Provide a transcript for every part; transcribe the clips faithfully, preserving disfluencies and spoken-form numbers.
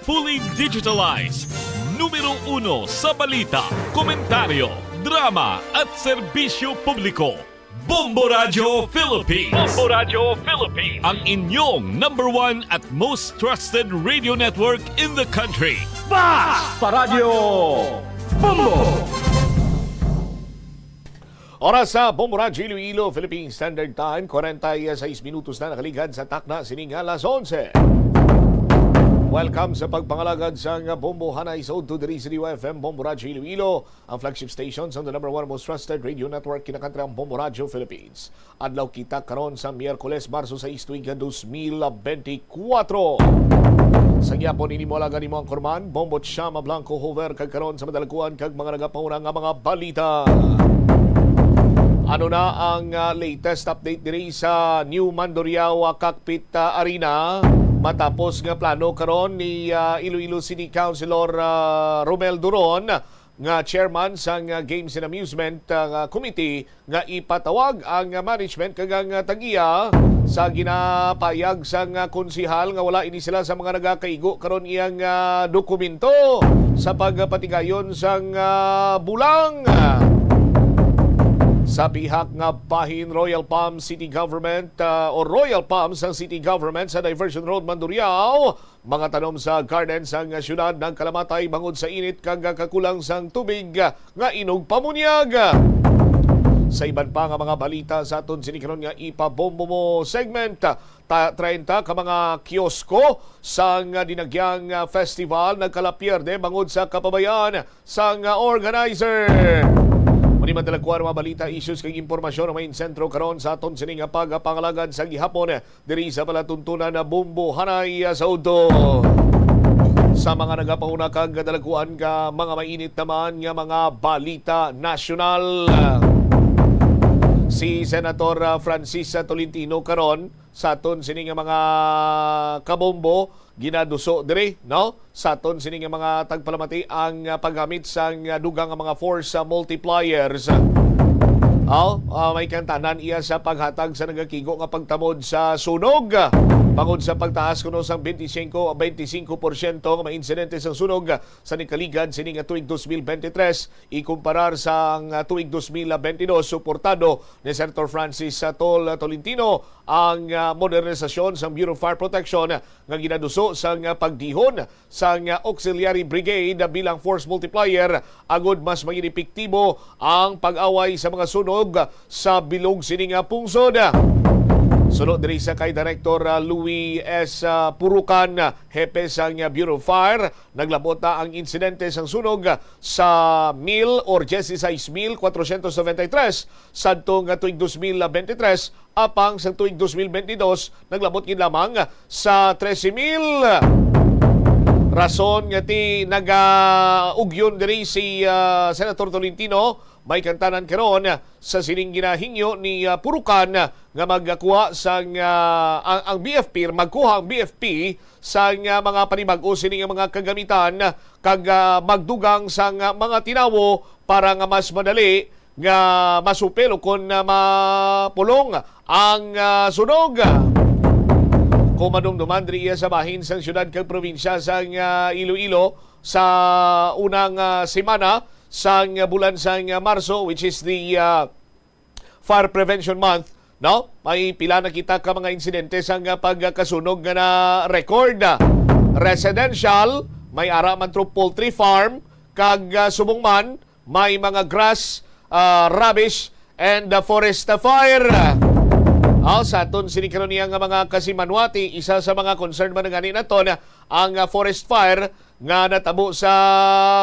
Fully digitalized. Numero uno sa balita, komentaryo, drama at serbisyo publiko. Bombo Radyo Philippines. Bombo Radyo Philippines. Ang inyong number one at most trusted radio network in the country. Basta Radyo Bombo! Oras sa Bombo Radyo Iloilo, Philippine Standard Time, kwarenta y seis minutos na nakaligad sa takna sining alas onse. Welcome sa pagpangalagad sang Bombo Hanay sa udto diri sa D Y F M, Bombo Radyo Iloilo, ang flagship station sa the number one most trusted radio network, kinakantrang Bombo Radyo Philippines. Adlaw kita karon sa Miyerkules, Marso sais, tuig nga dos mil benti kuwatro. Sa gihapon ini mo alaga nimo ang kurman, Bombo Chama Blanco Hover, kag karon sa madalaguan kag mga nagapauna nga mga balita. Ano na ang, ah, latest update diri sa New Mandurriao, ah, Cockpit, ah, Arena? Matapos nga plano karon ni, ah, Iloilo City Councilor, ah, Romel Duron, nga chairman sang, ah, Games and Amusement, ah, Committee, nga ipatawag ang, ah, management kag ang, ah, tag-iya sa ginapayag sang, ah, konsehal nga wala ini sila sa mga nagakaigo karon iyang, ah, dokumento sa pagpatigayon sang, ah, bulang. Sa pihak nga bahin, Royal Palm City Government, ah, o Royal Palm sang City Government sa Diversion Road, Mandurriao, mga tanom sa garden sang siyudad nagkalamatay bangod sa init kag kakulang sang tubig nga inugpamunyag. Sa iban pa nga mga balita sa aton sini karon nga ipabombo mo segment, ta-, treinta ka mga kiosko sang Dinagyang Festival nagkalapierde bangod sa kapabayaan sang organizer. Muni man dalagkuan mga balita, issues kag impormasyon ang may sentro karon sa aton sini nga pagpangalagad sa gihapon diri sa palatuntunan na Bombo Hanay, ah, sa udto. Sa mga nagapauna kag dalagkuan ka mga mainit naman nga mga balita nasyonal, si Senator, ah, Francis, ah, Tolentino karon sa aton sini nga mga kabombo ginaduso diri, no? Sa aton sini nga mga tagpalamati ang, ah, paggamit sang, ah, dugang nga mga force, ah, multipliers. Aw, ah, may kantanan iya sa paghatag sa nagakigo nga pagtamod sa sunog, ah, bangod sa pagtaas kuno sang twenty-five, twenty-five porsyento nga mga insidente sang sunog, ah, sa nikaligad sini nga tuig dos mil benti tres, ikumparar sang, ah, tuig dos mil benti dos. Suportado ni Senator Francis, ah, Tol, ah, Tolentino ang, ah, modernisasyon sang Bureau of Fire Protection nga ginaduso sang, ah, pagdihon sang, ah, Auxiliary Brigade bilang force multiplier agud mas maging epektibo ang pag-away sa mga sunog sa bilog sini nga pungsod. Suno diri sa kay Director, ah, Louis S, ah, Purukan, ah, hepe sang, ah, Bureau of Fire, naglabot na ang insidente sang sunog sa mil or dieciséis mil cuatrocientos noventa y tres sadto nga tuig dos mil benti tres, apang sa tuig dos mil benti dos naglabot gid lamang sa trese mil. Rason nga ti nagaugyon diri si, ah, Senator Tolentino, may kantanan karon sa sining ginahingyo ni, ah, Purukan nga magkuha sang, ah, ang, ang B F P, magkuha ang B F P sang, ah, mga panibag-o sini nga mga kagamitan kag, ah, magdugang sang, ah, mga tinawo para nga mas madali nga masupil o kon, ah, mapulong ang, ah, sunog. Kung madumduman diri iya sa bahin sang siyudad kag probinsya sang, ah, Iloilo sa unang, ah, semana sang bulan sang, ah, Marso, which is the, ah, Fire Prevention Month, no? May pila na kita ka mga insidente sang, ah, pagkasunog nga na-record. Residential, may ara man tro poultry farm, kag, ah, subong man, may mga grass, ah, rubbish, and, ah, forest fire. Aw, sa aton sini karon niya nga mga kasimanwati, isa sa mga concern man gani naton ang, ah, forest fire nga natabo sa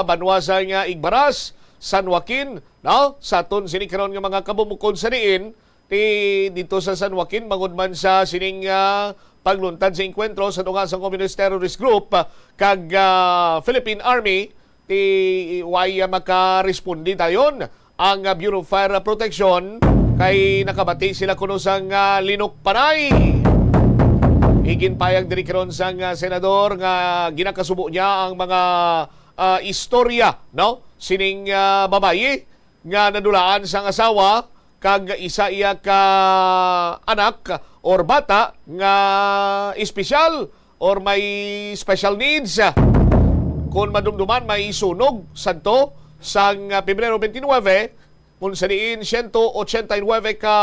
banwa sang, ah, Igbaras, San Joaquin, no? Sa aton sini karon nga mga kabumukon sa diin, ti dito sa San Joaquin, bangod man sa sining, ah, pagluntad sa engkwentro sa tunga sang Communist Terrorist Group, ah, kag, ah, Philippine Army, ti way, ah, makaresponde dayon ang, ah, Bureau of Fire Protection, kay nakabati sila kuno sang, ah, linukpanay. Iginpayag diri karon sang, ah, senador nga ginakasubo niya ang mga, ah, istorya, no? Sining, ah, babayi nga nadulaan sang asawa kag isa iya ka anak or bata nga espesyal or may special needs. Kung madumduman, may sunog sadto sang, ah, Pebrero twenty-nine, kung sa diin siyento ochenta y nuebe ka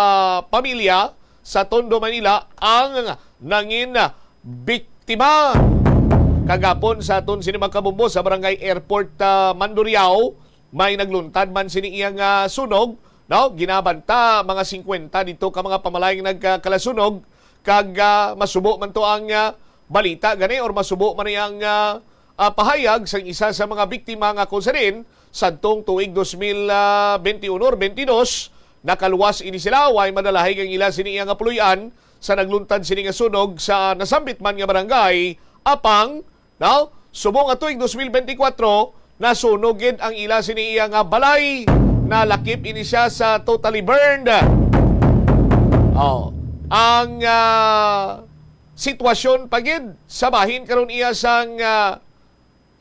pamilya sa Tondo, Manila ang nangin biktima. Kagapon sa aton sini mga kabombo sa Barangay Airport, ah, Mandurriao, may nagluntad man sini iyang, ah, sunog, no? Ginabanta mga singkwenta dito ka mga pamalayang nagkalasunog, kag, ah, masubo man to ang, ah, balita gani or masubo man ang, ah, ah, pahayag sang isa sa mga biktima nga kung sa diin sadtong tuig dos mil, ah, twenty-one or twenty-dos, nakaluwas ini sila, way madalahig ang ila sini iya nga puloy-an sa nagluntad sini nga sunog sa nasambit man nga barangay. Apang, no, subong nga tuig dos mil twenty-four, nasunog gid ang ila sini iya nga balay, nalakip ini siya sa totally burned. Oh, ang, ah, sitwasyon pa gid sa bahin karon iya sang, ah,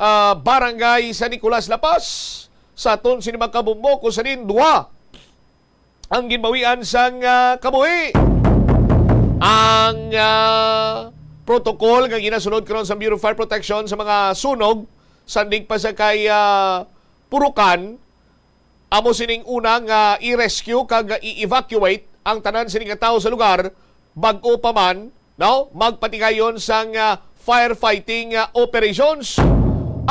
ah, barangay sa Nicolas, La Paz, sa aton sini mga kabombo, kung sa diin duha ang ginbawian sang, ah, kabuhi. Ang, ah, protocol nga ginasunod karon sa Bureau of Fire Protection sa mga sunog, sandig pa sa kay, ah, Purukan, amo sining una nga i-rescue kag i-evacuate ang tanan sini nga tawo sa lugar, bag-o pa man, no, magpatigayon sang, ah, firefighting, ah, operations.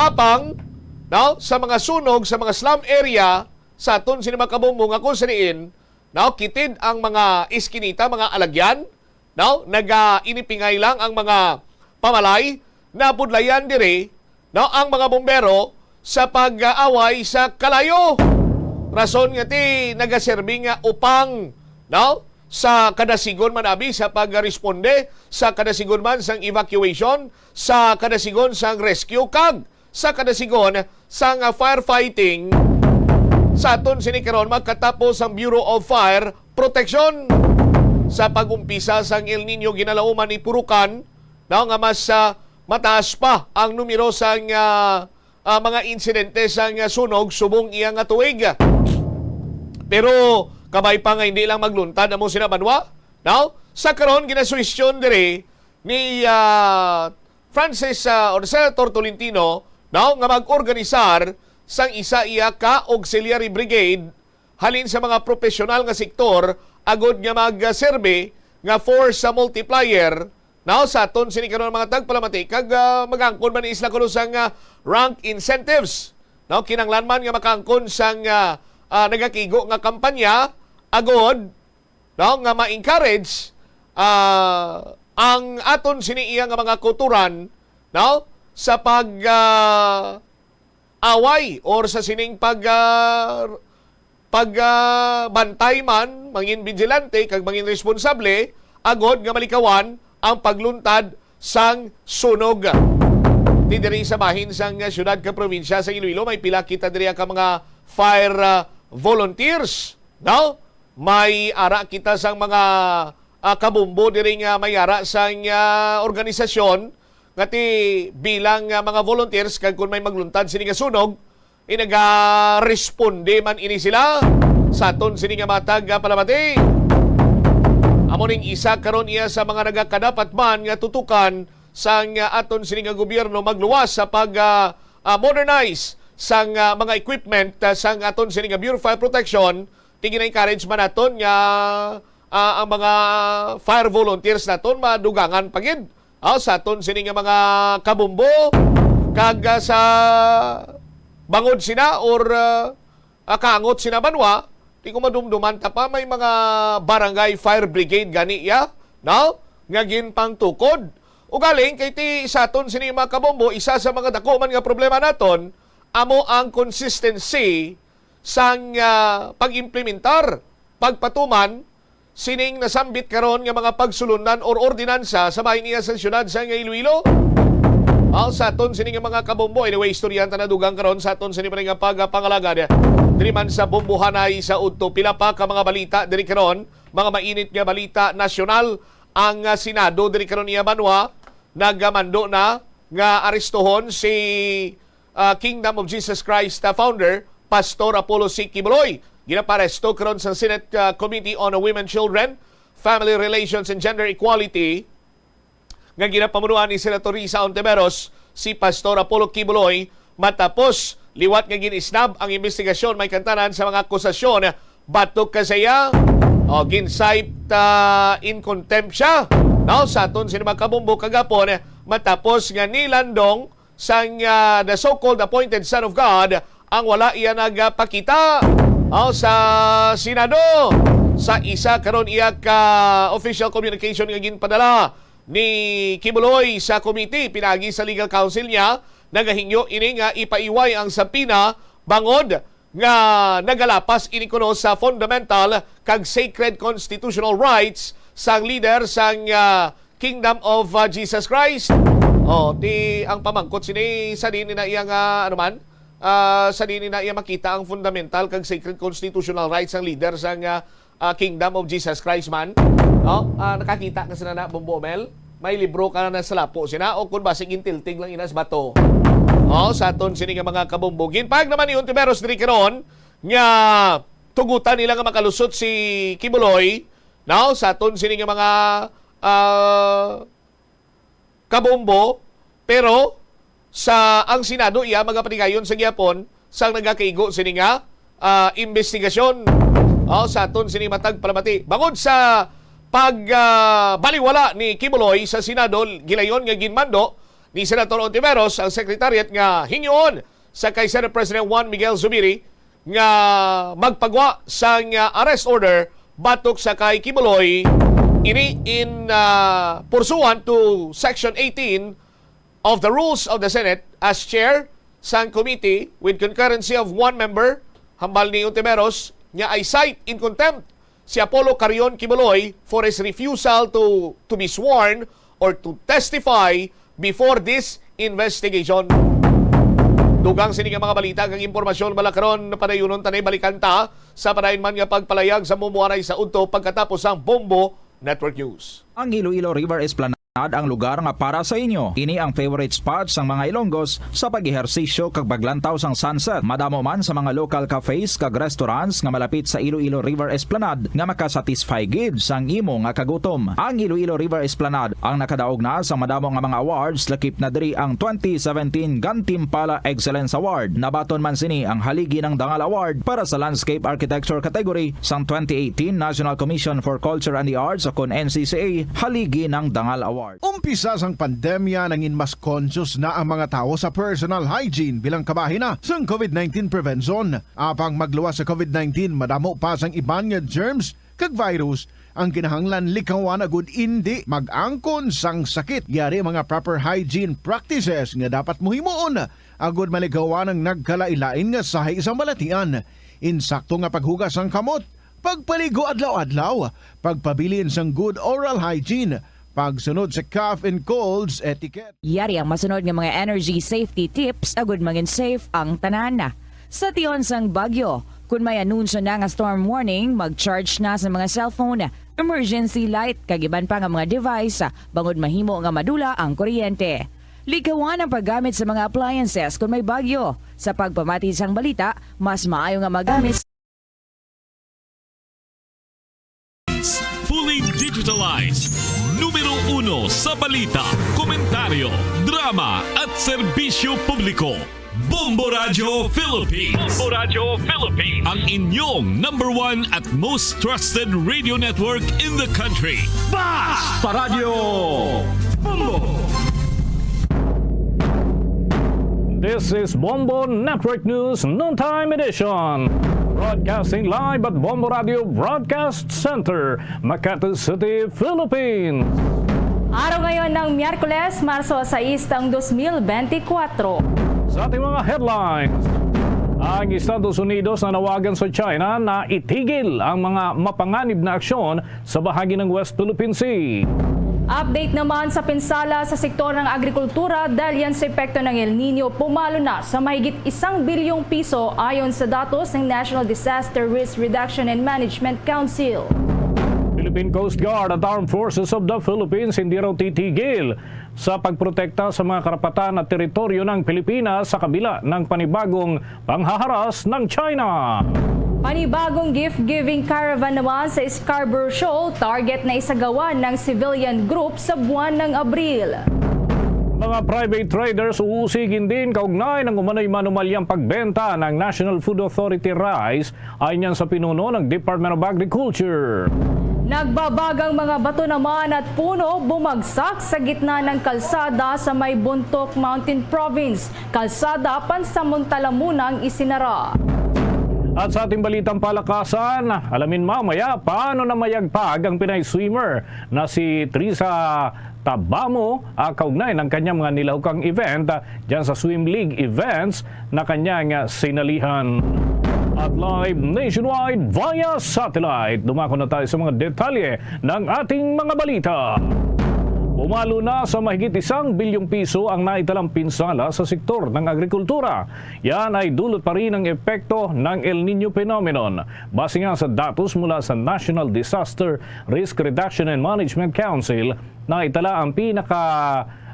Apang, no, sa mga sunog sa mga slum area sa aton sini mga kabombo nga kung sa diin, no, kitid ang mga iskinita, mga alagyan, no, nagainipingay lang ang mga pamalay, nabudlayan diri, no, ang mga bombero sa pag-away sa kalayo. Rason nga ti nagaserbi nga upang, no, sa kadasigon man abi sa pagresponde, sa kadasigon man sang evacuation, sa kadasigon sang rescue, kag sa kadasigon sang, ah, firefighting. Sa aton sini karon, magkatapos ang Bureau of Fire Protection. Sa pag-umpisa sang El Niño, ginalauman ni Purukan, no, nga mas, ah, mataas pa ang numero sang, ah, ah, mga insidente sang, ah, sunog subong iya nga tuig. Pero kabay pa nga hindi lang magluntad amo sina banwa, no? Sa karon, ginasuhestyon diri ni, ah, Francis, ah, or Senator Tolentino, no, nga mag-organisar sang isa iya ka auxiliary brigade halin sa mga profesional nga sektor agod nga magserbi nga force sa multiplier, no, sa aton sini karon mga tagpalamati kag, ah, mag-angkon man ni sila kuno sang, ah, rank incentives, no, kinahanglan man nga makaangkon sang, ah, ah, nagakigo nga kampanya agod, no, nga ma-encourage, ah, ang aton sini iya nga mga kautoran, no, sa pag, ah, away or sa sining pag, ah, pag, ah, bantay man, mangin vigilante kag mangin responsable, agod nga malikawan ang pagluntad sang sunog. Di diri sa bahin sang, ah, siyudad kag probinsya sa Iloilo, may pila kita diri ka mga fire, ah, volunteers, no? May ara kita sang mga, ah, kabombo diri nga may ara sang, ah, organisasyon nga ti bilang, ah, mga volunteers, kag kun may magluntad sini nga sunog, inaga-responde man ini sila sa aton sini nga matag, ah, palamati. Amo ning isa karon iya sa mga nagakadapat man nga tutukan sang, ah, aton sini nga gobyerno magluwas sa pag, ah, ah, modernize sang, ah, mga equipment, ah, sang aton sini nga Bureau of Fire Protection. Ti gina-encourage man naton nga, ah, ang mga fire volunteers naton madugangan pa gid, ah, sa aton sini nga mga kabombo kag, ah, sa bangod sina or, ah, ah, kaangot sina banwa, ti kung madumduman ta pa may mga barangay fire brigade gani ya, no? Nga ginpangtukod. Ugaling kay ti sa aton sini mga kabombo, isa sa mga dako man nga problema naton amo ang consistency sang, ah, pag-implementar, pagpatuman sining nasambit karon nga mga pagsulundan or ordinansa sa bahin iya sa siyudad sa nga Iloilo. Aw, sa aton sini nga mga kabombo, anyway, istoryahan ta na dugang karon sa aton sini pa rin nga pagpangalagad diri man sa Bombohanay sa udto. Pila pa ka mga balita diri karon, mga mainit nga balita nasyonal. Ang, ah, Senado diri karon iya banwa nagamando na nga arestohon si, ah, Kingdom of Jesus Christ, ah, founder, Pastor Apollo C. Quiboloy. Ginaparesto karon sa Senate, ah, Committee on Women, Children, Family Relations, and Gender Equality. nga ginapamunuan ni Senator Risa Ontiveros, si Pastor Apollo Quiboloy, matapos liwat nga gin-isnab ang imbestigasyon may kantanan sa mga akusasyon batok ka sa iya, o gin-cite, ah, in contempt siya, no, sa aton sini mga kabombo kagapon, matapos nga nilandong sang, ah, the so-called appointed Son of God ang wala iya nagpakita, oh, sa Senado. Sa isa karon iya ka official communication nga ginpadala ni Quiboloy sa committee, pinaagi sa legal counsel niya, nagahingyo ini nga ipaiway ang subpoena bangod nga nagalapas ini kuno sa fundamental kag sacred constitutional rights sang leader sang, ah, Kingdom of, ah, Jesus Christ. Oh, di ang pamangkot sini sa diin na iya nga, ano man, ah, sa diin na iya makita ang fundamental kag sacred constitutional rights sang leader sang, ah, ah, Kingdom of Jesus Christ man. No? Ah, nakakita ka sina na, Bombo Mel? May libro ka na sa lapo sina, o kung basig intiltig lang inas bato. Oh, sa aton sini nga mga kabombo. Ginpahayag naman ni Ontiveros diri karon nga tugutan nila nga makalusot si Quiboloy, no? Sa aton sini nga mga, ah, kabombo, pero sa ang Senado iya magapatigayon sa gihapon sang nagakaigo sini nga, ah, imbestigasyon, oh, sa aton sini matag palamati. Bangod sa pag, ah, baliwala ni Quiboloy sa Senado, gilayon nga ginmando ni Senator Ontiveros ang secretariat nga hingyoon sa kay Senate President Juan Miguel Zubiri nga magpagwa sang, ah, arrest order batok sa kay Quiboloy. Ini in, ah, pursuant to Section eighteen of the Rules of the Senate, as chair sang committee with concurrency of one member, hambal ni Ontiveros, nga I cite in contempt si Apollo Carrion Quiboloy for his refusal to, to be sworn or to testify before this investigation. Dugang sini nga mga balita kag impormasyon, malakaron, padayunon tanay balikan ta sa padayon man nga pagpalayag sa Bombo Aray sa udto pagkatapos sang Bombo Network News. Ang Iloilo River Esplanade ang lugar nga para sa inyo. Ini ang favorite spot sang mga Ilonggos sa pag-ehersisyo kag paglantaw sang sunset. Madamo man sa mga local cafes kag restaurants nga malapit sa Iloilo River Esplanade nga makasatisfy gid sang imo nga kagutom. Ang Iloilo River Esplanade ang nakadaog na sa madamo nga mga awards, lakip na diri ang twenty seventeen Gantimpala Excellence Award. Nabaton man sini ang Haligi ng Dangal Award para sa Landscape Architecture category sang twenty eighteen National Commission for Culture and the Arts, o kon N C C A, Haligi ng Dangal Award. Umpisa sang pandemya, nangin mas conscious na ang mga tawo sa personal hygiene bilang kabahin na sang COVID nineteen prevention. Apang magluwas sa COVID nineteen, madamo pa sang iban nga germs kag virus ang kinahanglan likawan agud indi mag-angkon sang sakit. Yari mga proper hygiene practices nga dapat mohimuon agud malikawan ang nagkalain-lain nga sahi sang balatian. Insakto nga paghugas sang kamot, pagpaligo adlaw-adlaw, pagpabilin sang good oral hygiene, pagsunod sa cough and colds etiquette. Yari ang masunod nga mga energy safety tips agud mangin safe ang tanan. Sa tion sang bagyo, kun may anunsyo na nga storm warning, mag-charge na sa mga cellphone, emergency light, kag iban pa nga mga device, bangod mahimo nga madula ang kuryente. Likawan ang paggamit sa mga appliances kun may bagyo. Sa pagpamati sang balita, mas maayo nga magamit Fully digitalized. Numero uno sa balita, komentaryo, drama, at serbisyo publiko. Bombo Radio Philippines. Bombo Radio Philippines. Ang inyong number one at most trusted radio network in the country. Basta Radio Bombo! This is Bombo Network News Noontime Edition. Broadcasting live at Bombo Radio Broadcast Center, Makati City, Philippines. Araw ngayon ng Miyerkules, Marso sais, taong dos mil benti kwatro. Sa ating mga headlines, ang Estados Unidos nanawagan sa China na itigil ang mga mapanganib na aksyon sa bahagi ng West Philippine Sea. Update naman sa pinsala sa sektor ng agrikultura dahil yan sa epekto ng El Nino, pumalo na sa mahigit isang bilyong piso ayon sa datos ng National Disaster Risk Reduction and Management Council. Philippine Coast Guard at Armed Forces of the Philippines hindi raw titigil sa pagprotekta sa mga karapatan at teritoryo ng Pilipinas sa kabila ng panibagong panghaharas ng China. Panibagong gift-giving caravan naman sa Scarborough Shoal, target na isagawa ng civilian group sa buwan ng Abril. Mga private traders uusigin din kaugnay ng umano'y manumalyang pagbenta ng National Food Authority rice, ayon sa pinuno ng Department of Agriculture. Nagbabagang mga bato naman at puno bumagsak sa gitna ng kalsada sa may Bontoc Mountain Province. Kalsada pansamantala munang isinara. At sa ating balitang palakasan, alamin mamaya paano namayagpag ang Pinay swimmer na si Trisa Tabamo, ah, kaugnay ng kanyang mga nilahukang event, ah, dyan sa Swim League events na kanyang, ah, sinalihan. At live nationwide via satellite, dumako na tayo sa mga detalye ng ating mga balita. Pumalo na sa mahigit isang bilyong piso ang naitalang pinsala sa sektor ng agrikultura. Yan ay dulot pa rin ng epekto ng El Niño phenomenon. Base nga sa datos mula sa National Disaster Risk Reduction and Management Council, naitala ang pinaka,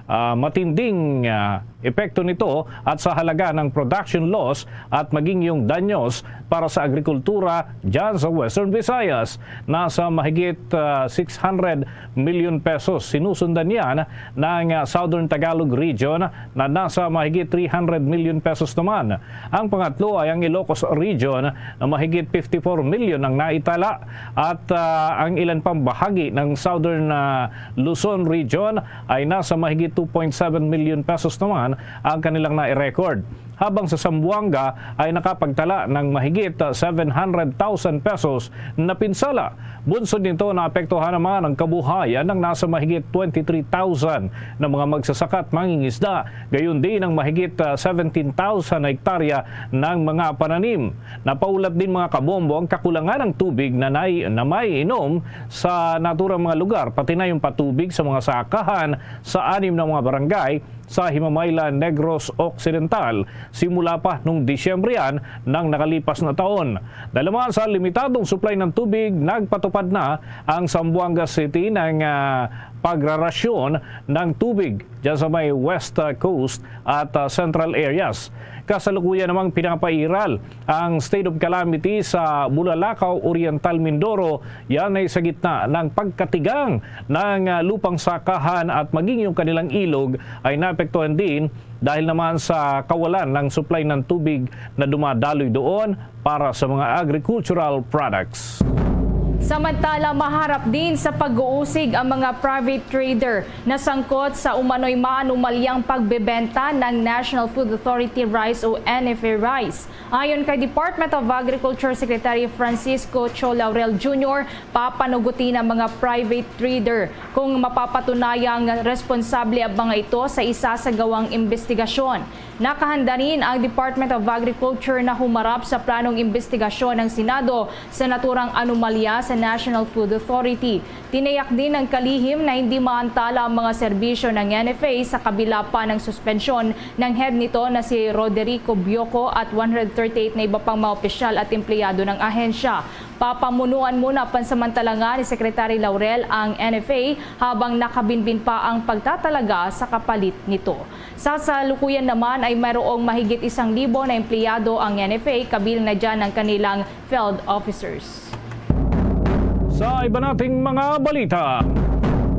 ah, matinding, ah, epekto nito at sa halaga ng production loss at maging yung danyos para sa agrikultura dyan sa Western Visayas. Nasa mahigit, ah, six hundred million pesos. Sinusundan yan ng, ah, Southern Tagalog Region na nasa mahigit three hundred million pesos naman. Ang pangatlo ay ang Ilocos Region na mahigit fifty-four million ang naitala at, ah, ang ilan pang bahagi ng Southern, ah, Luzon Region ay nasa mahigit two point seven million pesos naman ang kanilang nai-record, habang sa Zamboanga ay nakapagtala ng mahigit, ah, seven hundred thousand pesos na pinsala. Bunsod nito, naapektuhan naman ang kabuhayan ng nasa mahigit twenty-three thousand na mga magsasaka at mangingisda, gayon din ang mahigit, ah, seventeen thousand na hektarya ng mga pananim. Napaulat din, mga kabombo, ang kakulangan ng tubig na, nai- na maiinom sa naturang mga lugar, pati na yung patubig sa mga sakahan sa anim na mga barangay sa Himamaylan, Negros Occidental, simula pa nung Disyembre yan ng nakalipas na taon. Dahil naman sa limitadong supply ng tubig, nagpatupad na ang Zamboanga City ng, ah, pagrarasyon ng tubig dyan sa may West, ah, Coast at, ah, Central areas. Kasalukuyan namang pinapairal ang state of calamity sa Bulalakaw, Oriental Mindoro. Yan ay sa gitna ng pagkatigang ng, ah, lupang sakahan at maging yung kanilang ilog ay naapektuhan din dahil naman sa kawalan ng supply ng tubig na dumadaloy doon para sa mga agricultural products. Samantala, maharap din sa pag-uusig ang mga private trader na sangkot sa umano'y maanumalyang pagbebenta ng National Food Authority rice o N F A rice. Ayon kay Department of Agriculture Secretary Francisco Cho Laurel Junior, papanugutin ang mga private trader kung mapapatunayang responsable ang mga ito sa isasagawang imbestigasyon. Nakahanda rin ang Department of Agriculture na humarap sa planong imbestigasyon ng Senado sa naturang anomalya sa National Food Authority. Tinayak din ng kalihim na hindi maantala ang mga serbisyo ng N F A sa kabila pa ng suspensyon ng head nito na si Roderico Bioco at one hundred thirty-eight na iba pang mga opisyal at empleyado ng ahensya. Papamunuan muna pansamantala nga ni Secretary Laurel ang N F A habang nakabinbin pa ang pagtatalaga sa kapalit nito. Sa salukuyan naman ay mayroong mahigit isang libo na empleyado ang N F A, kabilang na dyan ang kanilang field officers. Sa iba nating mga balita,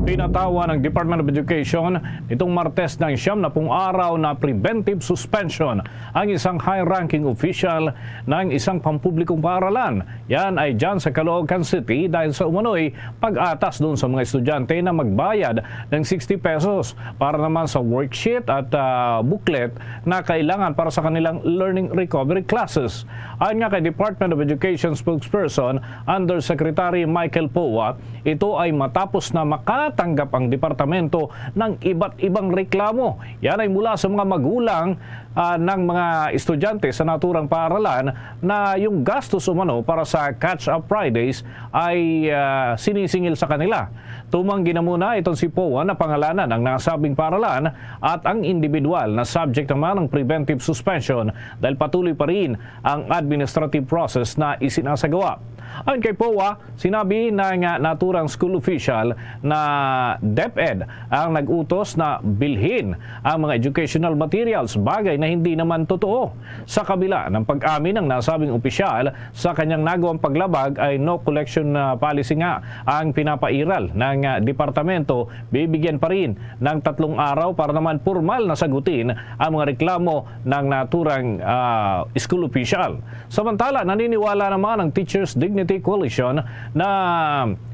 pinatawan ng Department of Education nitong Martes ng siyam na pung araw na preventive suspension ang isang high-ranking official ng isang pampublikong paaralan. Yan ay dyan sa Caloocan City dahil sa umano'y pag-atas doon sa mga estudyante na magbayad ng sixty pesos para naman sa worksheet at, ah, booklet na kailangan para sa kanilang learning recovery classes. Ayon nga kay Department of Education spokesperson Undersecretary Michael Poa, ito ay matapos na makatanggap ang departamento ng iba't ibang reklamo. Yan ay mula sa mga magulang, ah, ng mga estudyante sa naturang paaralan na yung gastos umano para sa Catch Up Fridays ay, ah, sinisingil sa kanila. Tumanggi na muna itong si Poa na pangalanan ang nasabing paaralan at ang individual na subject naman ng preventive suspension dahil patuloy pa rin ang administrative process na isinasagawa. Ayon kay Poa, sinabi na nga naturang school official na ah, DepEd ang nag-utos na bilhin ang mga educational materials, bagay na hindi naman totoo. Sa kabila ng pag-amin ng nasabing opisyal sa kanyang nagawang paglabag ay no collection, ah, policy nga ang pinapairal ng, ah, departamento, bibigyan pa rin ng tatlong araw para naman pormal na sagutin ang mga reklamo ng naturang, ah, school official. Samantala, naniniwala naman ang Teachers Dignity Coalition na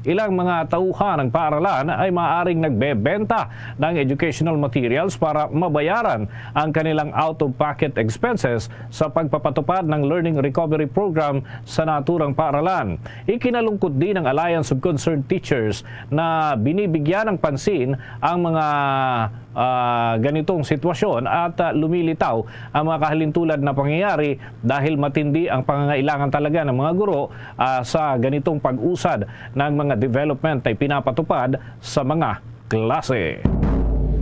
ilang mga tauhan ng paaralan ay maaaring nagbebenta ng educational materials para mabayaran ang kanilang out-of-pocket expenses sa pagpapatupad ng Learning Recovery Program sa naturang paaralan. Ikinalungkot din ng Alliance of Concerned Teachers na binibigyan ng pansin ang mga, ah, ganitong sitwasyon at, ah, lumilitaw ang mga kahalintulad na pangyayari dahil matindi ang pangangailangan talaga ng mga guro, ah, sa ganitong pag-usad ng mga development na ipinapatupad sa mga klase.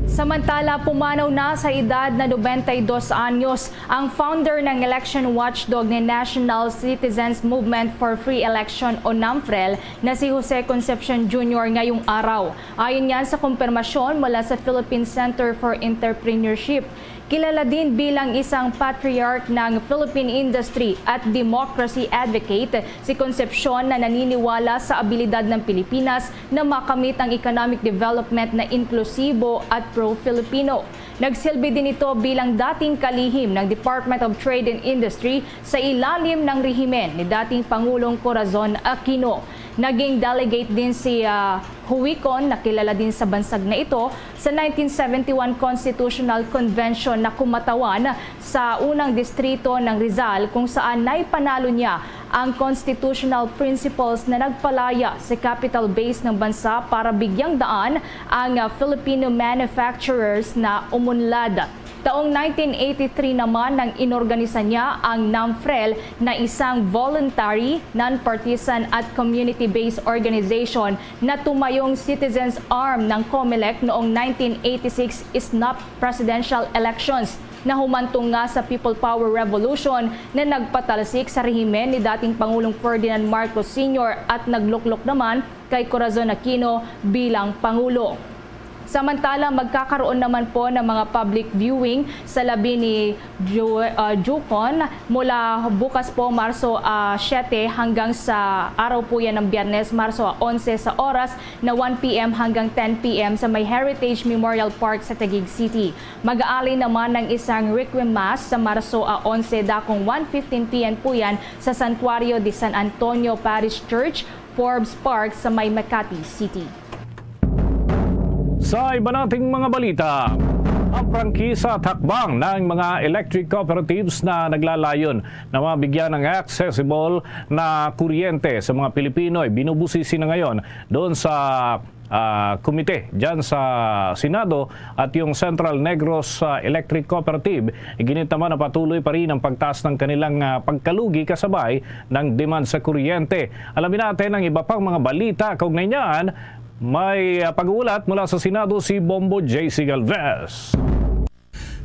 Samantala, pumanaw na sa edad na nobenta y dos anyos ang founder ng election watchdog ni National Citizens Movement for Free Election o NAMFREL na si Jose Concepcion Junior ngayong araw. Ayon yan sa kumpirmasyon mula sa Philippine Center for Entrepreneurship. Kilala din bilang isang patriarch ng Philippine industry at democracy advocate si Concepcion, na naniniwala sa abilidad ng Pilipinas na makamit ang economic development na inklusibo at pro-Filipino. Nagsilbi din ito bilang dating kalihim ng Department of Trade and Industry sa ilalim ng rehimen ni dating Pangulong Corazon Aquino. Naging delegate din si, ah, Huicon, na kilala din sa bansag na ito, sa nineteen seventy-one Constitutional Convention na kumatawan sa unang distrito ng Rizal, kung saan naipanalo niya ang constitutional principles na nagpalaya sa capital base ng bansa para bigyang daan ang, ah, Filipino manufacturers na umunlad. Taong nineteen eighty-three naman nang inorganisa niya ang NAMFREL, na isang voluntary, non-partisan at community-based organization na tumayong citizens' arm ng COMELEC noong nineteen eighty-six snap presidential elections. Nahumantong nga sa People Power Revolution na nagpatalsik sa rehimen ni dating Pangulong Ferdinand Marcos Senior at nagluklok naman kay Corazon Aquino bilang Pangulo. Samantala, magkakaroon naman po ng mga public viewing sa labi ni Ju-, ah, Jucon mula bukas po, Marso, ah, siyete, hanggang sa araw po yan ng Biyernes, Marso, ah, onse, sa oras na one P M hanggang ten P M sa may Heritage Memorial Park sa Taguig City. Mag-aalay naman ng isang Requiem Mass sa Marso, ah, onse, dakong one fifteen P M po yan sa Santuario de San Antonio Parish Church, Forbes Park sa may Makati City. Sa iba nating mga balita, ang prangkisa at hakbang ng mga electric cooperatives na naglalayon na mabigyan ng accessible na kuryente sa mga Pilipino ay binubusisi na ngayon doon sa, ah, komite dyan sa Senado, at yung Central Negros, ah, Electric Cooperative, iginit naman na patuloy pa rin ang pagtaas ng kanilang, ah, pagkalugi kasabay ng demand sa kuryente. Alamin natin ang iba pang mga balita kaugnay niyan. May, ah, pag-uulat mula sa Senado si Bombo J C Galvez.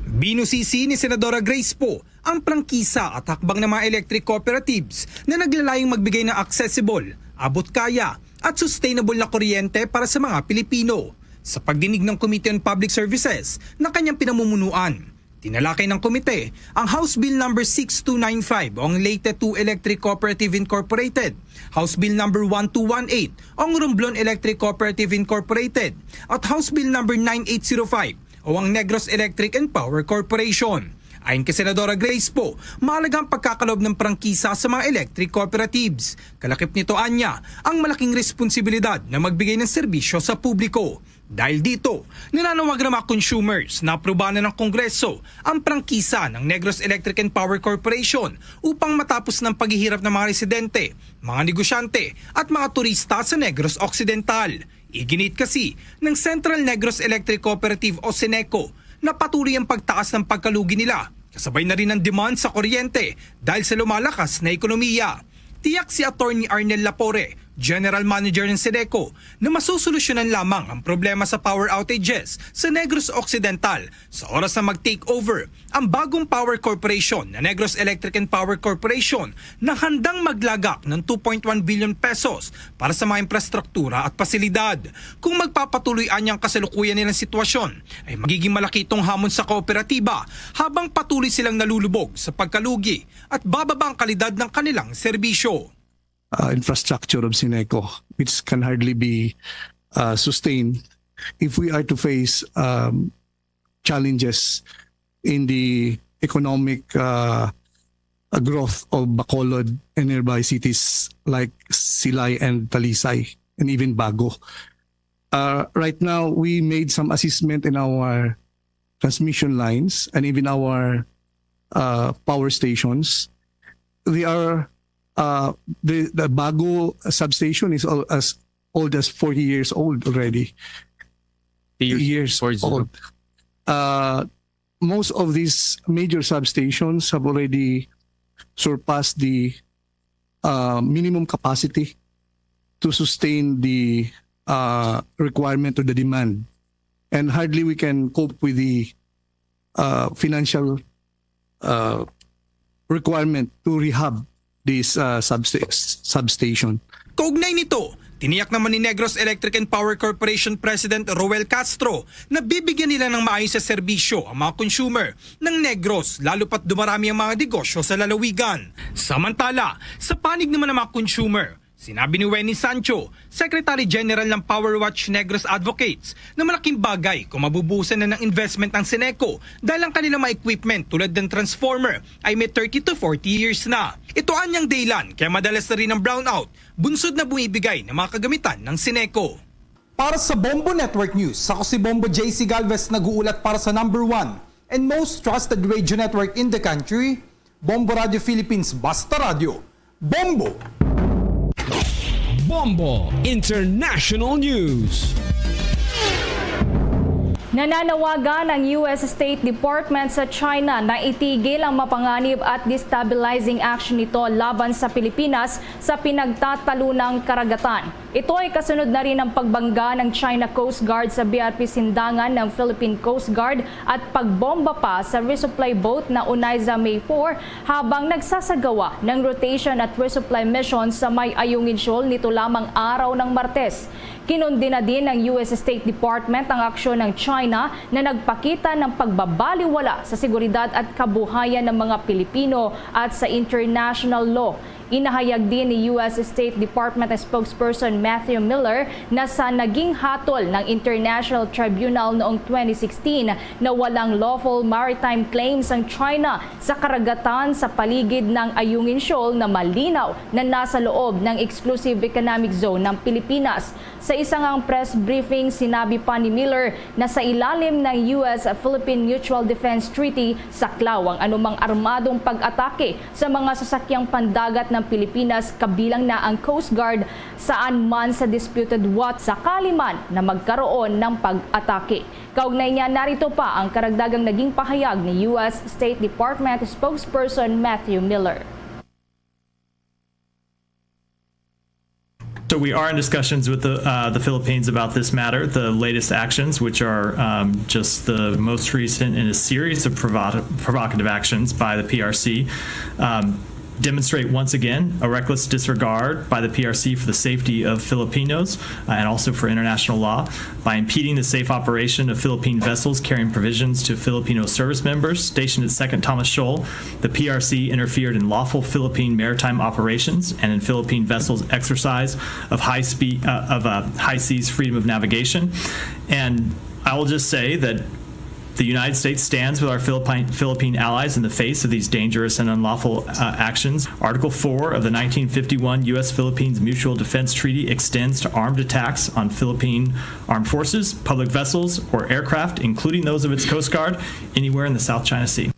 Binusisi ni Senadora Grace Poe ang prangkisa at hakbang ng mga electric cooperatives na naglalayong magbigay ng accessible, abot-kaya, at sustainable na kuryente para sa mga Pilipino. Sa pagdinig ng Committee on Public Services na kanyang pinamumunuan, tinalakay ng komite ang House Bill Number six two nine five o ang Leyte two Electric Cooperative Incorporated, House Bill Number one two one eight o ang Romblon Electric Cooperative Incorporated at House Bill Number nine eight zero five o ang Negros Electric and Power Corporation. Ayon kay Senadora Grace Poe, mahalaga ang pagkakaloob ng prangkisa sa mga electric cooperatives. Kalakip nito, anya, ang malaking responsibilidad na magbigay ng serbisyo sa publiko. Dahil dito, nananawagan ang mga consumers na aprubahan na ng Kongreso ang prangkisa ng Negros Electric and Power Corporation upang matapos ng paghihirap ng mga residente, mga negosyante, at mga turista sa Negros Occidental. Iginit kasi ng Central Negros Electric Cooperative o CENECO na patuloy ang pagtaas ng pagkalugi nila, kasabay na rin ang demand sa kuryente dahil sa lumalakas na ekonomiya. Tiyak si Attorney Arnel Lapore, General Manager ng Seneco, na masusolusyonan lamang ang problema sa power outages sa Negros Occidental sa oras na mag-take over ang bagong power corporation na Negros Electric and Power Corporation, na handang maglagak ng two point one billion pesos para sa mga infrastruktura at pasilidad. Kung magpapatuloy anya ang kasalukuyan nilang sitwasyon, ay magiging malaki itong hamon sa kooperatiba habang patuloy silang nalulubog sa pagkalugi at bababa ang kalidad ng kanilang serbisyo. Uh, infrastructure of Seneco, which can hardly be uh, sustained if we are to face um, challenges in the economic uh, uh, growth of Bacolod and nearby cities like Silay and Talisay and even Bago. Uh, right now, we made some assessment in our transmission lines and even our uh, power stations. They are uh, the, the Bago substation is al- as old as forty years old already. Years, years four zero. Old. Uh, most of these major substations have already surpassed the uh, minimum capacity to sustain the uh, requirement or the demand. And hardly we can cope with the uh, financial uh, requirement to rehab this uh, substa- substation. Kaugnay nito, tiniyak naman ni Negros Electric and Power Corporation President Roel Castro na bibigyan nila ng maayos sa serbisyo ang mga consumer ng Negros, lalo pat dumarami ang mga negosyo sa lalawigan. Samantala, sa panig naman ng mga consumer, sinabi ni Wenny Sancho, Secretary General ng Power Watch Negros Advocates, na malaking bagay kung mabubuhusan na ng investment ang Seneco dahil ang kanilang mga equipment tulad ng transformer ay may thirty to forty years na. Ito anyang dahilan kaya madalas na rin ang brownout, bunsod na bumibigay ng mga kagamitan ng Seneco. Para sa Bombo Network News, ako si Bombo J C Galvez, nag-uulat para sa number one and most trusted radio network in the country, Bombo Radio Philippines. Basta Radio, Bombo! Bombo International News. Nananawagan ang U S State Department sa China na itigil ang mapanganib at destabilizing action nito laban sa Pilipinas sa pinagtatalunang karagatan. Ito ay kasunod na rin ng pagbangga ng China Coast Guard sa B R P Sindangan ng Philippine Coast Guard at pagbomba pa sa resupply boat na Oneida May four habang nagsasagawa ng rotation at resupply mission sa may Ayungin Shoal nito lamang araw ng Martes. Kinundina din ng U S State Department ang aksyon ng China na nagpakita ng pagbabaliwala sa seguridad at kabuhayan ng mga Pilipino at sa international law. Inahayag din ni U S State Department Spokesperson Matthew Miller na sa naging hatol ng International Tribunal noong twenty sixteen na walang lawful maritime claims ang China sa karagatan sa paligid ng Ayungin Shoal na malinaw na nasa loob ng exclusive economic zone ng Pilipinas. Sa isang ang press briefing, sinabi pa ni Miller na sa ilalim ng U S-Philippine Mutual Defense Treaty, saklaw ang anumang armadong pag-atake sa mga sasakyang pandagat ng Pilipinas, kabilang na ang Coast Guard, saan man sa disputed waters sakali man na magkaroon ng pag-atake. Kaugnay niya, narito pa ang karagdagang naging pahayag ni U S State Department Spokesperson Matthew Miller. So we are in discussions with the, uh, the Philippines about this matter, the latest actions, which are um, just the most recent in a series of provo- provocative actions by the P R C. Um, demonstrate once again a reckless disregard by the P R C for the safety of Filipinos uh, and also for international law by impeding the safe operation of Philippine vessels carrying provisions to Filipino service members stationed at Second Thomas Shoal. The P R C interfered in lawful Philippine maritime operations and in Philippine vessels' exercise of high speed uh, of uh, high seas freedom of navigation. And I will just say that the United States stands with our Philippine, Philippine allies in the face of these dangerous and unlawful uh, actions. Article four of the nineteen fifty-one U S Philippines Mutual Defense Treaty extends to armed attacks on Philippine armed forces, public vessels, or aircraft, including those of its Coast Guard, anywhere in the South China Sea.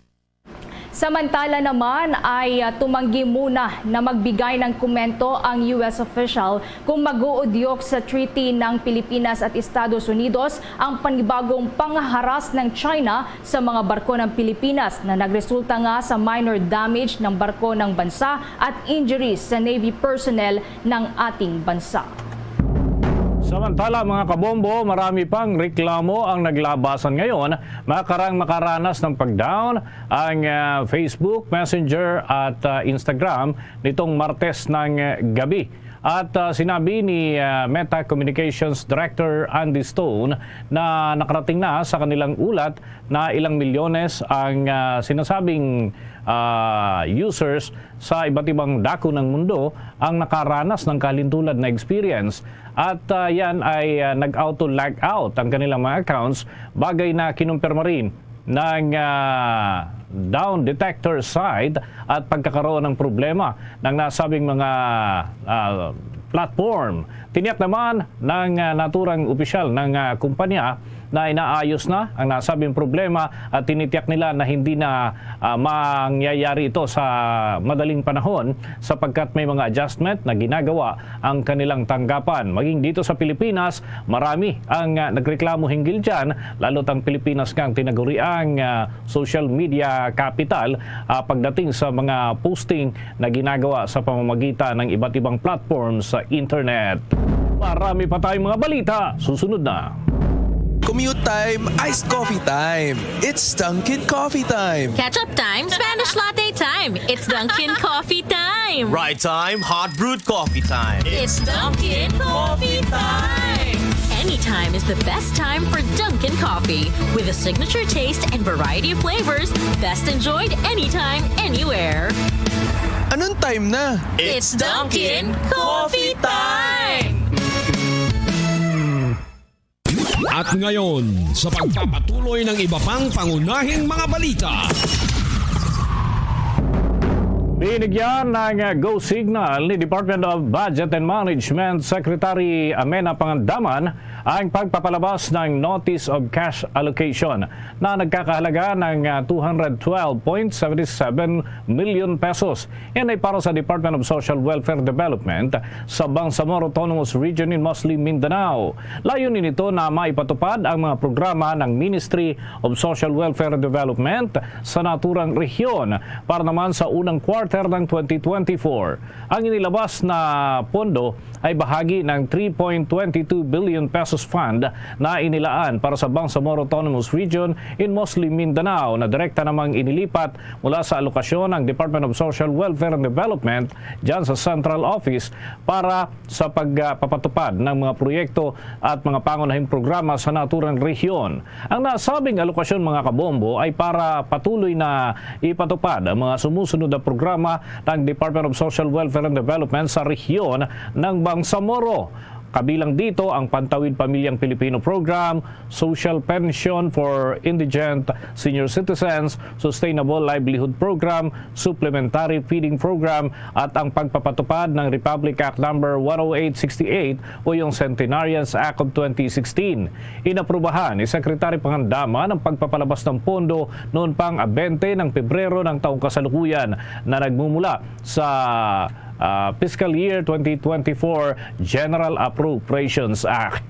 Samantala naman ay, ah, tumanggi muna na magbigay ng komento ang U S official kung mag-uudyok sa treaty ng Pilipinas at Estados Unidos ang panibagong pangharas ng China sa mga barko ng Pilipinas na nagresulta nga sa minor damage ng barko ng bansa at injuries sa Navy personnel ng ating bansa. Samantala, mga kabombo, marami pang reklamo ang naglabasan ngayon. Makarang makaranas ng pag-down ang, ah, Facebook, Messenger at, ah, Instagram nitong Martes ng, ah, gabi. At, ah, sinabi ni, ah, Meta Communications Director Andy Stone na nakarating na sa kanilang ulat na ilang milyones ang, ah, sinasabing, ah, users sa iba't ibang dako ng mundo ang nakaranas ng kahalintulad na experience. At, ah, yan ay, ah, nag-auto lag out ang kanilang mga accounts, bagay na kinumpirma rin ng, ah, down detector site at pagkakaroon ng problema ng nasabing mga, ah, platform. Tiniyak naman ng, ah, naturang opisyal ng, ah, kumpanya na inaayos na ang nasabing problema at tinitiyak nila na hindi na, ah, mangyayari ito sa madaling panahon sapagkat may mga adjustment na ginagawa ang kanilang tanggapan. Maging dito sa Pilipinas, marami ang, ah, nagreklamo hinggil dyan, lalo't ang Pilipinas nga ang tinaguriang, ah, social media capital, ah, pagdating sa mga posting na ginagawa sa pamamagitan ng iba't ibang platform sa internet. Marami pa tayong mga balita. Susunod na. Commute time, iced coffee time. It's Dunkin' Coffee Time. Ketchup time, Spanish latte time. It's Dunkin' Coffee time. Ride time, hot brewed coffee time. It's Dunkin' Coffee time. Anytime is the best time for Dunkin' Coffee. With a signature taste and variety of flavors, best enjoyed anytime, anywhere. Anong time na? It's Dunkin' Coffee time! At ngayon, sa pagpapatuloy ng iba pang pangunahing mga balita. Binigyan ng go signal ni Department of Budget and Management Secretary Amena Pangandaman ang pagpapalabas ng Notice of Cash Allocation na nagkakahalaga ng, ah, two hundred twelve point seven seven million pesos. Yan ay para sa Department of Social Welfare Development sa Bangsamoro Autonomous Region in Mostly Mindanao. Layunin nito na maipatupad ang mga programa ng Ministry of Social Welfare Development sa naturang rehiyon para naman sa unang quarter ng twenty twenty-four. Ang inilabas na pondo ay bahagi ng three point twenty two billion pesos fund na inilaan para sa Bangsamoro Autonomous Region in Mostly Mindanao na direkta namang inilipat mula sa alokasyon ng Department of Social Welfare and Development dyan sa Central Office para sa pagpapatupad ng mga proyekto at mga pangunahing programa sa naturang rehiyon. Ang nasabing alokasyon, mga kabombo, ay para patuloy na ipatupad ang mga sumusunod na programa ng Department of Social Welfare and Development sa rehiyon ng Bangsamoro. Kabilang dito ang Pantawid Pamilyang Pilipino Program, Social Pension for Indigent Senior Citizens, Sustainable Livelihood Program, Supplementary Feeding Program, at ang pagpapatupad ng Republic Act Number one oh eight sixty-eight o yung Centenarians Act of twenty sixteen. Inaprubahan ni Secretary Pangandaman ang pagpapalabas ng pondo noon pang bente ng Pebrero ng taong kasalukuyan na nagmumula sa, ah, fiscal year twenty twenty-four General Appropriations Act.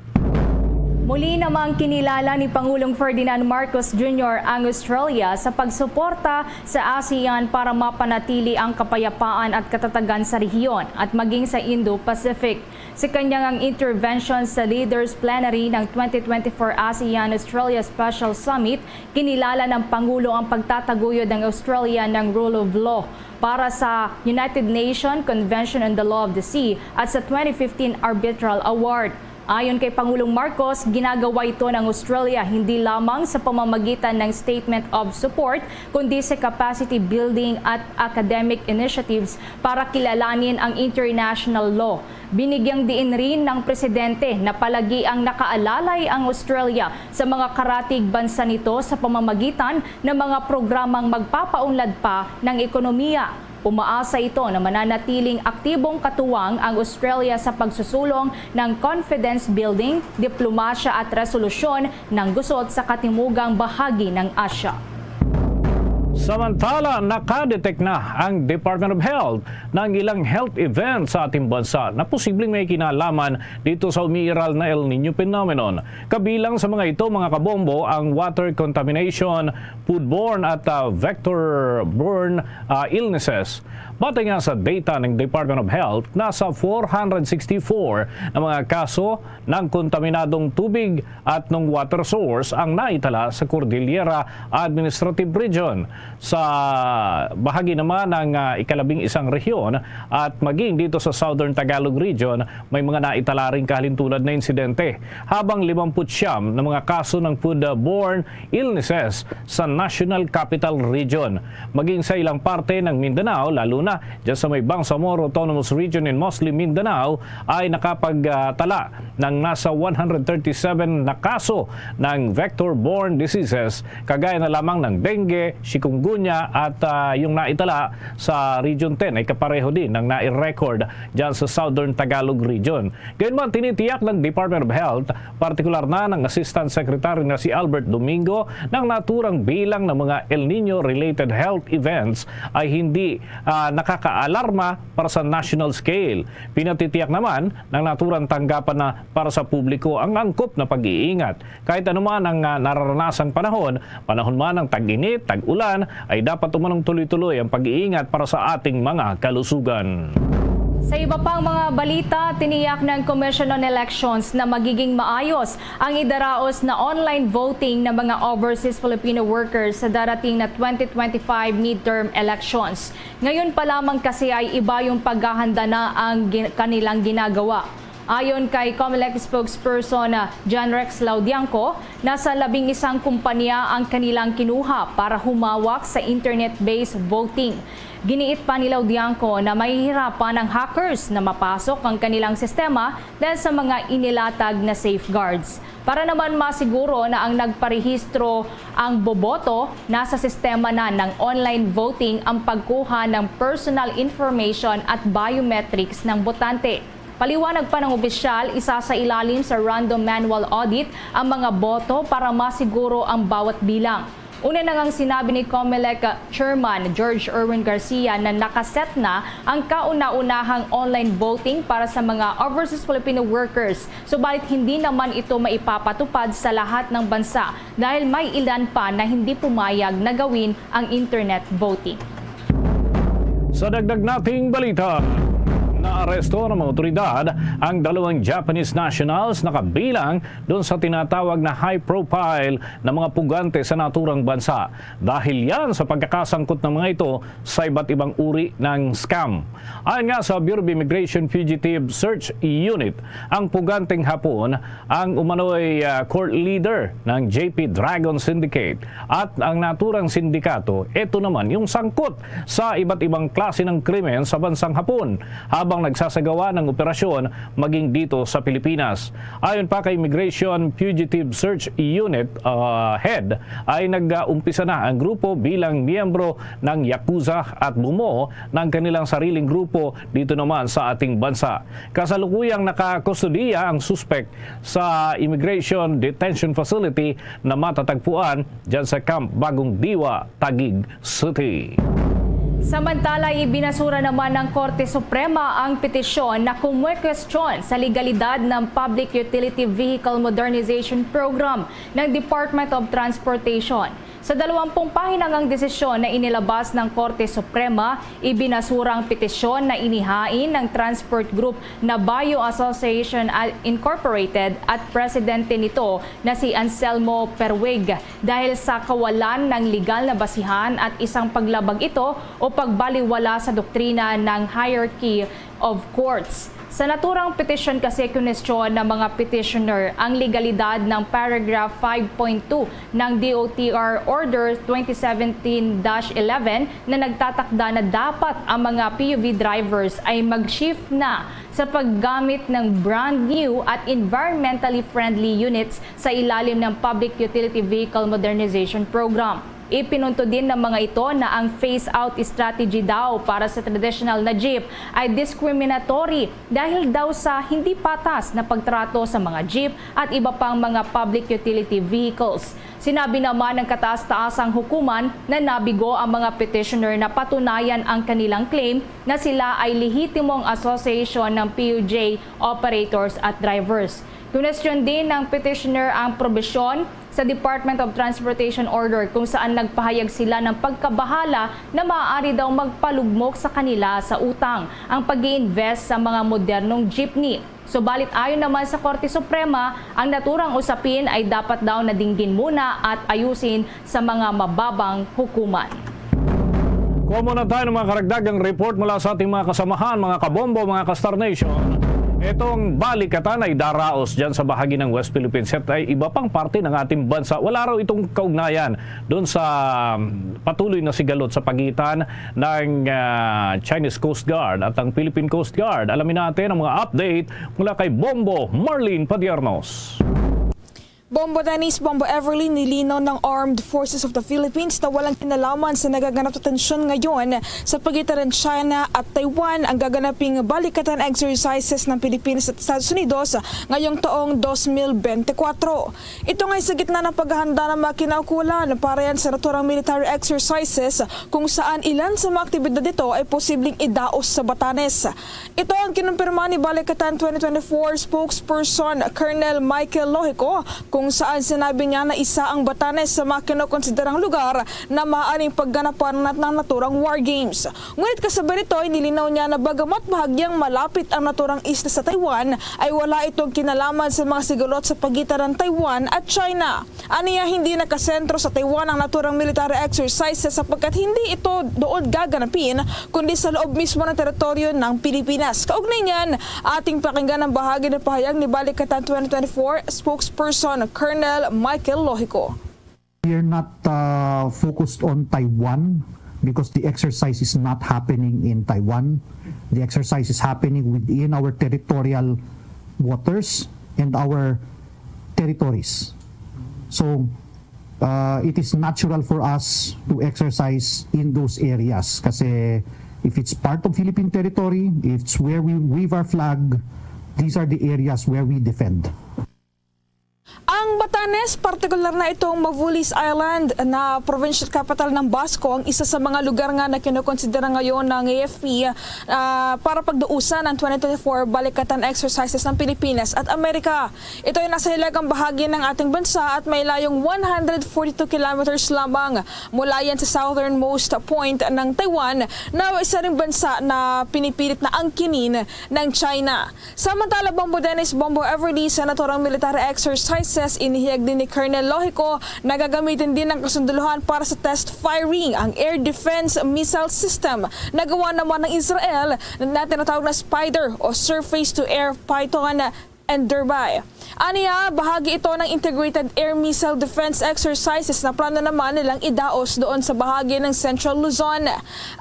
Muli namang kinilala ni Pangulong Ferdinand Marcos Junior ang Australia sa pagsuporta sa ASEAN para mapanatili ang kapayapaan at katatagan sa rehiyon at maging sa Indo-Pacific. Sa kanyang intervention sa Leaders Plenary ng twenty twenty-four ASEAN-Australia Special Summit, kinilala ng Pangulo ang pagtataguyod ng Australia ng Rule of Law para sa United Nations Convention on the Law of the Sea at sa twenty fifteen Arbitral Award. Ayon kay Pangulong Marcos, ginagawa ito ng Australia hindi lamang sa pamamagitan ng Statement of Support, kundi sa capacity building at academic initiatives para kilalanin ang international law. Binigyang diin rin ng Presidente na palagiang nakaalalay ang Australia sa mga karatig bansa nito sa pamamagitan ng mga programang magpapaunlad pa ng ekonomiya. Umaasa ito na mananatiling aktibong katuwang ang Australia sa pagsusulong ng confidence building, diplomasya at resolusyon ng gusot sa katimugang bahagi ng Asya. Samantala, nakadetect na ang Department of Health ng ilang health event sa ating bansa na posibleng may kinalaman dito sa umiiral na El Nino phenomenon. Kabilang sa mga ito, mga kabombo, ang water contamination, foodborne at, ah, vector-borne, ah, illnesses. Batay nga sa data ng Department of Health, nasa four hundred sixty-four na mga kaso ng kontaminadong tubig at ng water source ang naitala sa Cordillera Administrative Region. Sa bahagi naman ng, ah, ikalabing isang rehiyon at maging dito sa Southern Tagalog Region, may mga naitala ring kahalintulad na insidente, habang limamput siyam na mga kaso ng foodborne illnesses sa National Capital Region. Maging sa ilang parte ng Mindanao, lalo na dyan sa may Bangsamoro Autonomous Region in Muslim Mindanao, ay nakapagtala ng nasa one hundred thirty-seven na kaso ng vector-borne diseases, kagaya na lamang ng dengue, chikungunya, at, ah, yung naitala sa Region ten ay kapareho din ng nai-record dyan sa Southern Tagalog Region. Gayunman, tinitiyak ng Department of Health, partikular na ng Assistant Secretary na si Albert Domingo, ng naturang bilang ng mga El Nino-related health events ay hindi, ah, nakakaalarma para sa national scale. Pinatitiyak naman ng naturang tanggapan na para sa publiko ang angkop na pag-iingat. Kahit anuman ang, ah, nararanasang panahon, panahon man ng tag-init, tag-ulan, ay dapat umanong tuloy-tuloy ang pag-iingat para sa ating mga kalusugan. Sa iba pang mga balita, tiniyak ng Commission on Elections na magiging maayos ang idaraos na online voting ng mga overseas Filipino workers sa darating na twenty twenty-five midterm elections. Ngayon pa lamang kasi ay iba yung paghahanda na ang gin-, kanilang ginagawa. Ayon kay Comelec spokesperson, ah, John Rex Laudiangco, nasa labing isang kumpanya ang kanilang kinuha para humawak sa internet-based voting. Giniit pa ni Laudiangco na mahihirapan ang hackers na mapasok ang kanilang sistema dahil sa mga inilatag na safeguards. Para naman masiguro na ang nagparehistro ang boboto, nasa sistema na ng online voting ang pagkuha ng personal information at biometrics ng botante. Paliwanag pa ng opisyal, isasailalim sa random manual audit ang mga boto para masiguro ang bawat bilang. Una na ngang sinabi ni Comelec Chairman George Erwin Garcia na nakaset na ang kauna-unahang online voting para sa mga overseas Filipino workers, subalit hindi naman ito maipapatupad sa lahat ng bansa dahil may ilan pa na hindi pumayag na gawin ang internet voting. Sa dagdag nating balita, naaresto ng mga otoridad ang dalawang Japanese nationals na kabilang doon sa tinatawag na high-profile na mga pugante sa naturang bansa. Dahil yan sa pagkakasangkot ng mga ito sa iba't ibang uri ng scam. Ayon nga sa Bureau of Immigration Fugitive Search Unit, ang puganteng Hapon ang umano'y, ah, court leader ng J P Dragon Syndicate. At ang naturang sindikato, ito naman yung sangkot sa iba't ibang klase ng krimen sa bansang Hapon, habang nagsasagawa ng operasyon maging dito sa Pilipinas. Ayon pa kay Immigration Fugitive Search Unit, ah, head, ay nag-umpisa na ang grupo bilang miyembro ng Yakuza at bumuo ng kanilang sariling grupo dito naman sa ating bansa. Kasalukuyang nakakustodiya ang suspek sa Immigration Detention Facility na matatagpuan dyan sa Camp Bagong Diwa, Taguig City. Samantala, ibinasura naman ng Korte Suprema ang petisyon na kumukwestiyon sa legalidad ng Public Utility Vehicle Modernization Program ng Department of Transportation. Sa dalawampung pahina ngang desisyon na inilabas ng Korte Suprema, ibinasura ang petisyon na inihain ng transport group na Bayo Association Incorporated at presidente nito na si Anselmo Perwig dahil sa kawalan ng legal na basihan at isang paglabag ito o pagbaliwala sa doktrina ng hierarchy of courts. Sa naturang petisyon kasi, kinwestiyon ng mga petitioner ang legalidad ng paragraph five point two ng D O T R Order twenty seventeen dash eleven na nagtatakda na dapat ang mga P U V drivers ay mag-shift na sa paggamit ng brand new at environmentally friendly units sa ilalim ng Public Utility Vehicle Modernization Program. Ipinunto din ng mga ito na ang phase-out strategy daw para sa traditional na jeep ay discriminatory dahil daw sa hindi patas na pagtrato sa mga jeep at iba pang mga public utility vehicles. Sinabi naman ng kataas-taasang hukuman na nabigo ang mga petitioner na patunayan ang kanilang claim na sila ay lehitimong association ng P U J operators at drivers. Kinwestiyon din ng petitioner ang probisyon sa Department of Transportation Order kung saan nagpahayag sila ng pagkabahala na maaari daw magpalugmok sa kanila sa utang ang pag-i-invest sa mga modernong jeepney. Subalit ayon naman sa Korte Suprema, ang naturang usapin ay dapat daw nadinggin muna at ayusin sa mga mababang hukuman. Kuha muna tayo ng mga karagdagang report mula sa ating mga kasamahan, mga kabombo, mga ka-Star Nation. Itong balikatan ay daraos dyan sa bahagi ng West Philippine Sea at iba pang parte ng ating bansa. Wala raw itong kaugnayan doon sa um, patuloy na sigalot sa pagitan ng ah, Chinese Coast Guard at ang Philippine Coast Guard. Alamin natin ang mga update mula kay Bombo Marlene Padiernos. Bombo Dennis, Bombo Everly, nilinaw ng Armed Forces of the Philippines na walang kinalaman sa nagaganap na tensyon ngayon sa pagitan ng China at Taiwan ang gaganaping balikatan exercises ng Pilipinas at Estados Unidos ngayong taong dos mil bente kwatro. Ito nga sa gitna ng paghahanda ng mga kinaukulan para yan sa naturang military exercises kung saan ilan sa mga aktibidad nito ay posibleng idaos sa Batanes. Ito ang kinumpirma ni Balikatan twenty twenty-four spokesperson Colonel Michael Lohico, kung saan sinabi niya na isa ang Batanes sa mga kinokonsiderang lugar na maaaring pagganapan ng naturang war games. Ngunit kasabay nito, inilinaw niya na bagamat bahagyang malapit ang naturang isla sa Taiwan, ay wala itong kinalaman sa mga sigalot sa pagitan ng Taiwan at China. Aniya, hindi nakasentro sa Taiwan ang naturang military exercises sapagkat hindi ito doon gaganapin kundi sa loob mismo ng teritoryo ng Pilipinas. Kaugnay niyan, ating pakinggan ang bahagi ng pahayag ni Balikatan twenty twenty-four spokesperson Colonel Michael Lohico. We are not uh, focused on Taiwan because the exercise is not happening in Taiwan. The exercise is happening within our territorial waters and our territories. So, uh, it is natural for us to exercise in those areas kasi if it's part of Philippine territory, it's where we wave our flag, these are the areas where we defend. Ang Batanes, partikular na itong Mavulis Island na provincial capital ng Basco, ang isa sa mga lugar nga na kinukonsidera ngayon ng A F P ah, para pagduusan ang twenty twenty-four balikatan exercises ng Pilipinas at Amerika. Ito ay nasa hilagang bahagi ng ating bansa at may layong one hundred forty-two kilometers lamang mula yan sa southernmost point ng Taiwan na isa ring bansa na pinipilit na angkinin ng China. Samantala, Bombo Dennis, Bombo Everly, sa naturang military exercises, inihayag din ni Colonel Lohico na gagamitin din ng kasundalohan para sa test firing ang air defense missile system na gawa naman ng Israel na tinatawag na Spider o surface-to-air Python and Derby. Aniya, bahagi ito ng Integrated Air Missile Defense Exercises na plano naman nilang idaos doon sa bahagi ng Central Luzon.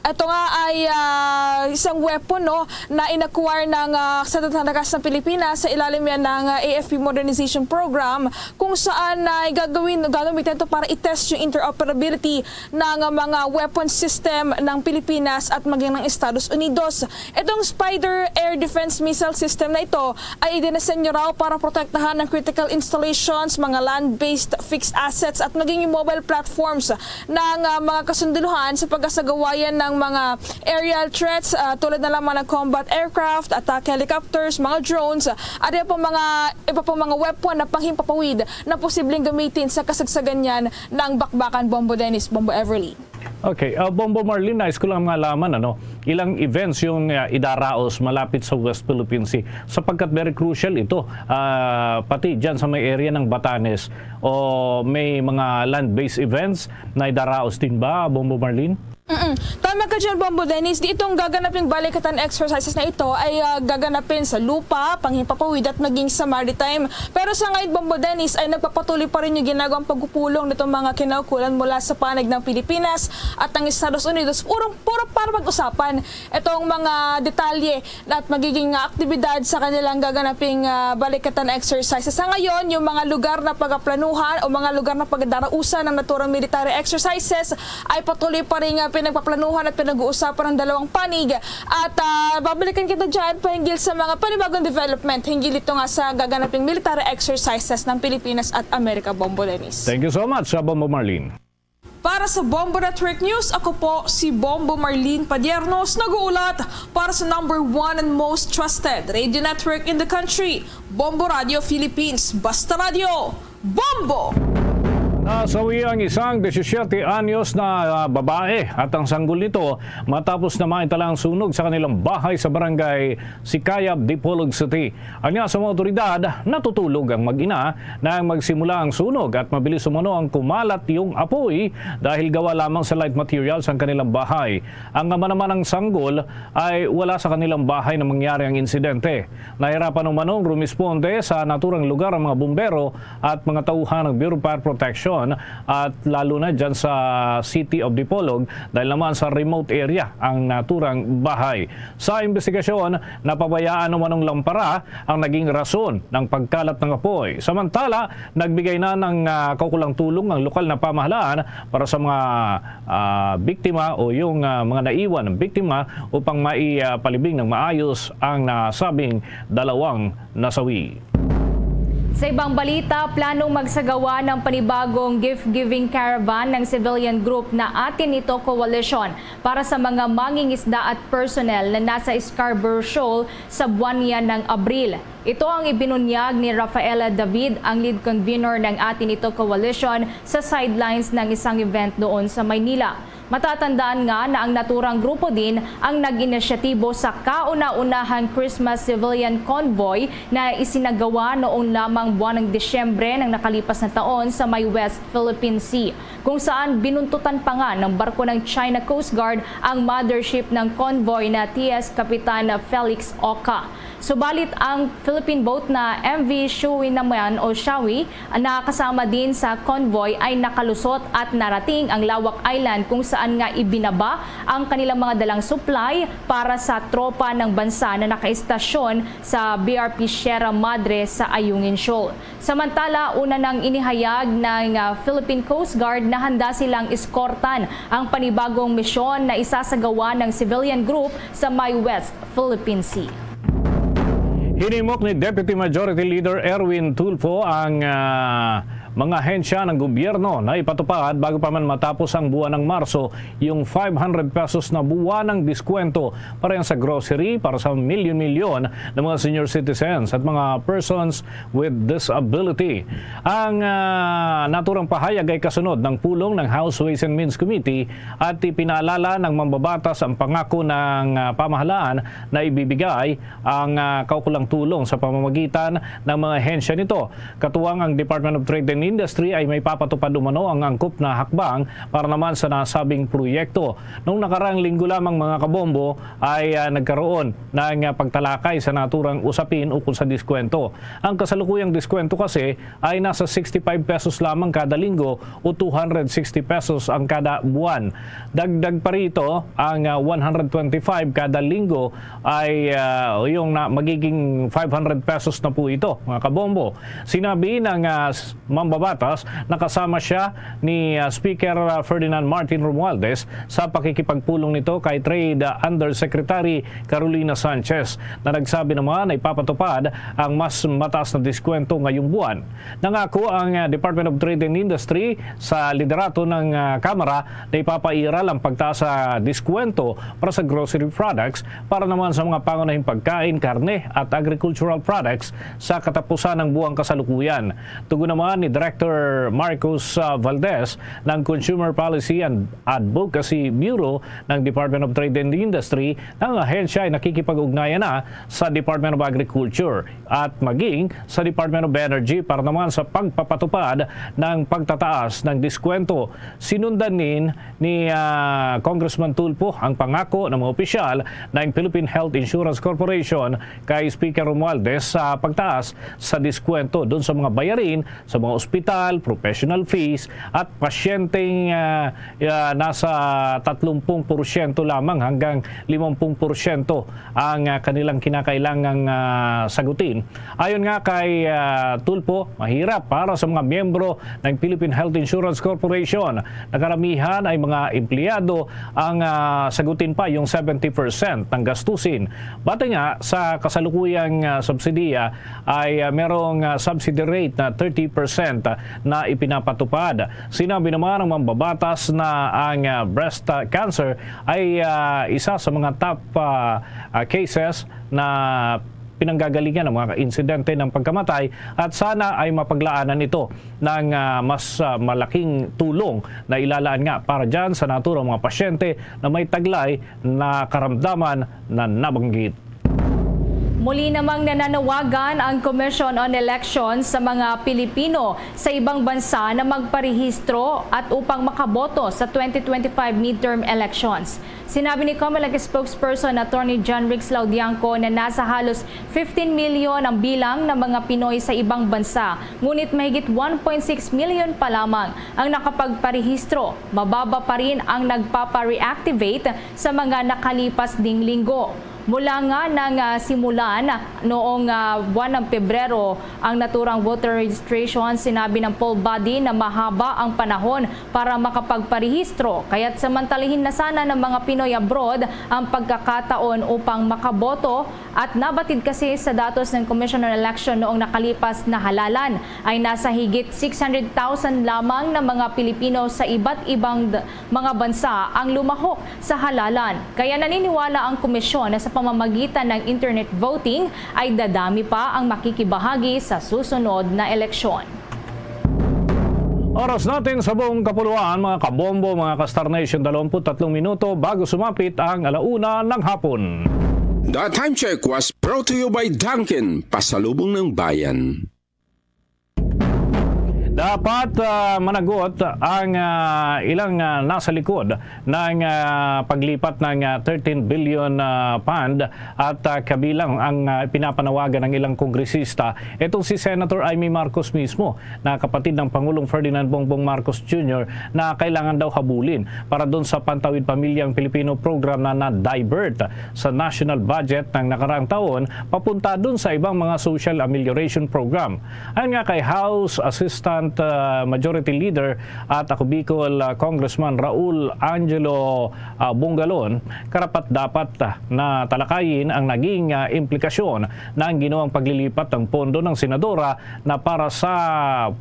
Ito nga ay ah, isang weapon, no, na in-acquire ng ah, Sandatang Lakas ng Pilipinas sa ilalim yan ng ah, A F P Modernization Program, kung saan na gagawin, gagamitin ito para i-test yung interoperability ng ah, mga weapon system ng Pilipinas at maging ng Estados Unidos. Itong Spider Air Defense Missile System na ito ay idinisenyo raw para protektahan ng critical installations, mga land-based fixed assets at maging yung mobile platforms ng ah, mga kasundaluhan sa pagkasagawayan ng mga aerial threats ah, tulad na lamang ng combat aircraft, attack helicopters, mga drones, at iba pang mga, iba pang mga weapon na panghimpapawid na posibleng gamitin sa kasagsagan niyan ng bakbakan. Bombo Dennis, Bombo Everly. Okay, uh, Bombo Marlene, nais ko lang malaman, ano, ilang events yung uh, idaraos malapit sa West Philippine Sea sapagkat very crucial ito, uh, pati dyan sa may area ng Batanes, o may mga land-based events na idaraos din ba, Bombo Marlene? Mm-mm. Tama ka dyan, Bombo Dennis. Di itong gaganaping balikatan exercises na ito ay uh, gaganapin sa lupa, panghimpapawid at maging sa maritime. Pero sa ngayon, Bombo Dennis, ay nagpapatuloy pa rin yung ginagawang pagpupulong nitong mga kinaukulan mula sa panig ng Pilipinas at ng Estados Unidos puro, puro para pag-usapan itong mga detalye at magiging aktibidad sa kanilang gaganaping ah, balikatan exercises. Sa ngayon, yung mga lugar na pagaplanuhan o mga lugar na pagdarausan ng naturang military exercises ay patuloy pa rin ah, Nagpaplanuhan at pinag-uusapan ang dalawang panig. At, ah, babalikan kita dyan pahinggil sa mga panibagong development hinggil ito nga sa gaganaping military exercises ng Pilipinas at Amerika, Bombo Dennis. Thank you so much, uh, Bombo Marlene. Para sa Bombo Network News, ako po si Bombo Marlene Padiernos, nag-uulat para sa number one and most trusted radio network in the country, Bombo Radio Philippines. Basta Radio, Bombo! Nasawi ang isang disisiete anyos na, ah, babae at ang sanggol nito matapos na maitala ang sunog sa kanilang bahay sa barangay Sikayab, Dipolog City. Anya sa mga otoridad, natutulog ang mag-ina nang magsimula ang sunog at mabilis umano ang kumalat yung apoy dahil gawa lamang sa light materials ang kanilang bahay. Ang ama naman ng sanggol ay wala sa kanilang bahay na mangyari ang insidente. Nahirapan umanong rumisponde sa naturang lugar ang mga bumbero at mga tauhan ng Bureau of Fire Protection at lalo na dyan sa City of Dipolog dahil naman sa remote area ang naturang bahay. Sa investigasyon, napabayaan umanong lampara ang naging rason ng pagkalat ng apoy. Samantala, nagbigay na ng, ah, kaukulang tulong ang lokal na pamahalaan para sa mga, ah, biktima o yung, ah, mga naiwan ng biktima upang maipalibing ng maayos ang nasabing dalawang nasawi. Sa ibang balita, planong magsagawa ng panibagong gift-giving caravan ng civilian group na Atin Ito Coalition para sa mga mangingisda at personnel na nasa Scarborough Shoal sa buwan niya ng Abril. Ito ang ibinunyag ni Rafaela David, ang lead convener ng Atin Ito Coalition, sa sidelines ng isang event doon sa Maynila. Matatandaan nga na ang naturang grupo din ang nag-inisyatibo sa kauna-unahang Christmas civilian convoy na isinagawa noong lamang buwan ng Disyembre ng nakalipas na taon sa may West Philippine Sea, kung saan binuntutan pa nga ng barko ng China Coast Guard ang mothership ng convoy na T S Kapitan Felix Oca. Subalit ang Philippine boat na M V Shuinaman o Shawi na kasama din sa convoy ay nakalusot at narating ang Lawak Island kung saan nga ibinaba ang kanilang mga dalang supply para sa tropa ng bansa na nakaistasyon sa B R P Sierra Madre sa Ayungin Shoal. Samantala, una nang inihayag ng, ah, Philippine Coast Guard na handa silang eskortan ang panibagong misyon na isasagawa ng civilian group sa may West Philippine Sea. Hinimok ni Deputy Majority Leader Erwin Tulfo ang, ah, mga ahensya ng gobyerno na ipatupad bago pa man matapos ang buwan ng Marso yung five hundred pesos na buwanang diskwento para yan sa grocery para sa milyon-milyon na mga senior citizens at mga persons with disability. Ang, ah, naturang pahayag ay kasunod ng pulong ng House Ways and Means Committee at ipinaalala ng mambabatas ang pangako ng, ah, pamahalaan na ibibigay ang, ah, kaukulang tulong sa pamamagitan ng mga ahensya nito. Katuwang ang Department of Trade and Industry ay may papatupad umano ang angkop na hakbang para naman sa nasabing proyekto. Noong nakaraang linggo lamang, mga kabombo, ay, ah, nagkaroon ng, ah, pagtalakay sa naturang usapin ukol sa diskwento. Ang kasalukuyang diskwento kasi ay nasa sixty-five pesos lamang kada linggo o two hundred sixty pesos ang kada buwan. Dagdag pa rito, ang, ah, one hundred twenty-five kada linggo ay, ah, yung na, magiging five hundred pesos na po ito, mga kabombo. Sinabi ng, ah, s- mambabatas na kasama siya ni, ah, Speaker, ah, Ferdinand Martin Romualdez sa pakikipagpulong nito kay Trade, ah, Undersecretary Carolina Sanchez, na nagsabi naman na ipapatupad ang mas mataas na diskwento ngayong buwan. Nangako ang, ah, Department of Trade and Industry sa liderato ng, ah, Kamara na ipapairal ang pagtaas sa diskwento para sa grocery products para naman sa mga pangunahing pagkain, karne at agricultural products sa katapusan ng buwang kasalukuyan. Tugon naman ni Director Marcos, ah, Valdez ng Consumer Policy and Advocacy Bureau ng Department of Trade and Industry na ang ahensya ay nakikipag-ugnayan na sa Department of Agriculture at maging sa Department of Energy para naman sa pagpapatupad ng pagtataas ng diskwento. Sinundan nin ni, ah, Congressman Tulfo ang pangako ng mga opisyal ng Philippine Health Insurance Corporation kay Speaker Romualdez sa pagtaas sa diskwento dun sa mga bayarin sa mga ospital, professional fees, at pasyenteng, ah, ah, nasa tatlong pung porsyento lamang hanggang limang pung porsyento ang, ah, kanilang kinakailangang, ah, sagutin. Ayon nga kay, ah, Tulfo, mahirap para sa mga miyembro ng Philippine Health Insurance Corporation na karamihan ay mga empleyado ang, ah, sagutin pa yung seventy percent ng gastusin. Batay nga sa kasalukuyang, ah, subsidiya, ay, ah, merong, ah, subsidy rate na thirty percent na ipinapatupad. Sinabi naman ng mambabatas na ang, ah, breast, ah, cancer ay, ah, isa sa mga top, ah, ah, cases na pinanggagalingan ng mga insidente ng pagkamatay at sana ay mapaglaanan ito ng, ah, mas, ah, malaking tulong na ilalaan nga para dyan sa naturang mga pasyente na may taglay na karamdaman na nabanggit. Muli namang nananawagan ang Commission on Elections sa mga Pilipino sa ibang bansa na magparehistro at upang makaboto sa twenty twenty-five midterm elections. Sinabi ni Comelec spokesperson Attorney John Rix Laudiangco na nasa halos fifteen million ang bilang ng mga Pinoy sa ibang bansa, ngunit mahigit one point six million pa lamang ang nakapagparehistro. Mababa pa rin ang nagpapa-reactivate sa mga nakalipas ding linggo. Mula nga nang, ah, simulan noong, ah, buwan ng Pebrero ang naturang voter registration, sinabi ng poll body na mahaba ang panahon para makapagparehistro, kaya't samantalahin na sana ng mga Pinoy abroad ang pagkakataon upang makaboto. At nabatid kasi sa datos ng Commission on Election noong nakalipas na halalan ay nasa higit six hundred thousand lamang na mga Pilipino sa iba't ibang d- mga bansa ang lumahok sa halalan. Kaya naniniwala ang komisyon na sa pamamagitan ng internet voting ay dadami pa ang makikibahagi sa susunod na eleksyon. Oras natin sa buong kapuluan, mga kabombo, mga ka-Star Nation, dalawampu't tatlong minuto bago sumapit ang alauna ng hapon. The Time Check was brought to you by Dunkin, Pasalubong ng Bayan. Dapat, ah, managot ang, ah, ilang, ah, nasa likod ng, ah, paglipat ng, ah, thirteen billion, ah, fund at, ah, kabilang ang, ah, pinapanawagan ng ilang kongresista. Itong si Senator Imee Marcos mismo, na kapatid ng Pangulong Ferdinand Bongbong Marcos Junior, na kailangan daw habulin para doon sa Pantawid Pamilyang Pilipino program na na-divert sa national budget ng nakaraang taon papunta doon sa ibang mga social amelioration program. Ayon nga kay House Assistant, ah, Majority Leader at Ako Bicol, ah, Congressman Raul Angelo, ah, Bongalon, karapat-dapat, ah, na talakayin ang naging, ah, implikasyon ng ginawang paglilipat ng pondo ng senadora na para sa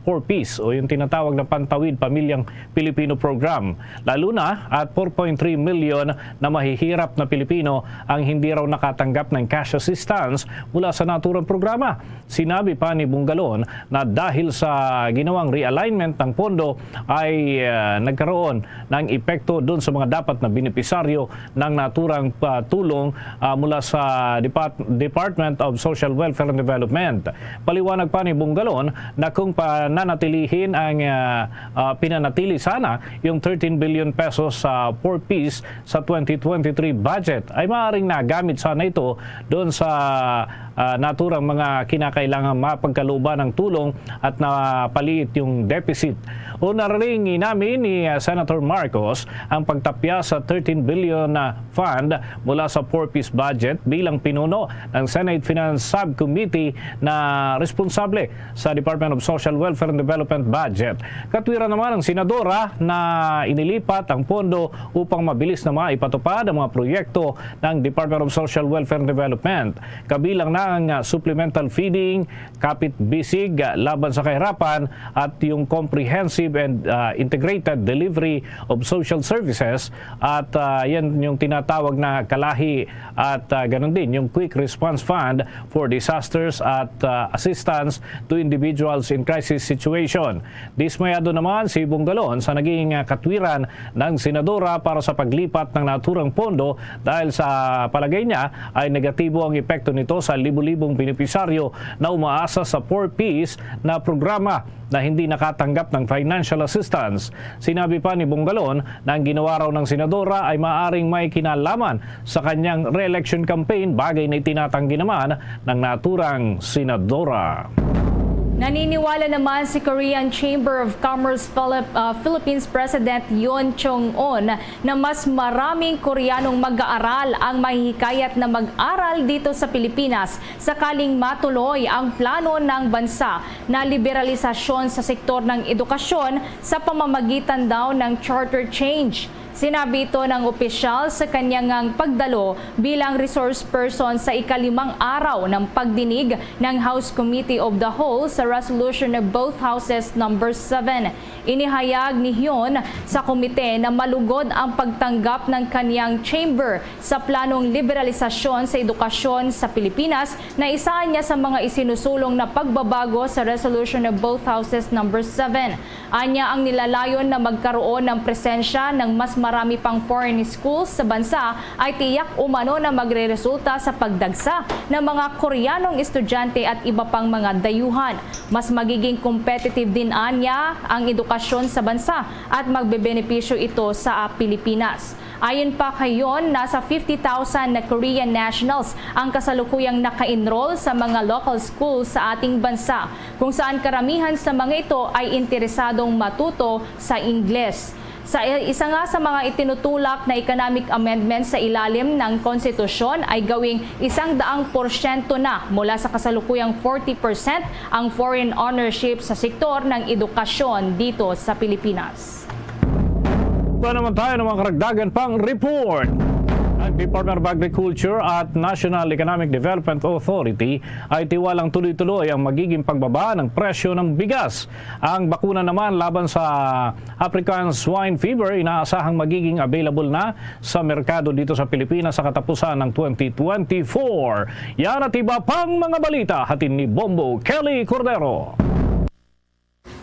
Four Ps o yung tinatawag na Pantawid Pamilyang Pilipino Program, lalo na at four point three million na mahihirap na Pilipino ang hindi raw nakatanggap ng cash assistance mula sa naturang programa. Sinabi pa ni Bongalon na dahil sa ginawang realignment ng pondo ay, ah, nagkaroon ng epekto dun sa mga dapat na benepisaryo ng naturang patulong, ah, mula sa Depart-, Department of Social Welfare and Development. Paliwanag pa ni Bongalon na kung pananatilihin ang, ah, ah, pinanatili sana yung thirteen billion pesos sa Four Ps sa twenty twenty-three budget, ay maaaring nagamit sana ito doon sa, ah, naturang mga kinakailangan mapagkalooban ng tulong at napaliit yung deficit. Una ring inamin ni, ah, Senator Marcos ang pagtapya sa thirteen billion na fund mula sa Four Ps budget bilang pinuno ng Senate Finance Subcommittee na responsable sa Department of Social Welfare and Development budget. Katwiran naman ang senadora na inilipat ang pondo upang mabilis na maipatupad ang mga proyekto ng Department of Social Welfare and Development, kabilang na ang, ah, supplemental feeding, kapit-bisig, ah, laban sa kahirapan, at yung comprehensive and, ah, integrated delivery of social services, at, ah, yan yung tinatawag na kalahi, at, ah, ganun din yung Quick Response Fund for Disasters at, ah, Assistance to Individuals in Crisis Situation. Dismayado naman si Bongalon sa naging, ah, katwiran ng senadora para sa paglipat ng naturang pondo dahil sa palagay niya ay negatibo ang epekto nito sa libo-libong benepisaryo na umaasa sa Four Ps na programa na hindi nakatanggap ng financial assistance. Sinabi pa ni Bongalon na ang ginawa raw ng senadora ay maaring may kinalaman sa kanyang re-election campaign, bagay na itinatanggi naman ng naturang senadora. Naniniwala naman si Korean Chamber of Commerce Philip-, ah, Philippines President Yoon Chung-un na mas maraming Koreanong mag-aaral ang mahihikayat na mag-aral dito sa Pilipinas sakaling matuloy ang plano ng bansa na liberalisasyon sa sektor ng edukasyon sa pamamagitan daw ng charter change. Sinabi ito ng opisyal sa kanyang pagdalo bilang resource person sa ikalimang araw ng pagdinig ng House Committee of the Whole sa Resolution of Both Houses Number seven. Inihayag ni Hyun sa komite na malugod ang pagtanggap ng kanyang chamber sa planong liberalisasyon sa edukasyon sa Pilipinas na isa niya sa mga isinusulong na pagbabago sa Resolution of Both Houses Number seven. Anya, ang nilalayon na magkaroon ng presensya ng mas marami pang foreign schools sa bansa ay tiyak umano na magreresulta sa pagdagsa ng mga Koreanong estudyante at iba pang mga dayuhan. Mas magiging competitive din anya ang edukasyon sa bansa at magbebenepisyo ito sa Pilipinas. Ayon pa kay Hyun, nasa fifty thousand na Korean nationals ang kasalukuyang naka-enroll sa mga local schools sa ating bansa, kung saan karamihan sa mga ito ay interesadong matuto sa Ingles. Sa i-, isa nga sa mga itinutulak na economic amendment sa ilalim ng konstitusyon ay gawing isang daang porsyento na mula sa kasalukuyang forty percent ang foreign ownership sa sektor ng edukasyon dito sa Pilipinas. Kuha naman tayo ng mga karagdagan pang report. Ang Department of Agriculture at National Economic Development Authority ay tiwalang tuloy-tuloy ang magiging pagbaba ng presyo ng bigas. Ang bakuna naman laban sa African Swine Fever inaasahang magiging available na sa merkado dito sa Pilipinas sa katapusan ng twenty twenty-four. Yan at iba pang mga balita hatid ni Bombo Kelly Cordero.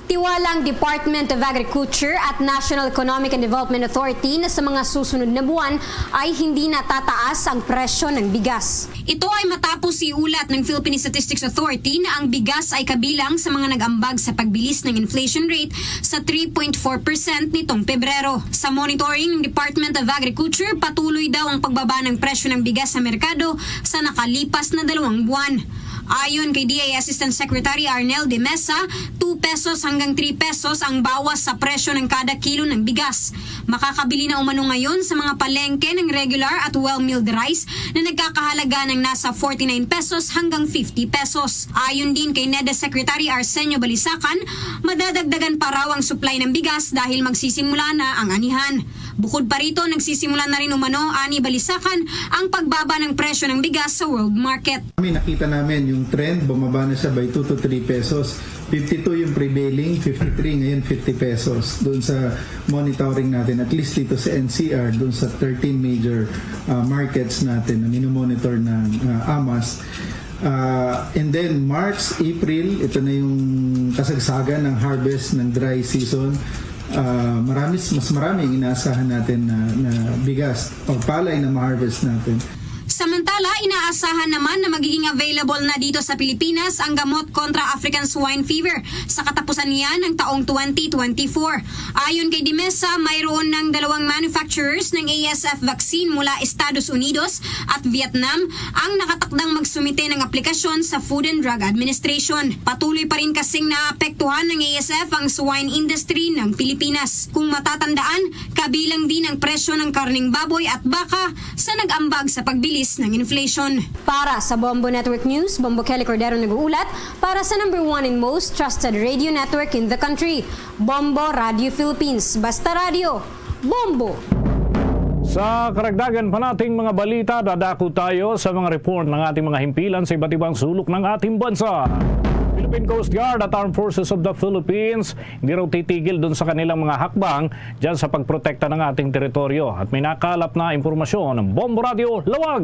Tiwala ang Department of Agriculture at National Economic and Development Authority na sa mga susunod na buwan ay hindi na tataas ang presyo ng bigas. Ito ay matapos iulat ng Philippine Statistics Authority na ang bigas ay kabilang sa mga nag-ambag sa pagbilis ng inflation rate sa three point four percent nitong Pebrero. Sa monitoring ng Department of Agriculture, patuloy daw ang pagbaba ng presyo ng bigas sa merkado sa nakalipas na dalawang buwan. Ayon kay D A Assistant Secretary Arnel de Mesa, two pesos hanggang three pesos ang bawas sa presyo ng kada kilo ng bigas. Makakabili na umano ngayon sa mga palengke ng regular at well-milled rice na nagkakahalaga ng nasa forty-nine pesos hanggang fifty pesos. Ayon din kay NEDA Secretary Arsenio Balisacan, madadagdagan pa raw ang supply ng bigas dahil magsisimula na ang anihan. Bukod pa rito, nagsisimula na rin umano, ani Balisacan, ang pagbaba ng presyo ng bigas sa world market. Kami, nakita namin yung trend, bumaba na siya by two to three pesos. Fifty-two yung prevailing, fifty-three ngayon, fifty pesos. Doon sa monitoring natin, at least dito sa N C R, doon sa thirteen major, ah, markets natin na minomonitor ng, ah, AMAS. Ah, and then March, April, ito na yung kasagsagan ng harvest ng dry season. Ah, marami, mas maraming inaasahan natin na, na bigas o palay na ma-harvest natin. Samantala, inaasahan naman na magiging available na dito sa Pilipinas ang gamot kontra African Swine Fever sa katapusan niya ng taong twenty twenty-four. Ayon kay de Mesa, mayroon ng dalawang manufacturers ng A S F vaccine mula Estados Unidos at Vietnam ang nakatakdang magsumite ng aplikasyon sa Food and Drug Administration. Patuloy pa rin kasing naapektuhan ng A S F ang swine industry ng Pilipinas. Kung matatandaan, kabilang din ang presyo ng karneng baboy at baka sa nag-ambag sa pagbilis ng inflation. Para sa Bombo Network News, Bombo Kelly Cordero nag-uulat para sa number one and most trusted radio network in the country, Bombo Radio Philippines. Basta radyo, Bombo! Sa karagdagan pa nating mga balita, dadako tayo sa mga report ng ating mga himpilan sa iba't ibang sulok ng ating bansa. Philippine Coast Guard at Armed Forces of the Philippines hindi raw titigil dun sa kanilang mga hakbang dyan sa pagprotekta ng ating teritoryo. At may nakalap na impormasyon ng Bombo Radio Lawag.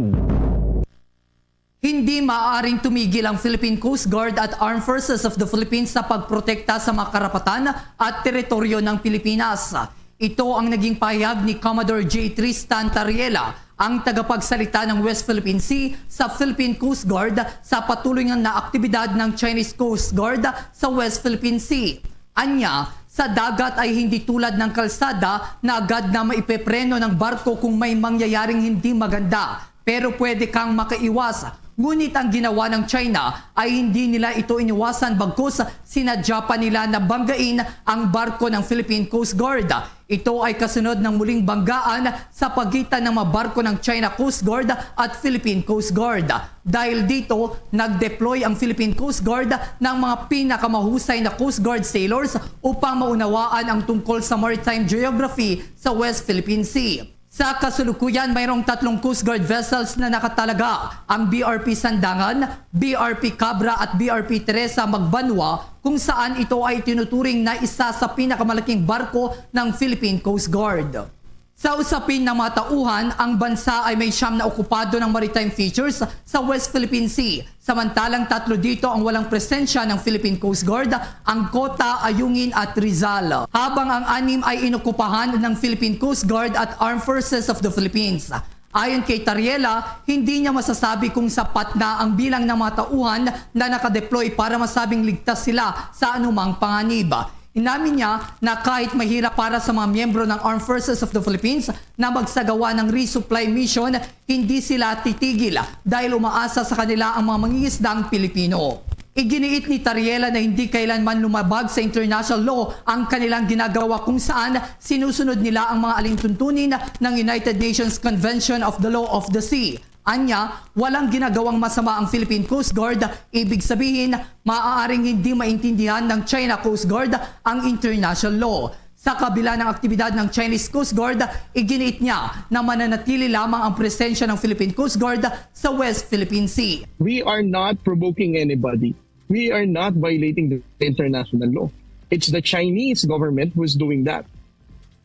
Hindi maaaring tumigil ang Philippine Coast Guard at Armed Forces of the Philippines sa pagprotekta sa mga karapatan at teritoryo ng Pilipinas. Ito ang naging pahayag ni Commodore J Tristan Tariela, ang tagapagsalita ng West Philippine Sea sa Philippine Coast Guard, sa patuloy nga na aktibidad ng Chinese Coast Guard sa West Philippine Sea. Anya, sa dagat ay hindi tulad ng kalsada na agad na maipepreno ng barko kung may mangyayaring hindi maganda. Pero pwede kang makaiwas Ngunit ang ginawa ng China ay hindi nila ito iniwasan, bagkus sinadya pa nila na banggain ang barko ng Philippine Coast Guard. Ito ay kasunod ng muling banggaan sa pagitan ng mga barko ng China Coast Guard at Philippine Coast Guard. Dahil dito, nag-deploy ang Philippine Coast Guard ng mga pinakamahusay na Coast Guard sailors upang maunawaan ang tungkol sa maritime geography sa West Philippine Sea. Sa kasalukuyan, mayroong tatlong Coast Guard vessels na nakatalaga, ang B R P Sandangan, B R P Cabra at B R P Teresa Magbanwa, kung saan ito ay tinuturing na isa sa pinakamalaking barko ng Philippine Coast Guard. Sa usapin ng mga tauhan, ang bansa ay may siyam na okupado ng maritime features sa West Philippine Sea. Samantalang tatlo dito ang walang presensya ng Philippine Coast Guard, ang Cota, Ayungin at Rizal. Habang ang anim ay inokupahan ng Philippine Coast Guard at Armed Forces of the Philippines. Ayon kay Tariela, hindi niya masasabi kung sapat na ang bilang ng mga tauhan na nakadeploy para masabing ligtas sila sa anumang panganib. Inamin niya na kahit mahirap para sa mga miyembro ng Armed Forces of the Philippines na magsagawa ng resupply mission, hindi sila titigil dahil umaasa sa kanila ang mga mangingisdang Pilipino. Iginiit ni Tariela na hindi kailanman lumabag sa international law ang kanilang ginagawa, kung saan sinusunod nila ang mga alintuntunin ng United Nations Convention of the Law of the Sea. Anya, walang ginagawang masama ang Philippine Coast Guard, ibig sabihin, maaaring hindi maintindihan ng China Coast Guard ang international law. Sa kabila ng aktibidad ng Chinese Coast Guard, iginiit niya na mananatili lamang ang presensya ng Philippine Coast Guard sa West Philippine Sea. We are not provoking anybody. We are not violating the international law. It's the Chinese government who is doing that.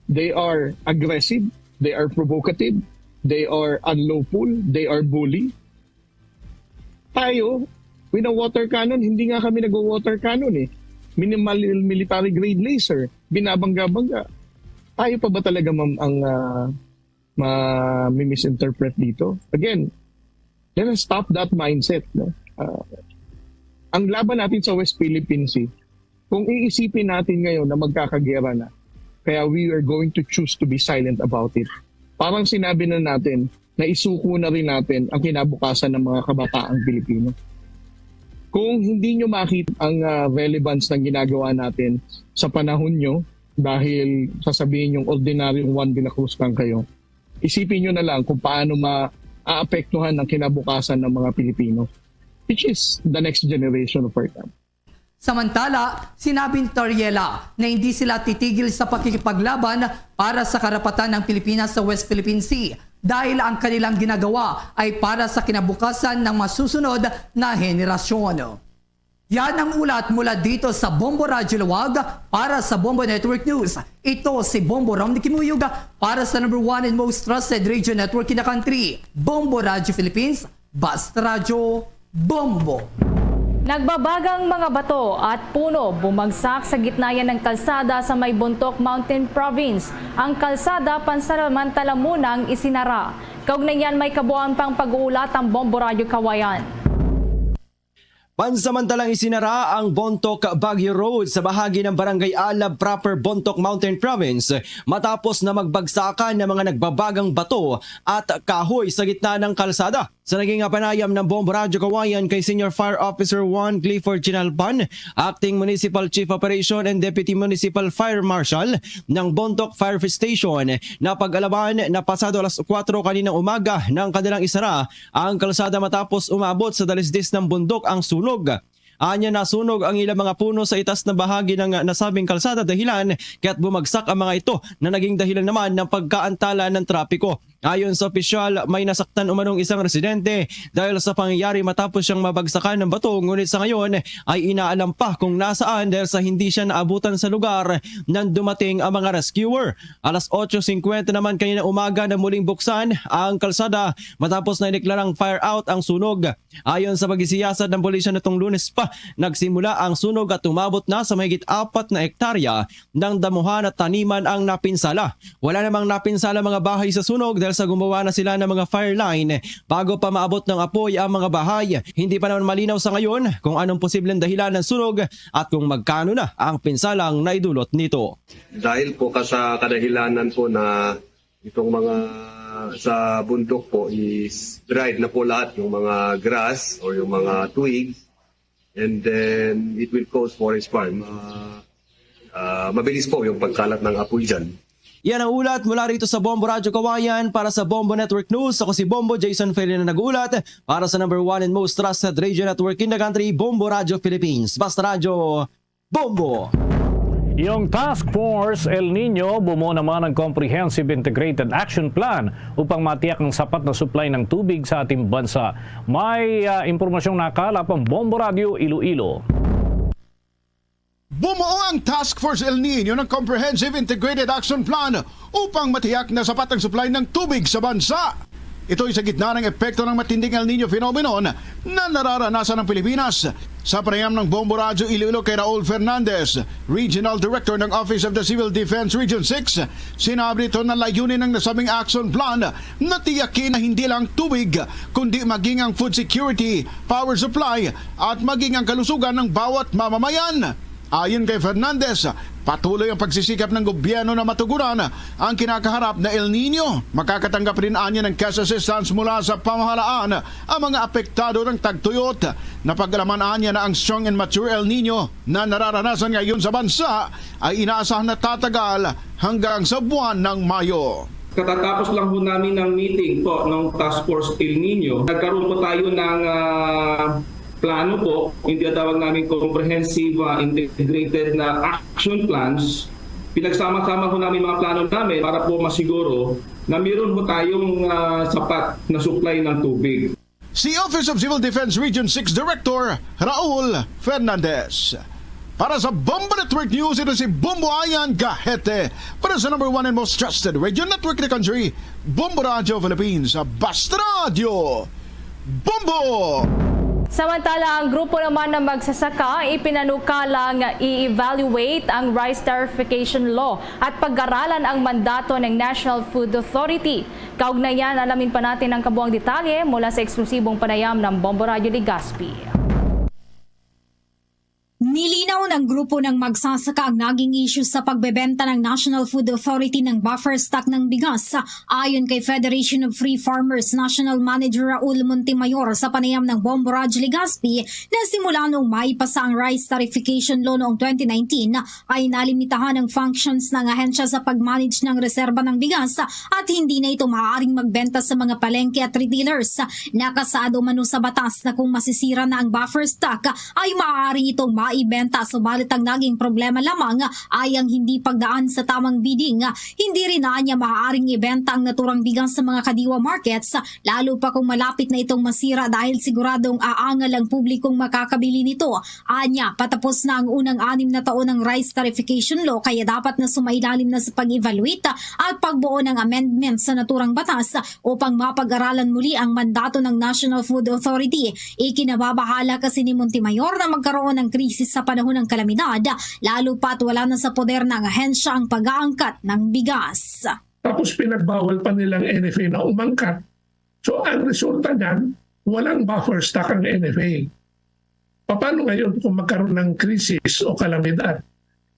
They are aggressive, they are provocative, they are unlawful, they are bully. Tayo, with a water cannon, hindi nga kami nagwa-water cannon eh. Minimal military grade laser, binabangga-bangga. Tayo pa ba talaga, ma'am, ang uh, ma-misinterpret dito? Again, let us stop that mindset. No? Uh, ang laban natin sa West Philippine Sea, kung iisipin natin ngayon na magkakagera na, kaya we are going to choose to be silent about it. Parang sinabi na natin na isuko na rin natin ang kinabukasan ng mga kabataang Pilipino. Kung hindi nyo makita ang uh, relevance ng ginagawa natin sa panahon nyo, dahil sasabihin yung ordinaryong one de la Cruz lang kayo, isipin nyo na lang kung paano maapektuhan ang kinabukasan ng mga Pilipino, which is the next generation of our time. Samantala, sinabi ni Tariela na hindi sila titigil sa pakikipaglaban para sa karapatan ng Pilipinas sa West Philippine Sea dahil ang kanilang ginagawa ay para sa kinabukasan ng masusunod na henerasyon. Yan ang ulat mula dito sa Bombo Radyo Lawag para sa Bombo Network News. Ito si Bombo Rom Kimuyog para sa number one and most trusted radio network in the country, Bombo Radyo Philippines, Basta Radyo, Bombo. Nagbabagang mga bato at puno bumagsak sa gitna yan ng kalsada sa may Bontoc Mountain Province. Ang kalsada pansamantala munang isinara. Kaugnay niyan, may kabuuan pang pag-uulat ang Bombo Radyo Kawayan. Pansamantalang isinara ang Bontoc Baguio Road sa bahagi ng Barangay Alab Proper, Bontoc Mountain Province, matapos na magbagsakan ng mga nagbabagang bato at kahoy sa gitna ng kalsada. Sa naging panayam ng Bombo Radyo Kawayan kay Senior Fire Officer one Clifford Chinalpan, Acting Municipal Chief Operation and Deputy Municipal Fire Marshal ng Bontoc Fire Station, napag-alaman na pasado alas kuwatro kaninang umaga nang kanilang isara ang kalsada matapos umabot sa dalisdis ng bundok ang sunog. Anya, nasunog ang ilang mga puno sa itas na bahagi ng nasabing kalsada, dahilan kaya't bumagsak ang mga ito na naging dahilan naman ng pagkaantala ng trapiko. Ayon sa opisyal, may nasaktan umanong isang residente dahil sa pangyayari matapos siyang mabagsakan ng bato, ngunit sa ngayon ay inaalam pa kung nasaan dahil sa hindi siya naabutan sa lugar nang dumating ang mga rescuer. Alas otso singkwenta naman kanina umaga na muling buksan ang kalsada matapos na ideklarang fire out ang sunog. Ayon sa pagsiyasat ng pulisya, nitong Lunes pa nagsimula ang sunog at umabot na sa mahigit apat na hektarya ng damuhan at taniman ang napinsala. Wala namang napinsala mga bahay sa sunog dahil sa gumawa na sila ng mga fire line bago pa maabot ng apoy ang mga bahay. Hindi pa naman malinaw sa ngayon kung anong posibleng dahilan ng sunog at kung magkano na ang pinsalang naidulot nito. Dahil po ka sa kadahilanan po na itong mga Ah, sa bundok po is dried na po lahat yung mga grass or yung mga twigs, and then it will cause forest fire. Ma- ah, mabilis po yung pagkalat ng apoy dyan. Yan ang ulat mula rito sa Bombo Radyo Kawayan. Para sa Bombo Network News, ako si Bombo Jason Ferreira, nag-uulat para sa number one and most trusted radio network in the country, Bombo Radyo Philippines. Basta Radyo, Bombo! Yung Task Force El Nino bumuo naman ng Comprehensive Integrated Action Plan upang matiyak ang sapat na supply ng tubig sa ating bansa. May, ah, impormasyong nakalap ang Bombo Radyo Iloilo. Bumuo ang Task Force El Nino ng Comprehensive Integrated Action Plan upang matiyak na sapat ang supply ng tubig sa bansa. Ito'y sa gitna ng epekto ng matinding El Nino phenomenon na nararanasan ng Pilipinas. Sa panayam ng Bombo Radyo Iloilo kay Raul Fernandez, Regional Director ng Office of the Civil Defense Region six, sinabi nito na layunin ng nasabing action plan na tiyakin na hindi lang tubig, kundi maging ang food security, power supply, at maging ang kalusugan ng bawat mamamayan. Ayon kay Fernandez, patuloy ang pagsisikap ng gobyerno na matugunan ang kinakaharap na El Nino. Makakatanggap rin anya ng cash assistance mula sa pamahalaan ang mga apektado ng tagtuyot. Napag-alaman anya na ang strong and mature El Nino na nararanasan ngayon sa bansa ay inaasahan na tatagal hanggang sa buwan ng Mayo. Katatapos lang ho namin ng meeting po ng Task Force El Nino. Nagkaroon po tayo ng, ah, plano po, yung tinatawag namin comprehensive, ah, integrated na action plans. Pinagsama-sama ho namin mga plano namin para po masiguro na meron ho tayong, ah, sapat na supply ng tubig. Si Office of Civil Defense Region six Director Raul Fernandez. Para sa Bombo Network News, ito si Bombo Ayan Gahete. Para sa number one and most trusted radio network in the country, Bombo Radio Philippines. Basta Radio, Bombo! Samantala, ang grupo naman ng magsasaka ipinanukalang i-evaluate ang rice tarification law at pag-aralan ang mandato ng National Food Authority. Kaugnay niyan, alamin pa natin ang kabuang detalye mula sa eksklusibong panayam ng Bombo Radyo Legazpi. Nilinaw ng grupo ng magsasaka ang naging issue sa pagbebenta ng National Food Authority ng buffer stock ng bigas. Ayon kay Federation of Free Farmers National Manager Raul Montemayor sa panayam ng Bombo Radyo Legazpi, na simula noong maipasa ang rice tarification law noong twenty nineteen, ay nalimitahan ang functions ng ahensya sa pag-manage ng reserba ng bigas at hindi na ito maaaring magbenta sa mga palengke at retailers. Nakasaad umano sa batas na kung masisira na ang buffer stock, ay maaari itong maibenta, subalit ang naging problema lamang ay ang hindi pagdaan sa tamang bidding. Hindi rin anya maaaring ibenta ang naturang bigas sa mga kadiwa markets, lalo pa kung malapit na itong masira, dahil siguradong aangal ang publikong makakabili nito. Anya, patapos na ang unang anim na taon ng rice tarification law, kaya dapat na sumailalim na sa pag-evaluate at pagbuo ng amendment sa naturang batas upang mapag-aralan muli ang mandato ng National Food Authority. Ikinababahala kasi ni Montemayor na magkaroon ng krisis sa panahon ng kalamidad, lalo pa't wala na sa poder ng ahensya ang pag-aangkat ng bigas. Tapos pinagbawal pa nilang N F A na umangkat. So, ang resulta niyan, walang buffer stock ang N F A. Paano ngayon kung magkaroon ng krisis o kalamidad?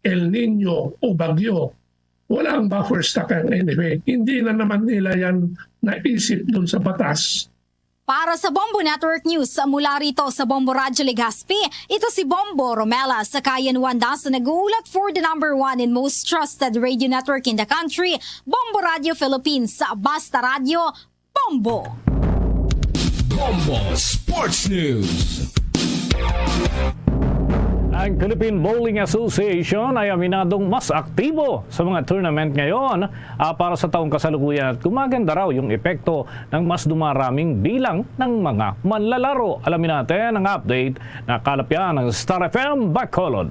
El Nino o bagyo, wala ang buffer stock ang N F A. Hindi na naman nila yan naisip dun sa batas. Para sa Bombo Network News, mula rito sa Bombo Radyo Legazpi, ito si Bombo Romela Sakayan Wanda sa nag-uulat for the number one and most trusted radio network in the country, Bombo Radyo Philippines. Basta Radyo, Bombo! Bombo Sports News. Ang Philippine Bowling Association ay aminadong mas aktibo sa mga tournament ngayon, ah, para sa taong kasalukuyan, at gumaganda raw yung epekto ng mas dumaraming bilang ng mga manlalaro. Alamin natin ang update na kalapyan ng Star F M Bacolod.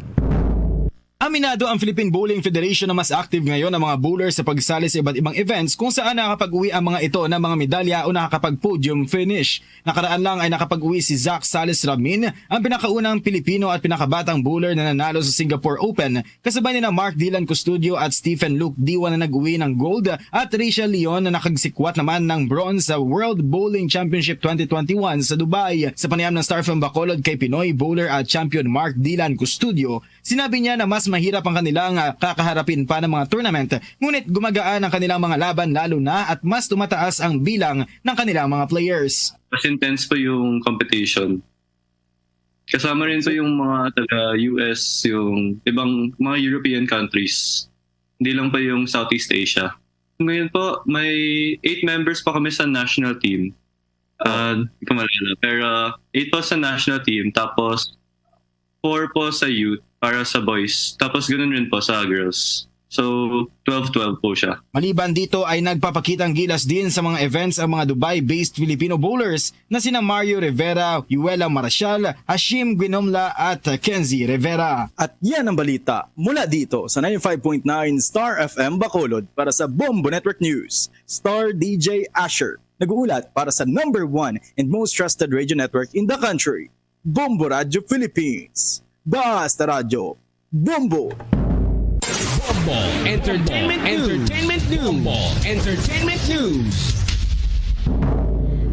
Aminado ang Philippine Bowling Federation na mas active ngayon ang mga bowlers sa pagsali sa iba't ibang events kung saan nakakapag-uwi ang mga ito ng mga medalya o nakakapag-podium finish. Nakaraan lang ay nakapag-uwi si Zach Sales Ramin, ang pinakaunang Pilipino at pinakabatang bowler na nanalo sa Singapore Open, kasabay nila Mark Dylan Custodio at Stephen Luke Diwa na nag-uwi ng gold, at Rachel Leon na nakagsikwat naman ng bronze sa World Bowling Championship twenty twenty-one sa Dubai. Sa panayam ng Star F M Bacolod kay Pinoy bowler at champion Mark Dylan Custodio, sinabi niya na mas Mahirap ang kanilang, ah, kakaharapin pa ng mga tournament, ngunit gumagaan ang kanilang mga laban, lalo na at mas tumataas ang bilang ng kanilang mga players. Mas intense po yung competition. Kasama rin po yung mga taga U S, yung ibang mga European countries. Hindi lang po yung Southeast Asia. Ngayon po, may eight members pa kami sa national team. Ah, di ko maalala. Pero eight po sa national team, tapos four po sa youth para sa boys. Tapos ganun rin po sa girls. So, twelve twelve po siya. Maliban dito ay nagpapakitang gilas din sa mga events ang mga Dubai-based Filipino bowlers na sina Mario Rivera, Yuela Marashal, Hashim Guinomla at Kenzie Rivera. At yan ang balita mula dito sa ninety-five point nine Star F M Bacolod. Para sa Bombo Network News, Star D J Asher. Nag-uulat para sa number one and most trusted radio network in the country, Bombo Radio Philippines. Basta Radyo, Bombo! Bombo Entertainment News. Entertainment News. Bombo Entertainment News.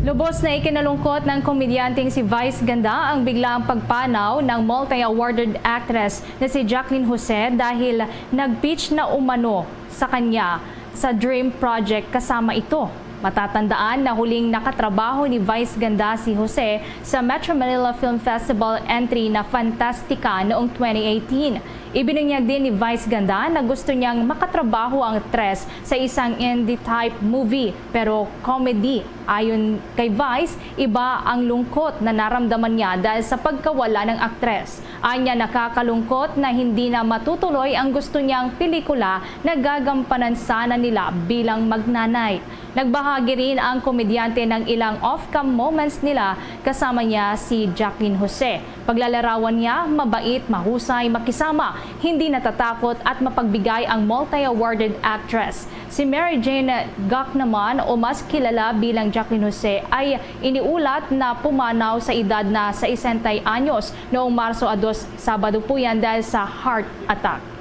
Lubos na ikinalungkot ng komedyanteng si Vice Ganda ang biglaang pagpanaw ng multi-awarded actress na si Jacqueline Jose dahil nag-pitch na umano sa kanya sa Dream Project kasama ito. Matatandaan na huling nakatrabaho ni Vice Ganda si Jose sa Metro Manila Film Festival entry na Fantastica noong twenty eighteen. Ibinunyag din ni Vice Ganda na gusto niyang makatrabaho ang aktres sa isang indie type movie, pero comedy. Ayon kay Vice, iba ang lungkot na naramdaman niya dahil sa pagkawala ng aktres. Anya, nakakalungkot na hindi na matutuloy ang gusto niyang pelikula na gagampanan sana nila bilang magnanay. Nagbahagi rin ang komedyante ng ilang off-cam moments nila kasama niya si Jacqueline Jose. Paglalarawan niya, mabait, mahusay, makisama, hindi natatakot at mapagbigay ang multi-awarded actress. Si Mary Jane Gok naman, o mas kilala bilang Jacqueline Jose, ay iniulat na pumanaw sa edad na sesenta anyos noong Marso a dos, Sabado po yan, dahil sa heart attack.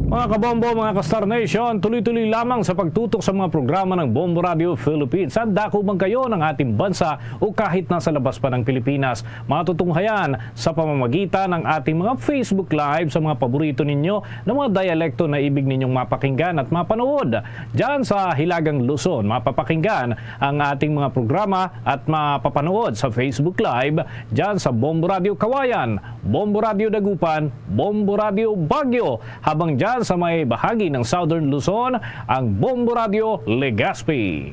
Mga kabombo, mga ka-Star Nation, tuloy-tuloy lamang sa pagtutok sa mga programa ng Bombo Radio Philippines. At dako man kayo ng ating bansa o kahit nasa labas pa ng Pilipinas, matutunghayan sa pamamagitan ng ating mga Facebook Live sa mga paborito ninyo na mga dialekto na ibig ninyong mapakinggan at mapanood. Diyan sa Hilagang Luzon, mapapakinggan ang ating mga programa at mapapanood sa Facebook Live diyan sa Bombo Radio Kawayan, Bombo Radio Dagupan, Bombo Radio Baguio, habang diyan sa may bahagi ng Southern Luzon, ang Bombo Radio Legazpi.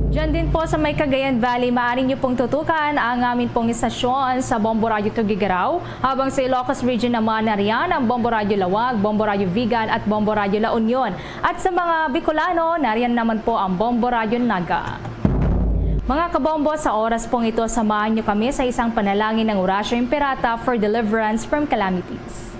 Diyan din po sa may Cagayan Valley, maaari niyo pong tutukan ang amin pong istasyon sa Bombo Radio Tuguegarao, habang sa Ilocos Region naman, nariyan ang Bombo Radio Lawag, Bombo Radio Vigan at Bombo Radio La Union. At sa mga Bicolano, nariyan naman po ang Bombo Radio Naga. Mga kabombo, sa oras pong ito, samahan niyo kami sa isang panalangin ng Oratio Imperata for deliverance from calamities.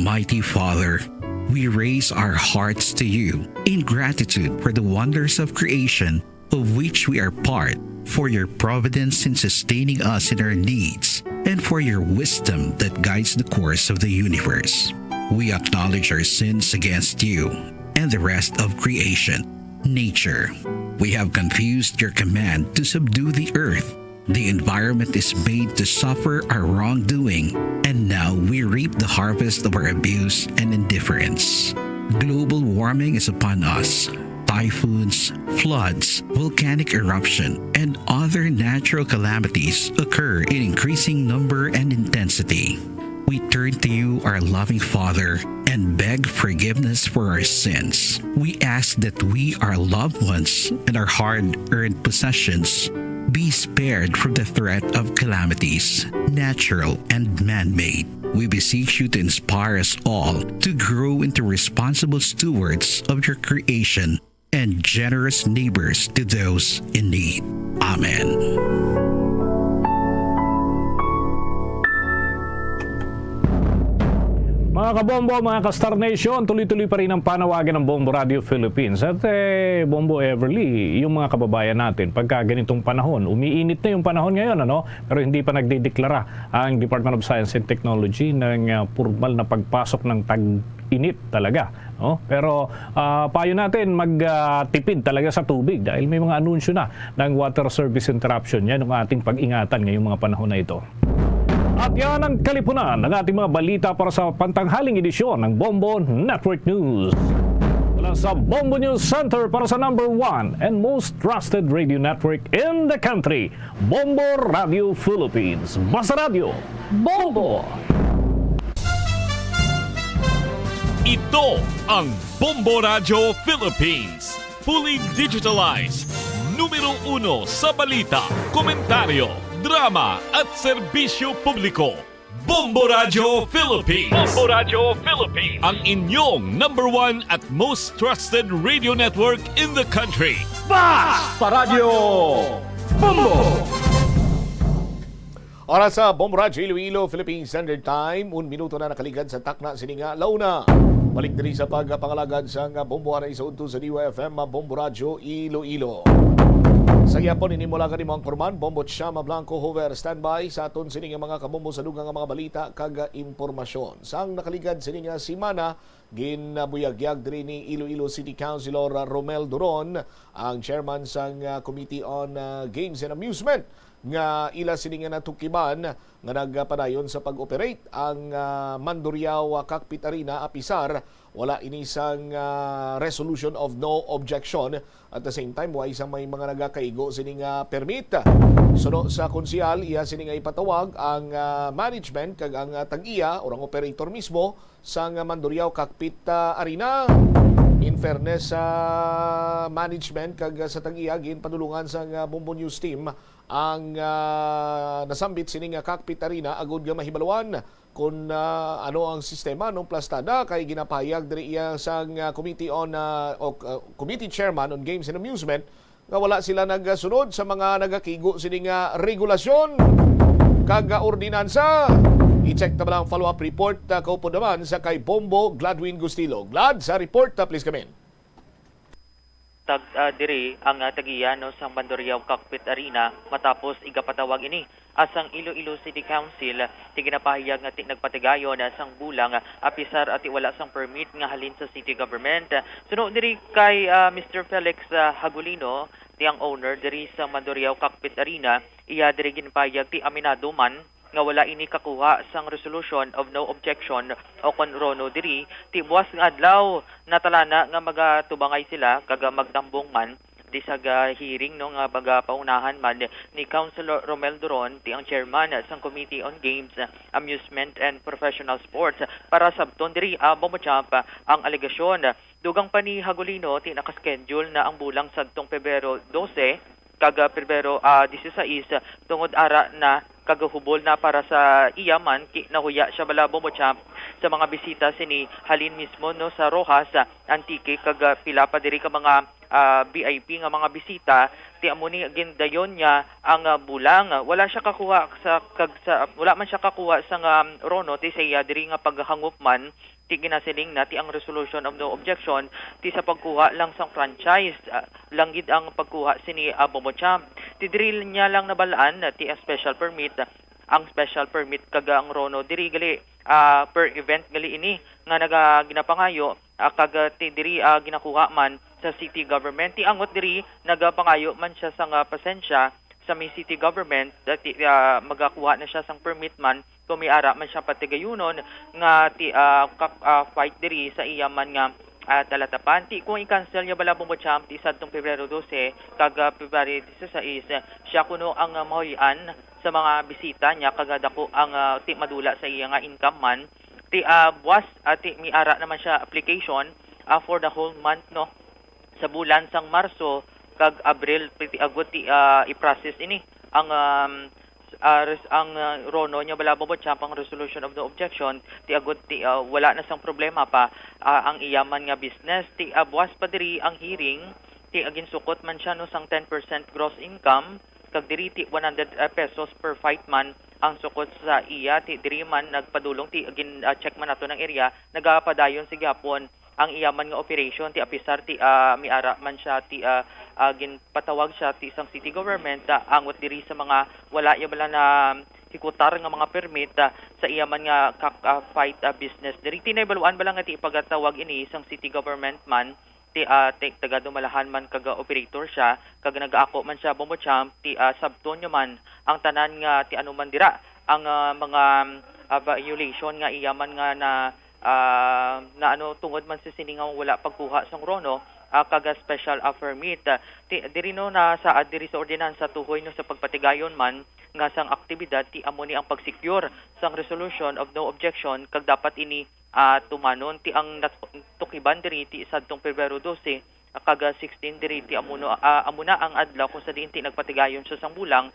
Almighty Father, we raise our hearts to you in gratitude for the wonders of creation of which we are part, for your providence in sustaining us in our needs, and for your wisdom that guides the course of the universe. We acknowledge our sins against you and the rest of creation, nature. We have confused your command to subdue the earth. The environment is made to suffer our wrongdoing, and now we reap the harvest of our abuse and indifference. Global warming is upon us. Typhoons, floods, volcanic eruption, and other natural calamities occur in increasing number and intensity. We turn to you, our loving Father, and beg forgiveness for our sins. We ask that we, our loved ones, and our hard-earned possessions be spared from the threat of calamities, natural and man-made. We beseech you to inspire us all to grow into responsible stewards of your creation and generous neighbors to those in need. Amen. Mga kabombo, mga ka-Star Nation, tuloy-tuloy pa rin ang panawagan ng Bombo Radio Philippines. At, eh, Bombo Everly, yung mga kababayan natin, pagka ganitong panahon, umiinit na yung panahon ngayon, ano? Pero hindi pa nagdideklara ang Department of Science and Technology ng, ah, formal na pagpasok ng tag-init talaga, no? Pero, ah, payo natin, mag, ah, tipid talaga sa tubig dahil may mga anunsyo na ng water service interruption. Yan ang ating pag-ingatan ngayong mga panahon na ito. At yan ang kalipunan ng ating mga balita para sa pantanghaling edisyon ng Bombo Network News. Mula sa Bombo News Center para sa number one and most trusted radio network in the country, Bombo Radio Philippines. Basta Radyo, Bombo! Ito ang Bombo Radyo Philippines. Fully digitalized. Numero uno sa balita, komentaryo, drama at serbisyo publiko. Bombo Radyo Philippines. Bombo Radyo Philippines. Ang inyong number one at most trusted radio network in the country. Basta Radyo Bombo! Oras sa Bombo Radyo Iloilo, Philippine Standard Time, un minuto na nakaligad sa takna sini nga launa. Balik diri sa pagpangalagad sang Bombo anay sa udto sa D Y F M, Bombo Radyo Iloilo. Sa gihapon ini mo lang kanimo ang kurman, Bombo Chama Blanco Hover, standby sa aton sini nga mga kabombo sa dugang nga mga balita kag impormasyon. Sang nakaligad sini nga semana, ginbuyagyag diri ni Iloilo City Councilor Romel Duron, ang chairman sang, ah, Committee on, ah, Games and Amusement, nga ila sini nga natukiban nga nagapadayon sa pag-operate ang, ah, Mandurriao, ah, Cockpit Arena, apisar wala ini sang, ah, resolution of no objection. At the same time, way sang may mga nagakaigo sini nga permit. Suno sa konsehal, iya sini nga ipatawag ang, ah, management kag ang, ah, tag-iya or ang operator mismo sang Mandurriao Cockpit, ah, Arena. In fairness sa management kag sa tag-iya, ginpadulungan sang, ah, Bombo News team ang, ah, nasambit sini nga Cockpit Arena agud nga mahibaluan kon, ah, ano ang sistema nung plastada kay ginapahayag diri iya sang, ah, Committee on, ah, o, ah, Committee Chairman on Games and Amusement nga wala sila nagasunod sa mga nagakigo sini nga regulasyon kag, ah, ordinansa. I-check ta ba ang follow-up report, ah, kaupod naman sa kay Bombo Gladwin Gustilo. Glad, sa report, ah, please come in. Tag, ah, diri ang, ah, tag-iya, no, sang Mandurriao Cockpit Arena matapos igapatawag ini, ah, sang Iloilo City Council, ti ginapahayag nga ti nagpatigayon, ah, sang bulang, ah, apisar, ah, ti wala sang permit nga halin sa city government. Suno diri kay, ah, Mister Felix, ah, Hagulino, ti ang owner diri sa Mandurriao Cockpit Arena, iya diri ginpahayag ti aminado man nga wala ini kakuha sang resolution of no objection o kon RONO diri, ti buas nga adlaw natalana nga magatubangay sila kag magtambong man di sa ga-, hearing, no, nga magapaunahan man ni Councilor Romel Duron, ti ang chairman sang Committee on Games, Amusement and Professional Sports, para sabton diri, ah, Bombo Chap, ang alegasyon. Dugang pa ni Hagulino, ti nakaschedule na ang bulang sadtong Pebrero dose, kag, ah, Pebrero, ah, dieciséis, tungod ara na kagahubol na para sa iya man, ki-, nahuya siya bala, Bombo Chap, sa mga bisita sini halin mismo, no, sa Roxas, ah, Antique, kag, ah, pila pa diri ka mga, ah, V I P nga mga bisita, ti amo ni gindayon niya ang, ah, bulang. Wala siya kakuha sa, kag sa, wala man siya kakuha sa nga, um, RONO, ti sa iya diri nga paghangop man, ti ginasiling na ti ang resolution of no objection ti sa pagkuha lang sang franchise, ah, lang gid ang pagkuha sini, ah, Bombo Chap. Ti diri niya lang nabal-an na ti ang special permit, ang special permit kag ang RONO diri gali, ah, per event gali ini nga naga-, ginapangayo, ah, kag, ah, ti diri, ah, ginakuha man sa city government. Ti angot diri nagapangayo man siya sang, ah, pasensya sa may city government, dati, ah, magakuha na siya sang permit man kung may ara man siya patigayunon nga ti, ah, kap-, ah, fight diri sa iya man nga, ah, talatapan. Ti kung i-cancel niya bala, Bombo Chap, ti sadtong Pebrero dose kag, ah, February dieciséis, siya kuno ang, ah, mahuy-an sa mga bisita niya kag, ah, dako ang, ah, ti madula sa iya nga income man. Ti, ah, buwas, ah, ti may ara naman siya application, ah, for the whole month, no? Sa bulan sang Marso kag Abril, pwede agud ti, ah, i-process ini ang, um, ah, res-, ang, ah, RONO niya bala, Bombo Chap, ang resolution of no objection, ti agud ti, ah, wala na sang problema pa, ah, ang iya man nga business. Ti, ah, buwas pa diri ang hearing, ti, ah, ginsukot man siya, no, sang ten percent gross income, kag diri ti one hundred, ah, pesos per fight man Ang sukod sa iya, ti diri man nagpadulong, ti gin-, ah, check man nato ng area, nagapadayon sa gihapon ang iya man nga operation, ti apisar ti, ah, miara man siya ti, ah, ah, ginpatawag siya ti isang city government, ah, angot diri sa mga wala iya bala na hikutar nga mga permit, ah, sa iya man nga kak-, ah, fight, ah, business. Diri ti naibaluan bala nga ti ipagatawag ini sang city government man, ti, ah, ti-, taga Dumalahan man kag, ah, operator siya, kag nagaako man siya, Bombo Champ, ti, ah, sabton niya man ang tanan nga ti ano man dira ang, ah, mga, ah, violation nga iya man nga na, ah, na ano, tungod man sa sini nga wala pagkuha sang RONO, ah, kag, ah, special, ah, permit. Ah, ti, diri no nasaad diri sa ordinansa tuhoy no sa pagpatigayon man nga sang aktibidad ti amo ni ang pag-secure sang resolution of no objection kag dapat ini ah, tumanon ti ang nat-, tukiban diri ti sadtong Pebrero dose, ah, kag, ah, sixteen diri ti amo no, ah, amo na ang adlaw kung sa diin ti nagpatigayon sa sang bulang,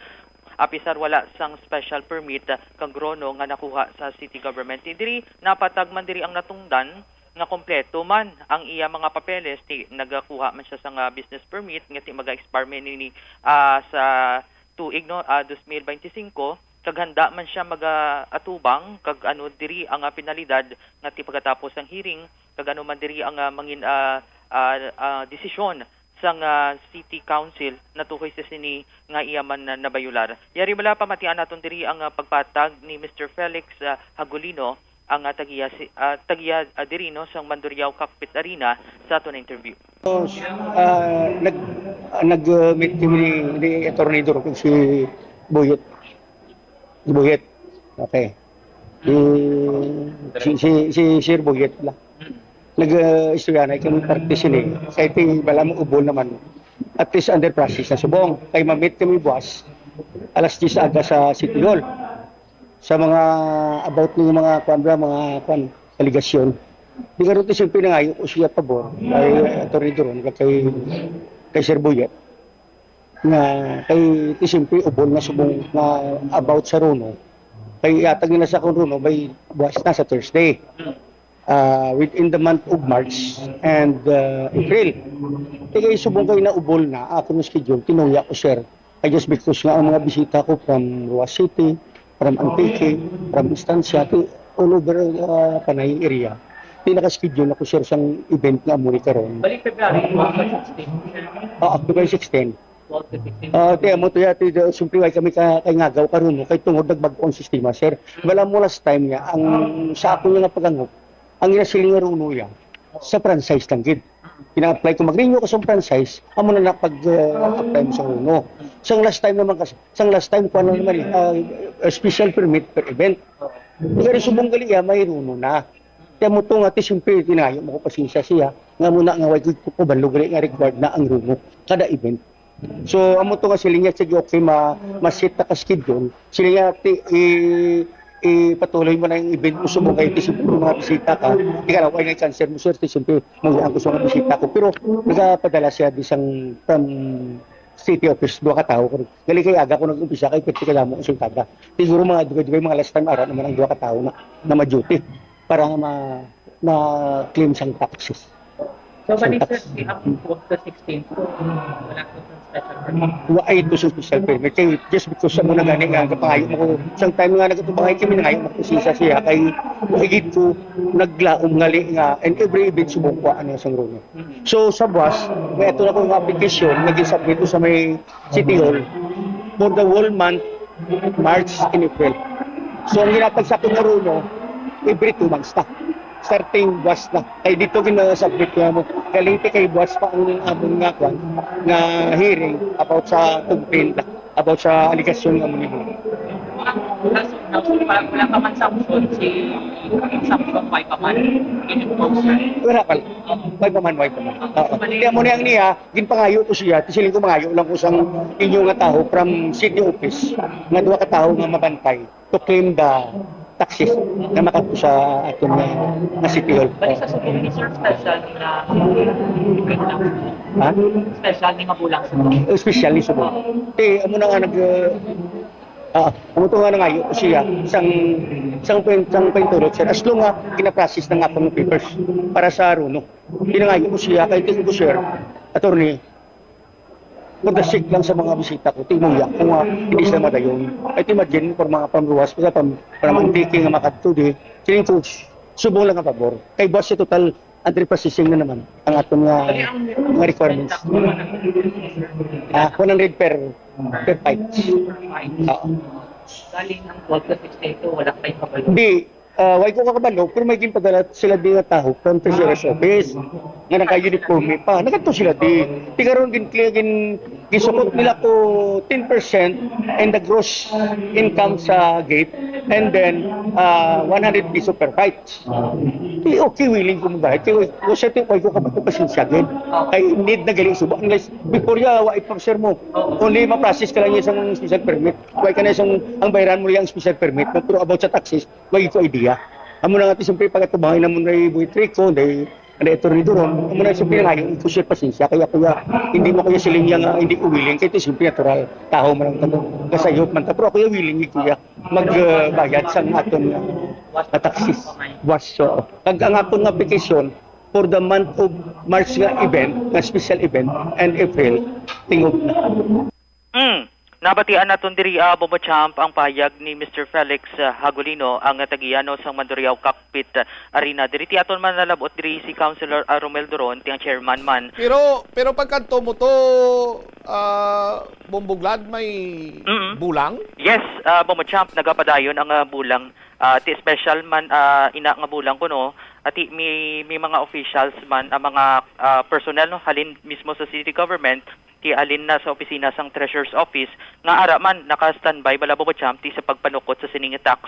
apisar wala sang special permit, ah, kag RONO nga nakuha sa city government. Ti diri napatag man diri ang natungdan nga kompleto man ang iya mga papeles, ti nagakuha man siya sang, ah, business permit nga ti maga-expire man ini, ah, sa tuig, no, ah, dos mil bente singko, kag handa man siya mag-, ah, atubang kag ano diri ang, ah, penalidad nga ti pagkatapos sang hearing kag ano man diri ang, ah, mangin-, ah, ah, ah, desisyon sang, ah, City Council natuhoy sa sini nga iya man na nabayular. Yari bala pamatian naton diri ang, ah, pagpatag ni Mister Felix, ah, Hagulino, ang, ah, tagiya si, ah, tagiya, ah, diri, no, sang Mandurriao Cockpit Arena sa aton interview. So, ah, nag-, ah, nag-, ah, meet kami ni, ni Attorney Duro kag si Buyet. Si Buyet. Okay. Si, si, si, si Sir Buyet la. Nag-, ah, istorya na kami parte sini. Kay ti bala mo ubol naman. At least under process na subong. Kay ma-meet kami buwas alas diyes aga sa City Hall. Sa mga about ni mga kuan ba, mga kuan, aligasyon. Di karon ti siyempre nangayo ko siya pabor kay Attorney Duron, kay, kay Sir Buyet. Nga kay ti siyempre ubol na subong nga about sa RONO. Kay yatag nila sa akon RONO by buwas na sa Thursday. Ah, within the month of March and, ah, April. Kay subong kay naubol na akon schedule, tinuya ko, sir. Ay, just because nga ang mga bisita ko from Roxas City, from Antique, from Estancia, ti-, all over, ah, Panay area. Ti naka-schedule ako, sir, sang event nga amo ni karon. Balik February, October sixteen. Ah, October sixteen. Twelve to sixteen. Ah, ti amo to ya, ti, siyempre, way kami ka-, kay ngagaw karon, no? Kay tungod nagbag-o ang sistema, sir. Wala mo last time niya, ang sa ako nga pagangop, ang ginasiling nga RONO ya, sa franchise lang gid. Pina-apply ko, mag-renew ko sa franchise, amo na na pag, ah, apply mo sa RONO. Sang last time naman kasi, sang last time, kuha na naman, eh, ah, ah, special permit per event. Pero subong gali, ah, may RONO na. Kaya mo to nga, ti, siyempre, tinayo mo ko pasensya siya. Nga mo na nga, way ko, ko, ko, banlo gali nga required na ang RONO kada event. So, amo to nga siling niya, sige, okay, ma-, ma-set ta ka schedule. Siling niya, ti-, i-, ipatuloy mo na yung event mo, subong kayo, ti, subong mga bisita ka. Di ka na, ay, nag-cancel mo, sir, ti, siyempre, muli ang gusto nga bisita ko. Pero, nagapadala siya di sang, from city office, duha ka tao. Gali kay aga ko nag-umpisa, kay pwede ka damo konsultada. Siguro mga dugay-dugay, mga last time, ara naman ang duha ka tao na, na ma-duty para nga ma-, ma-claim sang taxes. So, sang bali, sir, tax. Di ako twelve to sixteen, wala ko sa special permit. Wa ay to sa special permit. Kay just because sa muna gani nga, kapangayo mo ko, sang time nga nagtubangay kami, nangayo mo ko siya, siya, kay higit ko, naglaom ngali nga, and every event subong ko, ano, sang RONO. Mm. So, sa buwas, may ato na kong application, nag-submit ko sa may City Hall for the whole month, March and April. So, ang ginatag sa akin nga RONO, every two months na. Starting buwas na. Kay dito gina-submit nga mo. Galing ti kay buwas pa ang amon nga kwan, nga hearing about sa complaint na, about sa allegation nga mo nimo. Kaso, wala, wala pa man sanction si, sanction, way pa man. Wala pa. Way pa man, way pa man. Oo. Kaya mo na ang niya, ginpangayo ko siya, ti siling ko mangayo lang ko sang inyo nga tawo from city office, nga duha ka tawo nga mabantay to claim the taxes nga makadto sa aton nga, nga city hall. Bali sa Cebu, sir, special ni nga bulang. Ha? Special ni nga bulang sa Cebu. Special ni Cebu. Ti, amo na nga nag, uh, ah, amo to nga nangayo ko siya sang, sang, sang paintulot, sir. As long nga ginaprocess ng akong papers para sa RONO. Pinangayo ko siya kay tingin ko, sir, attorney, For the sake lang sa mga bisita ko, timuya ko nga hindi sila madayon. Ay, imagine, for mga pamruwas, para pam-, para mantiki nga makadto di, siling ko, subong lang ang pabor. Kay boss, sa total, under processing na naman ang aton nga, mga requirements. Ah, one hundred per, per fight. Oo. Galing ang twelve to six na ito, wala pa yung kabalo. Di, ah, wala ko kakabalo, pero may ginpadala sila di nga tawo from Treasurer's Office nga naka-uniforme pa. Nagkadto sila di. Di karon gin-, gin-, gisukot nila ko ten percent and the gross income sa gate, and then, ah, one hundred piso per fight. Di, okay, willing ko magbayad. Kaya, o siya, wala ko kabalo, pasensya gid. Kay need na gali suba. Unless, before ya, wa ipang-sir mo. Only ma-process ka lang yung isang special permit. Wala ka na isang, ang bayaran mo yung special permit mo. Pero about sa taxes, wala ko idea. Amo na nga, siyempre, pag-atubangan naman na yung Boy Trico, dahil, ano, Attorney Duron, amo na siyempre nga yung ito siya pasensya. Kaya, kuya, hindi mo, kuya, siling niya nga hindi ko willing. Kaya ito, siyempre, natural. Taho man lang tamo. Kasayop man ta. Pero ako yung willing, eh, kuya, magbayad sa aton, uh, taxes. Was, so, kag ang akon nga application for the month of March nga event, nga special event, and April, tingob na. Mm. Nabatian naton diri, ah, Bobo Champ, ang pahayag ni Mister Felix, ah, Hagulino, ang tagiano sang Mandurriao Cockpit, ah, Arena. Diri ti aton manalab-ot diri si Councilor, ah, Romel Duron, ti ang chairman man. Pero, pero pagkadto mo to, ah, Bomboglad, may Mm. bulang? Yes, ah, Bobo Champ, nagapadayon ang, ah, bulang. Ah, ti special man, ah, ina nga bulang kuno, ati may, may mga officials man, ang mga, ah, personnel, no, halin mismo sa city government, ti halin na sa opisina sang Treasurer's Office, nga ara man naka-standby bala, Bobo Champ, ti sa pagpanukot sa sini nga tax,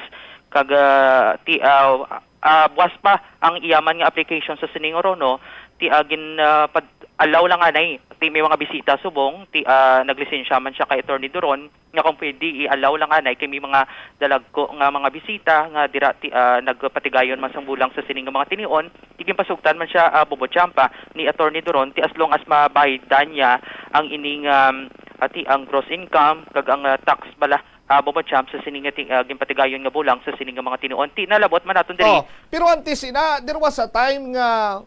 kag, ah, ti, ah, ah, buwas pa ang iya man nga application sa sini nga RONO, ti, ah, gin, ah, pag-allow lang anay, ti may mga bisita subong, ti, ah, naglisensya man siya kay Attorney Duron, nga kung pwede i-allow lang anay kay may mga dalagko nga mga bisita nga dira ti, ah, nagpatigayon man sang bulang sa sini nga mga tinion, ti ginpasugtan man siya, ah, Bobo Champ, ah, ni Attorney Duron, ti as long as mabaydan niya ang ining, um, ati ang gross income kag ang, ah, tax bala, ah, Bobo Champ, sa sini nga ti-, ah, ginpatigayon nga bulang sa sini nga mga tinion. Ti nalabot man naton diri. Oh, pero antes ina, there was a time nga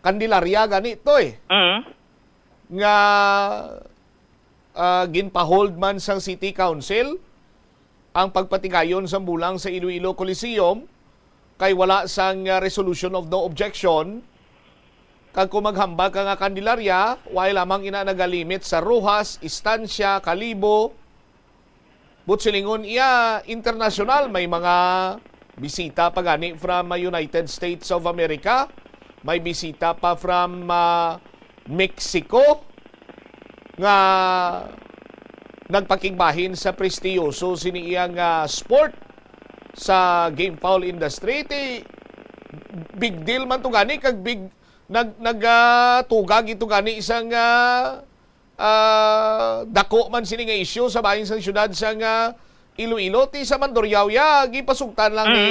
Candelaria gani to eh. Mm. Nga ah, ginpahold man sang City Council ang pagpatigayon sang bulang sa Iloilo Coliseum kay wala sang, ah, resolution of no objection. Kag kung maghambal ka nga Candelaria, wala lamang ina nagalimit sa Roxas, Estancia, Kalibo. But silingon iya, internasyonal, may mga bisita pa gani from, ah, United States of America, may bisita pa from, ah, Mexico nga nagpakigbahin sa prestiyoso sini iya nga sport sa game fowl industry. Ti big deal man to gani kag big nag-, nag-, ah, tugag ito gani isang, ah, ah, dako man sini nga issue sa bahin sang siyudad sang, ah, Iloilo. Ti sa Mandurriao ya, gipasugtan lang ni,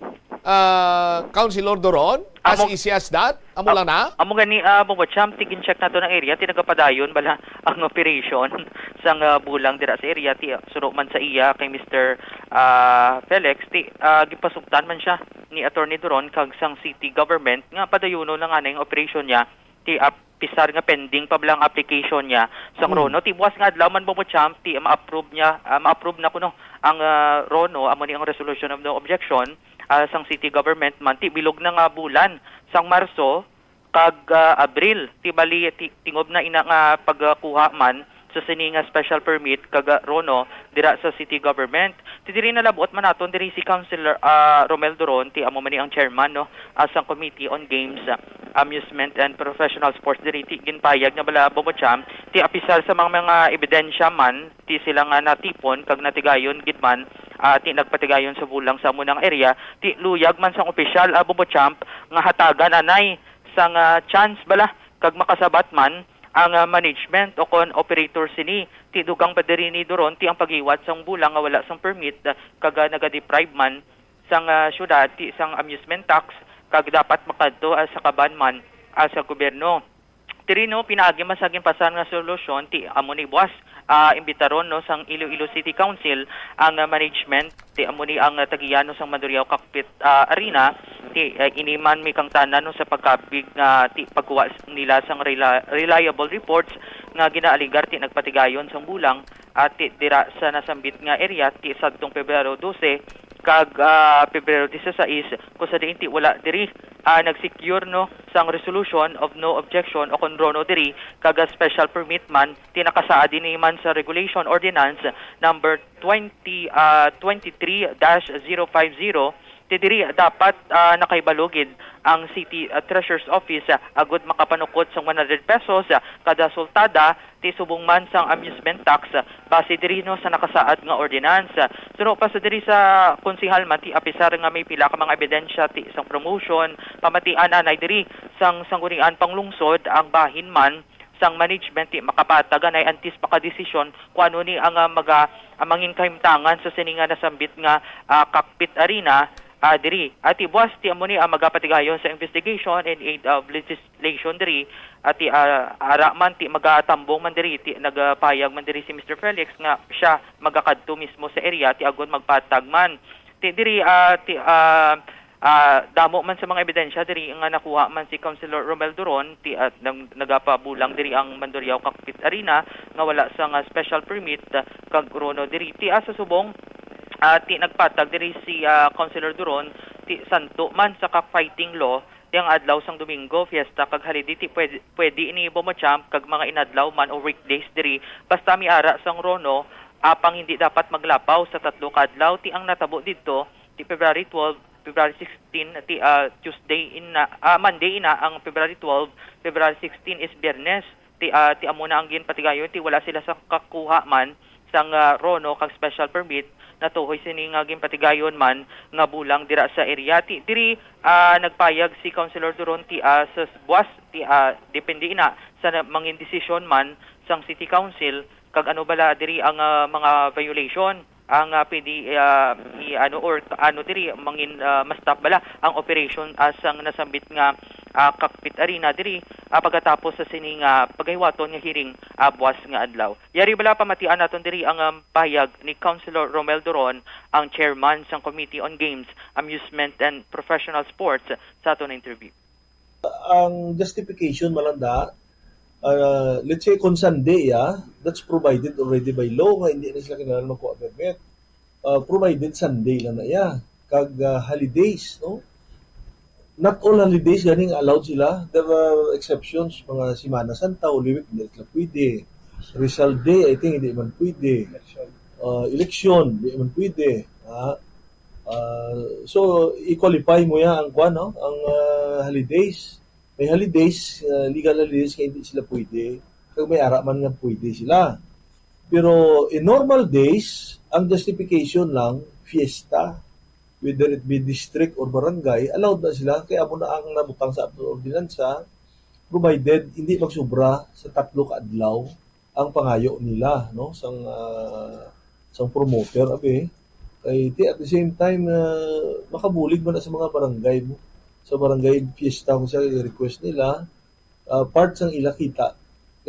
Mm. ah, Councilor Duron, as Amo easy as that. Amo lang na. Amo gani, ah, Bobo Champ, ti gin-check nato ang area, ti nagapadayon bala ang operation sang, ah, bulang dira sa area, ti, ah, suno man sa iya kay Mister, ah, Felix, ti, ah, gipasugtan man siya ni Attorney Duron kag sang city government nga padayonon lang anay ang operation niya, ti, ah, pisar nga pending pa bala ang application niya sa Hmm. RONO. Ti buwas nga adlaw man, Bobo Champ, ti ma-approve niya, ah, ma-approve na kuno ang, ah, RONO, amo ni ang resolution of no objection, ah, sang city government man. Ti bilog na nga bulan sang Marso kag, ah, Abril. Ti bali, ti, tingob na ina nga pagkuha man sa sini nga special permit kag, ah, RONO dira sa city government. Ti diri nalabot man naton diri si Councilor, ah, Romel Duron, ti amo man ni ang chairman, no, ah, sang Committee on Games, ah, Amusement and Professional Sports diri, ti ginpayag nga bala, Bobo Champ, ti apisar sa mga, mga ebidensya man, ti sila nga natipon kag natigayon gid man, ah, ti nagpatigayon sa bulang sa amo nang area, ti luyag man sang opisyal, ah, Bobo Champ, nga hatagan anay sang, ah, chance bala kag makasabat man ang, ah, management o kon operator sini. Ti dugang pa diri ni Duron ti ang paghiwat sang bulang nga wala sang permit, ah, kag, ah, nagadeprive man sang, ah, syudad ti sang amusement tax kag dapat makadto, ah, sa kaban man, ah, sa gobyerno. Ti rino, pinaagi man sa ginpasar nga solusyon, ti amo ni buwas, ah, imbitaron, no, sang Iloilo City Council ang, ah, management, ti amo ni ang, ah, tagiano sang Mandurriao Cockpit, ah, Arena, ti, ah, ini man may kangtanan, no, sa pagkabig nga ti pagkuha s-, nila sang rela-, reliable reports nga ginaaligar ti nagpatigayon sang bulang, ah, ti dira sa nasambit nga area ti sadtong Pebrero dose kag, ah, Pebrero disisais, kung sa diin ti wala diri, ah, nag-secure, no, sang resolution of no objection o kon RONO diri kag, ah, special permit man ti nakasaad ini man sa Regulation Ordinance number twenty, ah, twenty-three dash zero five zero, ti diri dapat, ah, nakahibalo gid ang City, ah, Treasurer's Office, ah, agud makapanukot sang one hundred pesos, ah, kada sultada ti subong man sang amusement tax, ah, base diri, no, sa nakasaad nga ordinance. Suno pa sa diri sa konsehal man ti apisar nga may pila ka mga ebidensya ti sang promotion, pamatian anay diri sang Sangguniang Panglungsod, ang bahin man sang management ti makapatag anay antes makadesisyon kung ano ni ang, ah, maga-, ang mangin kahimtangan sa sini nga nasambit nga, ah, cockpit arena, ah, diri. Ati buas ti amo ni ang magapatigayon sa investigation in aid of legislation diri. Ati, ah, ara man ti magatambong man diri, ti nagapayag man diri si Mister Felix nga siya magakadto mismo sa area ti agod magpatag man. Ti diri, ah, ti, ah, ah, damo man sa mga ebidensya diri nga nakuha man si Councilor Romel Duron, ti, ah, nag-, nagapabulang diri ang Mandurriao Cockpit Arena nga wala sa nga special permit, ah, kag RONO diri. Ti, ah, sa subong, ah, ti nagpatag diri si, ah, Councilor Duron, ti santo man sa cockfighting law, ti ang adlaw sang Domingo, fiesta kag holiday, ti pwede, pwede ini bomo jump kag mga inadlaw man o weekdays diri, basta may ara sang RONO, apang hindi dapat maglapaw sa tatlo ka adlaw. Ti ang natabo didto, ti February twelve, February sixteen, ti, ah, Tuesday ina, ah, Monday ina ang February twelve, February sixteen is Biyernes. Ti, ah, ti amo na ang ginpatigayon, ti wala sila sa kakuha man sang, ah, RONO kag special permit natuhoy sini nga ginpatigayon man nga bulang dira sa area. Ti diri, ah, nagpayag si Councilor Duron ti, ah, sa s-, buas ti, ah, depende ina sa na-, mangin desisyon man sang City Council kag ano bala diri ang, ah, mga violation ang, ah, pwede, ah, i-, ano, or ano diri mangin, ah, ma-stop bala ang operation, ah, sang nasambit nga, ah, cockpit arena diri, ah, pagkatapos sa sini nga pagahiwaton nga hearing, ah, buas nga adlaw. Yari bala pamatian naton diri ang, um, pahayag ni Councilor Romel Duron, ang chairman sang Committee on Games, Amusement and Professional Sports, sa aton interview. Ang justification man lang da, ah, let's say kung Sunday, ah, that's provided already by law nga hindi na sila kinahanglan magkuha permit. Ah, provided Sunday lang na iya. Kag, ah, holidays, no? Not all holidays ganing allowed sila. There are exceptions, mga Semana Santa, Holy Week, hindi sila pwede. Rizal Day, I think, hindi man pwede. Election. Ah, election, hindi man pwede. Ah, ah, so, i-qualify mo ya ang kwan, no? Ang, ah, holidays. May holidays, ah, legal holidays nga hindi sila pwede. Kag may ara man nga pwede sila. Pero in normal days, ang justification lang, fiesta, whether it be district or barangay, allowed na sila, kay amo na ang nabutang sa ordinansa, provided hindi magsubra sa tatlo ka adlaw ang pangayo nila, no, sang, ah, sang promoter, abi. Kay, ti, at the same time, ah, makabulig man na sa mga barangay mo. Sa barangay fiesta mo siya, request nila, ah, part sang ila kita,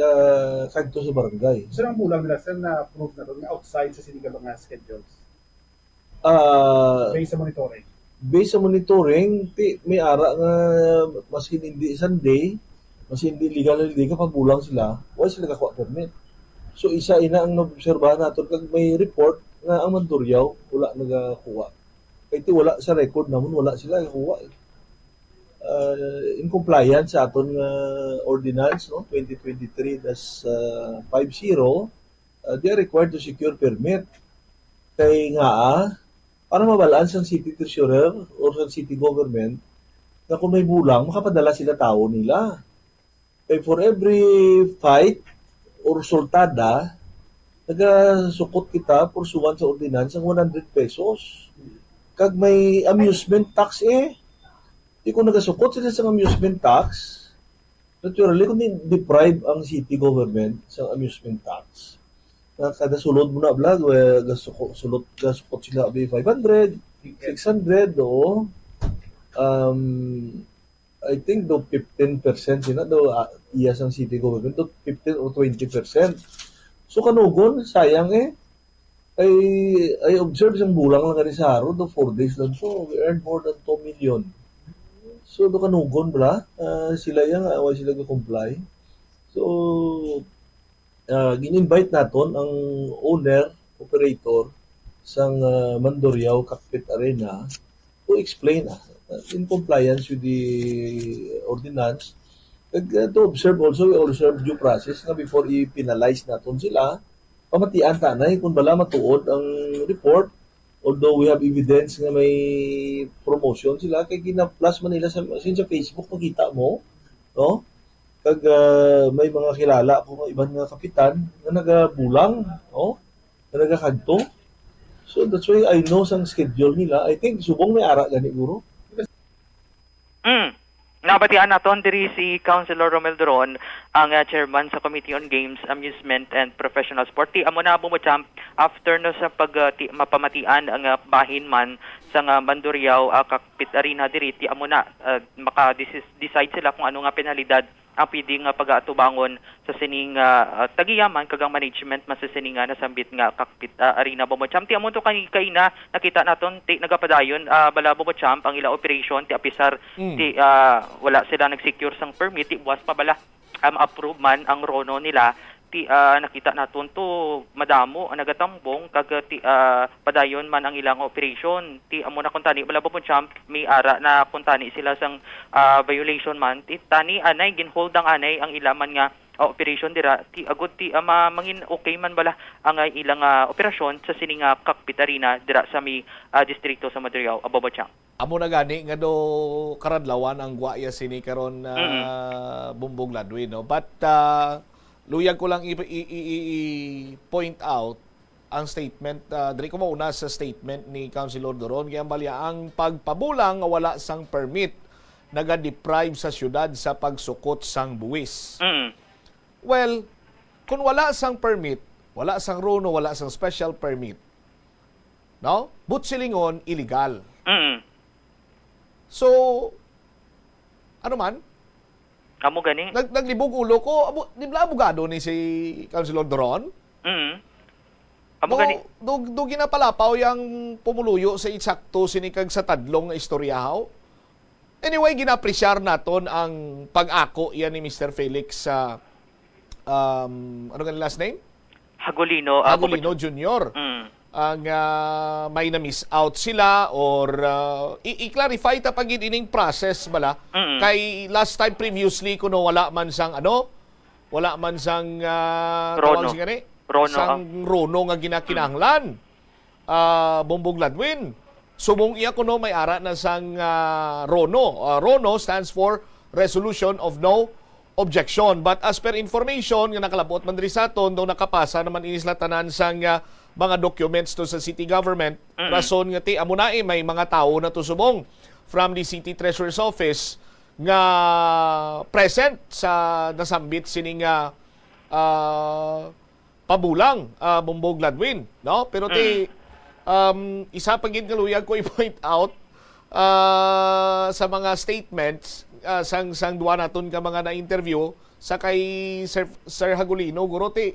ah, kadto sa barangay. Sir, ang bulang nila, sir, na-approve na ron nga outside sa sini nga mga schedules? Ah, Based sa monitoring? Based sa monitoring, ti, may ara nga maskin hindi Sunday, maskin hindi legal holiday, kapag bulang sila, wala sila kakuha permit. So, isa ina ang naobserbahan naton kag may report nga ang Mandurriao wala nagakuha. Kay ti wala sa record namon, wala sila nagakuha, eh. Ah, in compliance sa aton nga ordinance, no, twenty twenty-three dash five zero, ah, they are required to secure permit. Kay nga, ah, para mabalaan sang city treasurer or sang city government nga kung may bulang, makapadala sila tawo nila. Kay for every fight or sultada, nagasukot kita pursuant sa ordinance ang one hundred pesos. Kag may amusement tax, eh. Di, kung nagasukot sila sa amusement tax, naturally, kung di-, deprive ang city government sa amusement tax, na kada sulod mo na, bla, eh, gasuko-, sulod, gasukot sila, abi, five hundred, six hundred, oo. Um, I think do fifteen percent sila do, ah, iya sang city government, do fifteen or twenty percent. So, kanugon, sayang, eh. I, I observe sang bulang lang gani sa Haro, do four days lang to, we earned more than two million. So, do kanugon bala, ah, sila iya nga, wala sila ga-comply. So, Ah, gin-invite naton ang owner, operator sang, ah, Mandurriao Cockpit Arena to explain, ah, in compliance with the ordinance. Kag, ah, to observe also, we observe due process nga before i-penalize naton sila, pamatian ta anay kung bala matuod ang report. Although we have evidence nga may promotion sila, kay gina-flash man nila sa, since sa Facebook, makita mo, no? Kag, ah, may mga kilala ko nga iban nga kapitan nga nagabulang, no? Nga nagakadto. So, that's why I know sang schedule nila. I think subong may ara gani, guro. Mm. Nabatian naton diri si Councilor Romel Duron, ang, ah, chairman sa Committee on Games, Amusement, and Professional Sport. Ti amo na, Bombo Champ, after no sa pag, ah, ti, mapamatian ang, ah, bahin man sa nga Mandurriao, ah, Cockpit Arena diri, ti amo na, ah, maka-decis-, decide sila kung ano nga penalidad ang pwede nga pagaatubangon sa sining, ah, ah, tagiyaman kag ang management man sa sini nga nasambit nga Cockpit, ah, Arena, Bombo Champ. Ti amo to kay kaina nakita naton, ti nagapadayon, ah, bala, Bombo Champ, ang ila operation, ti apisar, Mm. ti, ah, wala sila nag-secure sang permit, ti buwas pa bala, ah, ma-approve man ang Rono nila, ti, ah, nakita naton to madamo ang nagatambong kag, ah, ti, ah, padayon man ang ilang operation. Ti amo na kuntani, bala, Bombo Champ, may ara na kuntani sila sang, ah, violation man. Ti tani anay, ginhold ang anay ang ila man nga, ah, operation dira, ti agud ti, ah, ma-, mangin okay man bala ang, ah, ilang, ah, operasyon sa sini nga Cockpit Arena dira sa may, ah, distrito sa Mandurriao, ah, Bombo Champ. Amo na gani nga do karadlawan ang gwaya sini karon, ah, Mm. Bumbong Ladwin, no? But, ah, luyag ko lang i, i, i, i, i-point out ang statement, ah, diri ko mauna sa statement ni Councilor Duron, kay ang balya, ang pagpabulang nga wala sang permit nagadeprive sa syudad sa pagsukot sang buwis. Mm. Well, kung wala sang permit, wala sang Rono, wala sang special permit, no? Buot silingon, illegal. Mm. So, ano man? Amo gani. Nag, naglibog ulo ko. Abo, di ba abogado ni si Councilor Doron? Mm. Amo Do, gani. Do, do ginapalapaw yang pumuluyo sa insakto sini kag sa tadlong nga istorya, haw? Anyway, ginapresyar naton ang pag-ako yan ni Mister Felix sa, um, ano nga last name? Hagulino, ah, Hagulino Junior. Mm. Ang, ah, may na-miss out sila or, ah, i- i-clarify ta pa gid ining process bala. Mm. Kay last time previously kuno wala man sang ano, wala man sang, ah, Rono. Tawag siya gani? Rono, sang ah. Rono nga ginakinahanglan. Ah, Bumbong Ladwin. Subong iya kuno may ara na sang, ah, Rono. Ah, Rono stands for Resolution of No Objection. But as per information nga nakalabot man diri sa aton, daw nakapasa naman ini sila tanan sang, ah, mga documents to sa city government. Mm. Rason nga ti, amo na eh, may mga tawo na to subong from the city treasurer's office nga present sa nasambit sining, ah, ah, pabulang, ah, Bombo Gladwin, no? Pero ti, Mm. um, isa pa gid nga luyag ko i-point out, ah, sa mga statements, ah, sang, sang duwa naton ka mga na-interview, sa kay Sir, Sir Hagulino, guro, ti,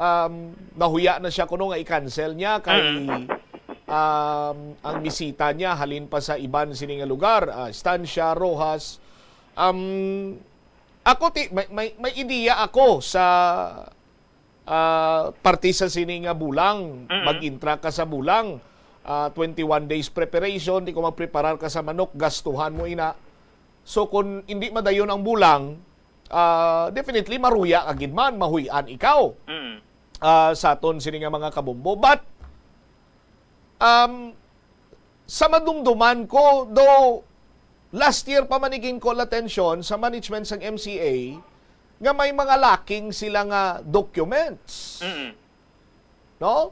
um, nahuya na siya kuno nga i-cancel niya kay, Mm. um, ang bisita niya halin pa sa iban sini nga lugar, ah, Estancia, Roxas. Um, ako ti, may, may, may ideya ako sa, ah, parte sa sini nga bulang. Mm. Mag-intra ka sa bulang, ah, twenty-one days preparation, di ko magpreparar ka sa manok, gastuhan mo ina. So, kung hindi madayon ang bulang, ah, definitely maruya ka gid man, mahuy-an ikaw, Mm. ah, sa aton sini nga mga kabombo. But, um, sa madumduman ko, though last year pa man ni gin-call attention sa management sang M C A nga may mga lacking sila nga documents. Mm. No?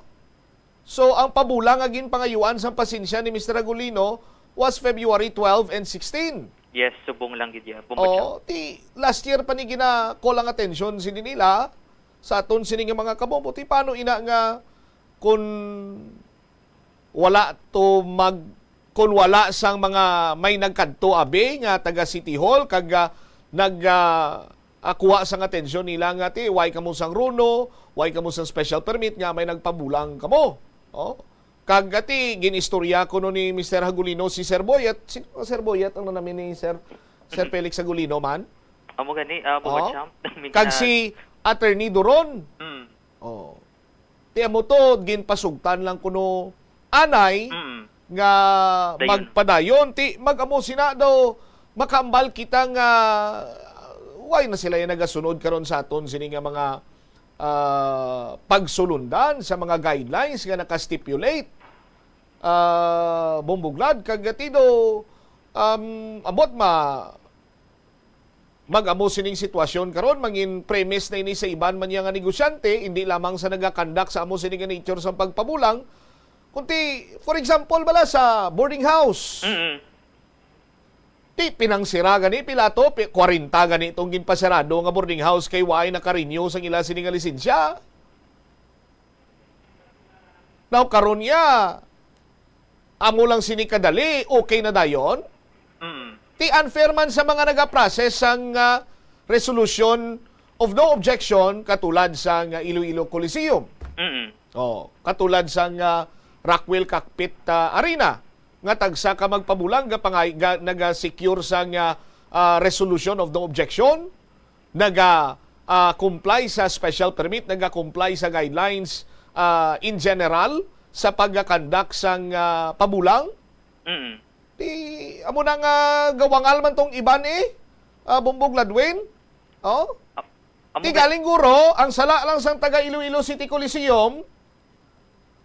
So, ang pabulang nga ginpangayuan sang pasensya ni Mister Agulino was February twelve and sixteen. Yes, subong lang gid ya, Bombo Champ. Oh, ti last year pa ni gina-call ang attention sini nila sa aton sini nga mga kabombo. Ti paano ina nga kun wala to mag, kun wala sang mga may nagkadto abi nga taga City Hall kag, ah, nag, ah, ah, kuha sang atensyon nila nga ti, why kamo sang Rono, why kamo sang special permit nga may nagpabulang kamo? Oh. Kag ati, gin-istorya kuno ni Mister Hagulino si Sir Boyet. Sino nga Sir Boyet ang nanami ni Sir, Sir Mhm. Felix Hagulino man? Amo gani, ah, Bombo Oh. Champ. Kag si Attorney Duron. Mm. Ti amo to, ginpasugtan lang kuno anay Mm. nga Dayon. magpadayon. Ti mag-amo sina daw, makambal kita nga why na sila yung nagasunod karon sa aton sini nga mga, ah, pagsulundan sa mga guidelines nga naka-stipulate. Ah, Bomboglad, kag ti do, um, abot ma, mag-amo sining sitwasyon karon, mangin premise na ini sa iban man niya nga negosyante, hindi lamang sa nagakandak sa amo sini nga nature sa pagpabulang, kundi, for example, bala sa boarding house. Mm-mm. Ti, pinangsira gani, pila to, pi-, kwarenta gani itong ginpasarado nga boarding house kay waay naka-renew sang ila sini nga lisensya. Now, karon niya, amo lang sini kadali, okay na dayon? Mm. Ti unfair man sa mga nagaprocess sang, ah, resolution of no objection katulad sang Iloilo Coliseum. Mm. Oh, katulad sang, ah, Rockwell Cockpit, ah, Arena nga tagsa ka magpabulang gapangay-, ga-, naga-secure sang, ah, ah, resolution of no objection, naga, ah, comply sa special permit, naga-comply sa guidelines, ah, in general sa pagka-conduct sang, ah, pabulang. Mm. Di, amo na nga gawangal man tong iban eh, ah, Bomboglad Win. Oh? Amo Ti ga- galing guro, ang sala lang sang taga Iloilo City Coliseum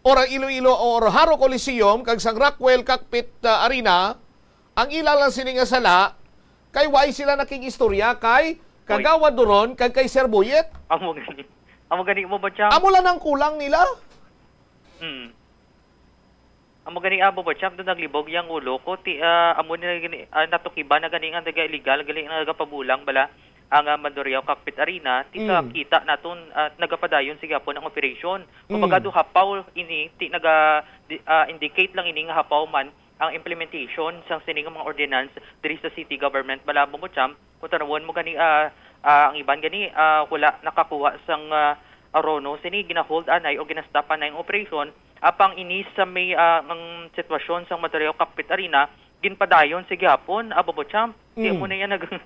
or ang Iloilo or Jaro Coliseum kag sang Rockwell Cockpit, ah, Arena, ang ila lang sini nga sala kay why sila nakig-istorya kay Oy. Kagawad Duron kag kay Sir Boyet. Amo gani. Amo gani mo ba, Chang? Amo lang ang kulang nila. Mm. Amo gani, ah, Bobo Champ, do naglibog yang ulo ko. Ti, ah, amo ni gani, ah, natukiban na gani nga naga-illegal, gali nga nagapabulang bala ang, ah, Mandurriao Cockpit Arena. Ti sa Mm. kita naton, ah, nagapadayon sa gihapon ang operasyon. Kumbaga, Mm. do hapaw ini, ti naga, di, ah, indicate lang ini nga hapaw man ang implementation sang sini nga mga ordinance diri sa city government bala, Bobo Champ. Kung tanawon mo gani, ah, ah, ang iban gani, ah, wala nakakuha sang, ah, ah, Rono. Sini gina-hold anay o gina-stop anay ang operasyon. Apang ini sa may, ah, ang sitwasyon sang Madriao Cockpit Arena, ginpadayon sa gihapon, ah, Bobo Champ. Ti Mm. amo na yan nag-,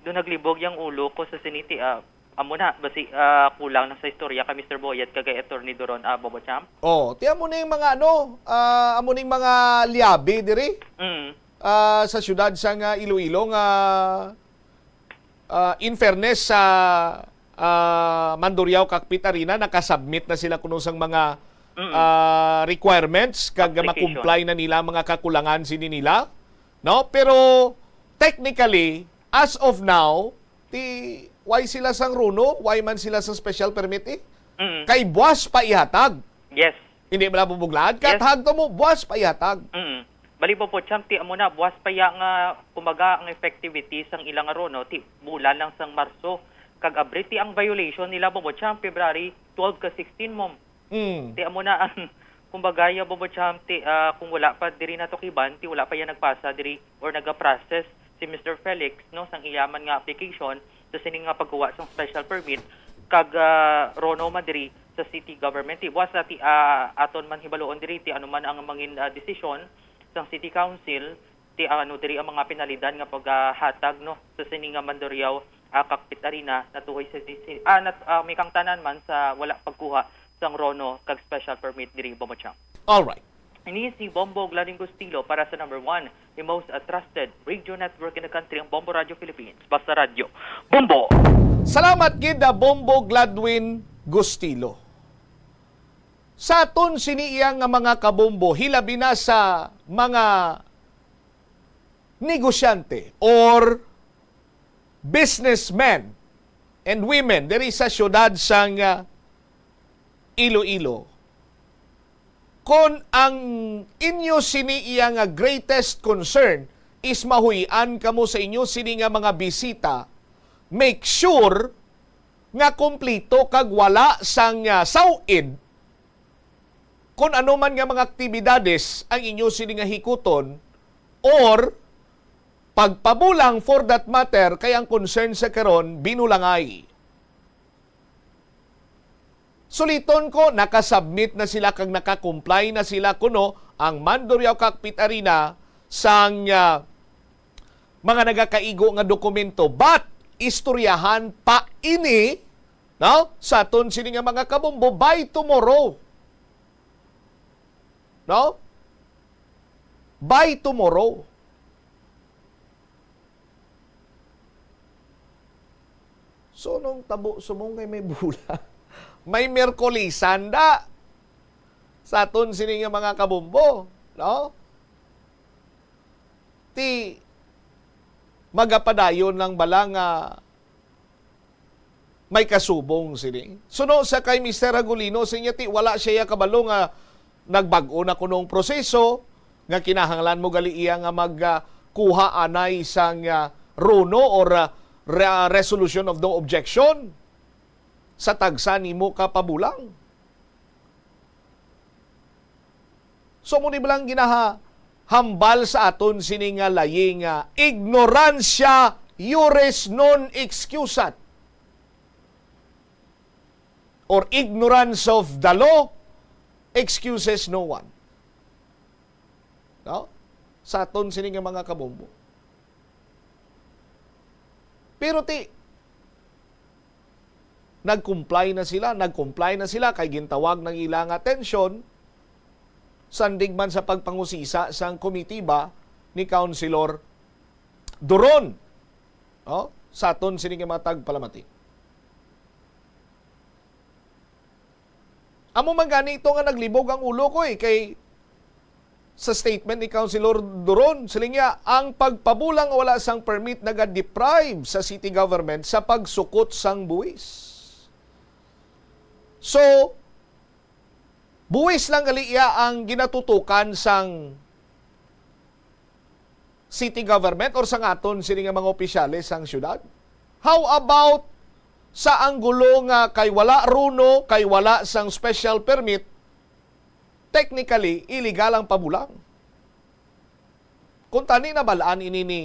do naglibog yang ulo ko sa siniti, ah, amo na, basi, ah, kulang na sa istorya kay Mister Boyet kag kay Attorney Duron, ah, Bobo Champ. Oh, ti amo na yung mga ano, ah, amo na yung mga liabi diri, Mm. ah, sa syudad sang Iloilo nga Ah, in fairness sa, ah, Mandurriao Cockpit Arena, nakasubmit na sila kuno sang mga, Mm. ah, requirements kag Application. ma-comply na nila ang mga kakulangan sini nila, no? Pero technically, as of now, ti why sila sang Rono, why man sila sa special permit eh? Mm. Kay buwas pa ihatag. Yes. Hindi bala bubuglad? Yes. Kathag to mo, buwas pa ihatag. Mm. Bali po po, Champ, ti amo na, buwas pa ya nga, kumbaga, ang effectivity sang ilang Rono, ti bulan lang sang Marso kag Abril, ti ang violation nila, Bobo Champ, February twelve ka sixteen, mom. Mm. Ti amo na ang, kumbaga, ya, Bobo Champ, ti, ah, kung wala pa diri natukiban, ti wala pa yan nagpasa diri or nagaprocess si Mister Felix, no, sang iya man nga application sa sini nga pagkuha sang special permit kag, ah, Rono man diri sa city government. Ti buwas na ti, ah, aton man hibaluon diri ti ano man ang mangin, ah, desisyon sang city council, ti ano diri ang mga penalidad nga paghatag, no, sa sini nga Mandurriao, ah, Cockpit Arena natuhoy sa disi-, ah, nat-, ah, may kangtanan man sa wala pagkuha sang Rono kag special permit diri, Bobo Chang. All right. Ini si Bombo Glading Gustilo para sa number one, the most, uh, trusted radio network in the country, ang Bombo Radio Philippines. Basta Radyo, Bombo! Salamat gid, ah, Bombo Gladwin Gustilo. Sa aton sini iya nga mga kabombo, hilabi na sa mga negosyante or businessmen and women diri sa siyudad sang, ah, Iloilo, kon ang inyo sini iya nga greatest concern is mahuy-an kamo sa inyo sini nga mga bisita, make sure nga kompleto kag wala sang, ah, saw-id kon ano man nga mga aktibidades ang inyo sini nga hikuton or pagpabulang, for that matter, kay ang concern sa karon, binulangay. Suliton ko, nakasubmit na sila kag nakakomply na sila kuno ang Mandurriao Cockpit Arena sang, ah, mga nagakaigo nga dokumento. But istoryahan pa ini, no? Sa aton sini nga mga kabombo, by tomorrow, No? By tomorrow. So, nung tabo sumong kay may bula, may Miyerkulisan da sa aton sini nga mga kabombo, no? Ti magapadayon lang bala nga may kasubong sini. Suno sa kay Mister Hagulino, siya ti wala siya kabalo nga nagbag-o na kuno ang proseso, nga kinahanglan mo gali iya nga mag, ah, kuha anay sang, ah, runo or, ah, re-, ah, resolution of no objection sa tagsa nimo ka pabulang. So, mo ni balang ginahambal sa aton sini nga layi nga ignorancia iuris non excusat, or ignorance of the law excuses no one. No? Sa aton sini nga mga kabombo. Pero ti, nag-comply na sila, nag-comply na sila kay gintawag ng ila nga atensyon, sandig man sa pagpangusisa sang komitiba ni Councilor Duron, no? Sa aton sini nga mga tagpalamati. Amo man gani ito nga naglibog ang ulo ko, eh, kay sa statement ni Councilor Duron, siling niya, ang pagpabulang wala sang permit nagadeprive sa city government sa pagsukot sang buwis. So, buwis lang gali iya ang ginatutukan sang city government or sang aton sini nga mga opisyales sang syudad? How about sa anggulo nga kay wala runo, kay wala sang special permit, technically, illegal ang pabulang? Kung tani nabal-an ini ni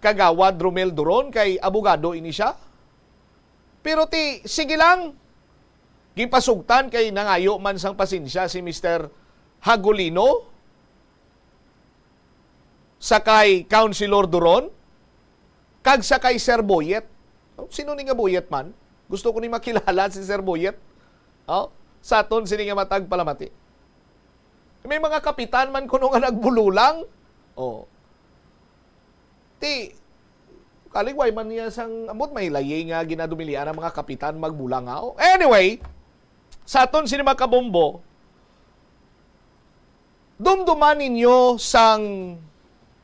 Kagawad Romel Duron, kay abogado ini siya. Pero ti, sige lang, gipasugtan kay nangayo man sang pasensya si Mister Hagulino sa kay Councilor Duron kag sa kay Sir Boyet. Oh, sino ni nga Boyet man? Gusto ko ni makilala si Sir Boyet. Oh, sa aton sini nga matag palamati. May mga kapitan man kuno nga nagbululang. Oh. Ti, kaliway man niya sang ambot, may layi nga ginadumilian ang mga kapitan magbulangaw. Anyway, sa aton sini mga kabombo, dumduman ninyo sang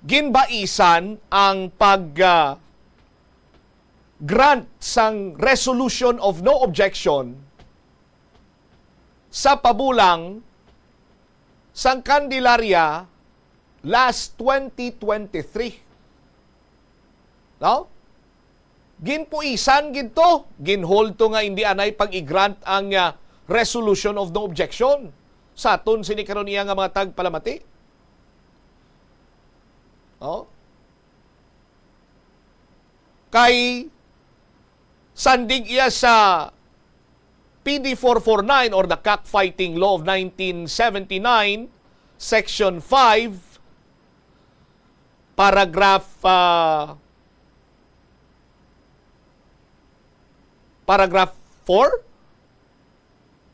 ginbaisan ang pag, ah, grant sang resolution of no objection sa pabulang sang Candelaria last twenty twenty-three. No? Ginpuisan gid to, ginhold to nga indi anay pag-i-grant ang, ah, resolution of no objection sa aton sini karon iya nga mga tagpalamati. No? Kay sandig iya sa P D four four nine or the Cockfighting Law of nineteen seventy-nine, Section five, paragraph, ah, paragraph four,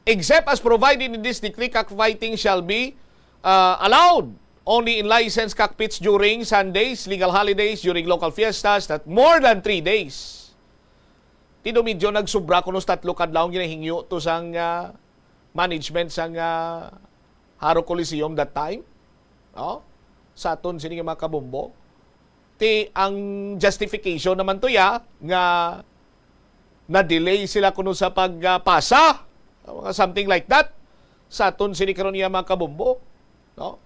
except as provided in this decree, cockfighting shall be, uh, allowed only in licensed cockpits during Sundays, legal holidays, during local fiestas, not more than three days. Ti daw medyo nagsubra kuno sa tatlo ka adlaw ang ginahingyo to sang, ah, management sang, ah, Jaro Coliseum that time. No? Sa aton sini nga mga kabombo. Ti ang justification naman to ya nga na-delay sila kuno sa pagpasa, mga something like that, sa aton sini karon iya mga kabombo, no?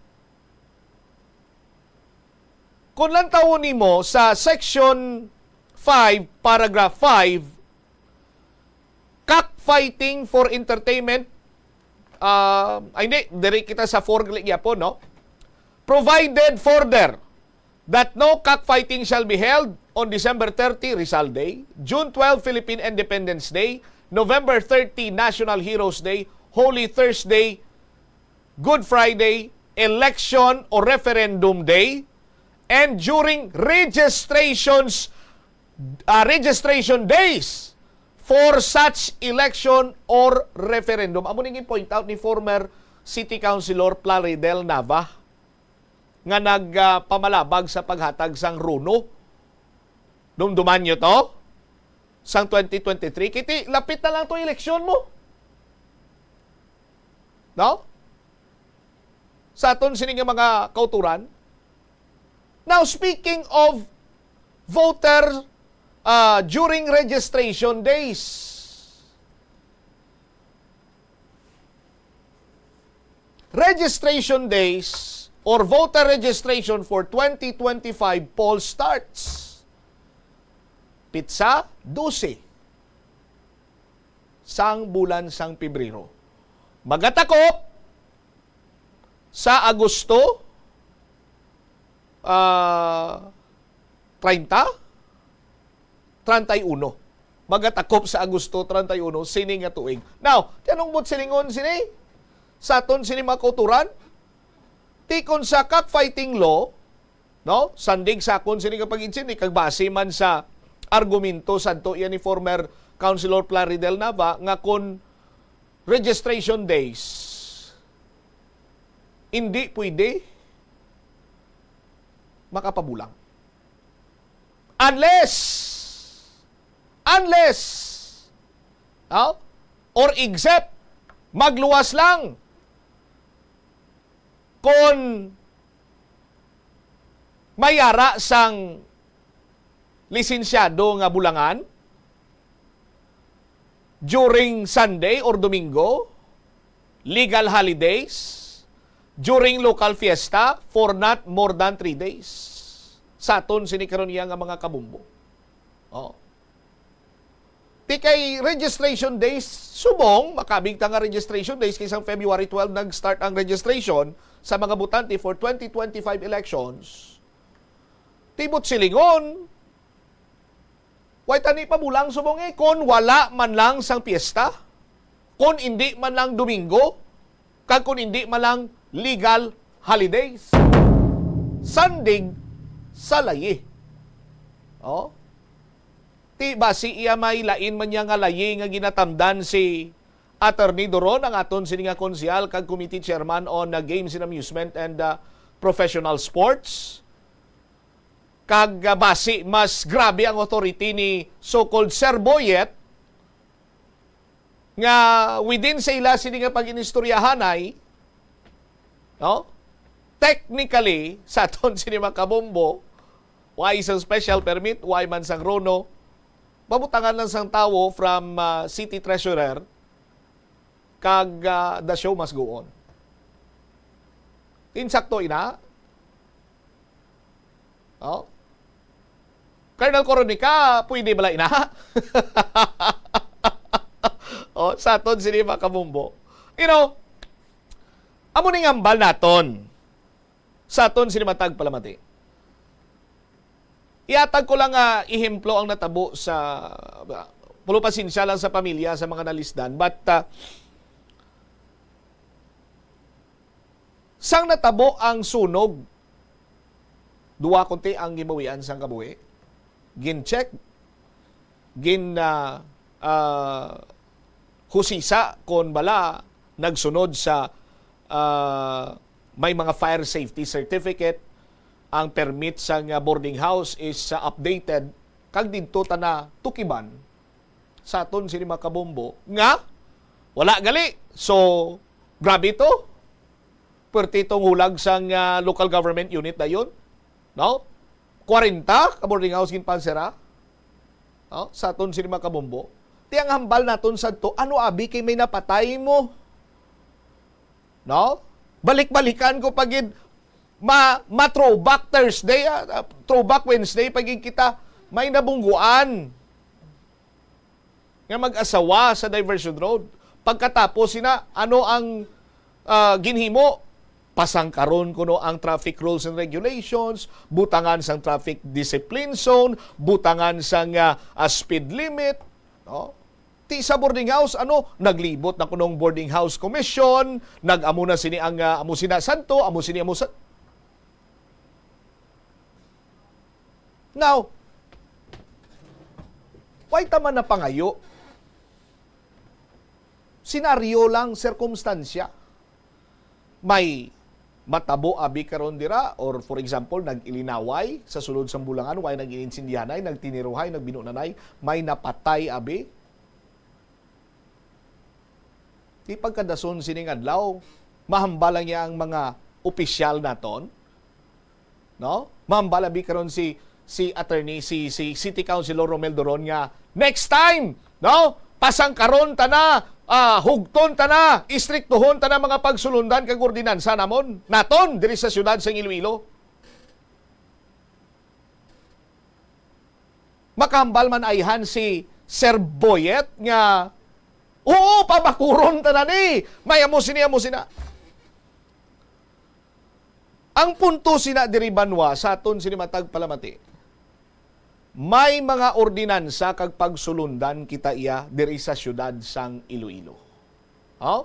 Kung lantawon nimo sa section five, paragraph five, cockfighting for entertainment, ah, ay, hindi, diri kita sa four gali gyapon, no? Provided further that no cockfighting shall be held on December thirty, Rizal Day, June twelve, Philippine Independence Day, November thirty, National Heroes Day, Holy Thursday, Good Friday, election or referendum day, and during registrations, ah, registration days for such election or referendum. Amo ning point out ni former City Councilor Plaridel Nava nga nagpamalabag sa paghatag sang Rono. Dumduman nyo to? Sang twenty twenty-three, kiti lapit na lang to eleksyon mo. No? Sa aton sini nga mga kauturan. Now, speaking of voter, ah, during registration days, registration days or voter registration for twenty twenty-five poll starts pitsa dose sang bulan sang Pebrero. Magatakop sa Agosto, ah, treinta, treinta y uno. Magatakop sa Agosto treinta y uno sini nga tuig. Now, ti anong buot silingon sini sa aton sini mga kauturan? Tikon sa cockfighting law, no? Sandig sa akon sini nga pag-insindig, kag base man sa argumento sadto iya ni former Councilor Plaridel Nava nga kon registration days, hindi pwede makapabulang. Unless, unless, no? Or except, magluwas lang kon may ara sang lisensyado nga bulangan during Sunday or Domingo, legal holidays, during local fiesta for not more than three days. Sa aton sini karon iya nga mga kabumbo. Oh. Ti kay registration days, subong, makabig ta nga registration days kay sang February twelve nag-start ang registration sa mga botante for twenty twenty-five elections. Ti buot silingon, way tani pabulang subong eh, kon wala man lang sang piyesta, kon indi man lang Domingo, kag kon indi man lang legal holidays. Sandig sa layi. Oh? Ti basi iya may lain man niya nga layi nga ginatamdan si Attorney Doron, ang aton sini nga konsehal kag committee chairman on, uh, Games and Amusement and, uh, Professional Sports. Kag, uh, basi mas grabe ang authority ni so-called Sir Boyet nga within sa ila sini nga pag-inistoryahanay, no? Technically, sa aton sini mga kabombo, way sang special permit, way man sang Rono, mabutangan lang sang tawo from, ah, city treasurer, kag, ah, the show must go on. Insakto ina? Oh? Colonel Coronica, pwede bala ina? Oh, sa aton sini mga kabombo. You know, amo ning hambal naton sa aton sini matag palamati. Ihatag ko lang nga ehemplo ang natabo sa, pulo pasensya lang sa pamilya sa mga nalisdan, but, ah, sang natabo ang sunog, duwa kunti ang gimawian sang kabuhi. Gin-check, gin, ah, ah, husisa kon bala nagsunod sa, ah, may mga fire safety certificate, ang permit sang, ah, boarding house is, ah, updated, kag didto ta na tukiban sa aton sini mga kabombo nga wala gali. So, grabe to. Perti tong hulag sang, ah, local government unit dayon, no? Kwarenta ka boarding house ginpansera, no? Sa aton sini mga kabombo. Ti ang hambal naton sadto, ano abi kay may napatay mo? No? Balik-balikan ko pa gid, ma, ma throwback Thursday, ah, ah, throwback Wednesday pa gid kita, may nabungguan nga mag-asawa sa diversion road. Pagkatapos sina, ano ang, ah, ginhimo? Pasangkaron kuno ang traffic rules and regulations, butangan sang traffic discipline zone, butangan sang, ah, ah, speed limit, no? Ti sa boarding house, ano, naglibot na kunong boarding house commission, nag-amo na sini ang, ah, amo sina sadto, amo sini amo sa Now, way ta man napangayo. Senaryo lang, sirkumstansya. May matabo abi karon dira, or for example, nag-ilinaway sa sulod sang bulangan, way nag-ininsindihanay, nagtiniruhay, nagbinunanay, may napatay abi. Di pagkadason sining adlaw, mahambal lang niya ang mga opisyal naton, no? Mahambal abi karon si, si attorney, si, si City Councilor Romel Doron nga, "Next time, no? Pasangkaron ta na, ah, hugton ta na, istriktuhon ta na mga pagsulundan kag ordinansa namon, naton diri sa siyudad sang Iloilo." Makahambal man ayhan si Sir Boyet nga, "Oo, pabakuron ta na ni. May amo sini, amo sina." Ang punto sina diri, banwa, sa aton sini matag palamati, may mga ordinansa kag pagsulundan kita iya diri sa siyudad sang Iloilo. Oh?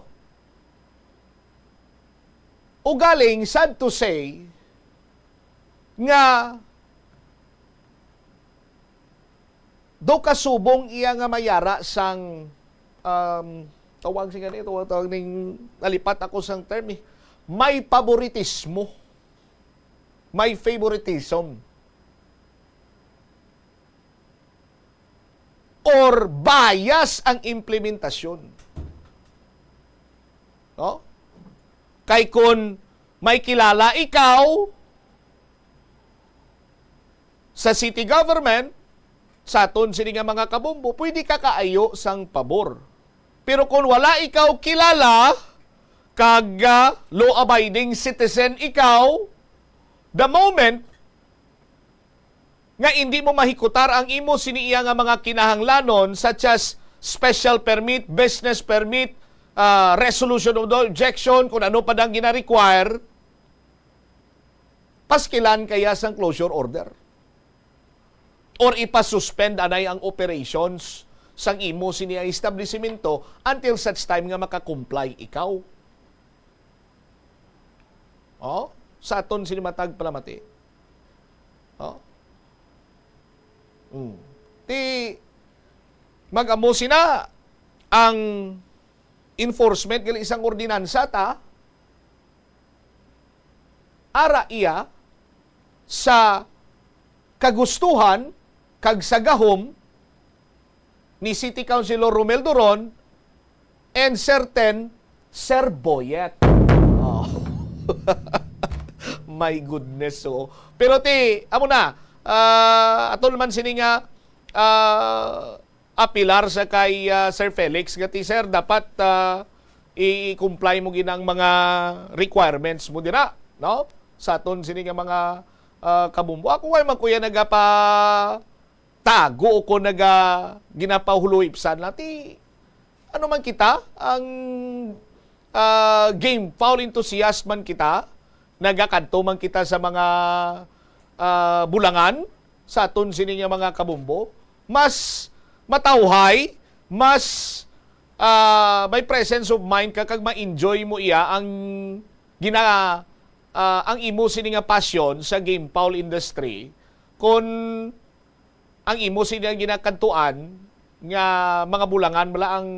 Ugaling, sad to say, nga daw kasubong iya nga mayara sang, um, tawag sing gani, tawag, tawag ning, nalipat ako sang term eh. May paboritismo. May favoritism. Or bias ang implementasyon. No? Kay kun may kilala ikaw sa city government, sa aton sini nga mga kabombo, pwede ka kaayo sang pabor. Pero kung wala ikaw kilala, kag, ah, law-abiding citizen ikaw, the moment nga indi mo mahikutar ang imo sini iya nga mga kinahanglanon, such as special permit, business permit, ah, resolution of the objection, kung ano pa dang gina-require, paskilan ka iya sang closure order. Or ipasuspend anay ang operations sang imo sini nga establisimento until such time nga maka-comply ikaw. Oh, sa aton sini matag palamati. Oh. Mm. Ti, mag-amo sina ang enforcement gali sang ordinansa ta, ara iya sa kagustuhan kag sa gahom ni City Councilor Romel Doron and certain Sir Boyet. Oh. My goodness, oh. Pero ti, amo na, ah, ato naman sini nga, ah, apilar sa kay, ah, Sir Felix nga ti, "Sir, dapat, ah, i-, i-comply mo gid ang mga requirements mo dira, no? Sa aton sini nga mga, ah, kabumbo." Ako, way man ko yan nagapa-, tago o kon naga-, ginapahuluipsan lang. Ti, ano man kita, ang, ah, game foul enthusiast man kita, nagakadto man kita sa mga, ah, bulangan, sa aton sini nga mga kabumbo, mas matawhay, mas, ah, may presence of mind ka, kag ma-enjoy mo iya ang gina-, ah, ang imo sini nga passion sa game foul industry, kon ang imo sini nga ginakadtuan nga mga bulangan bala ang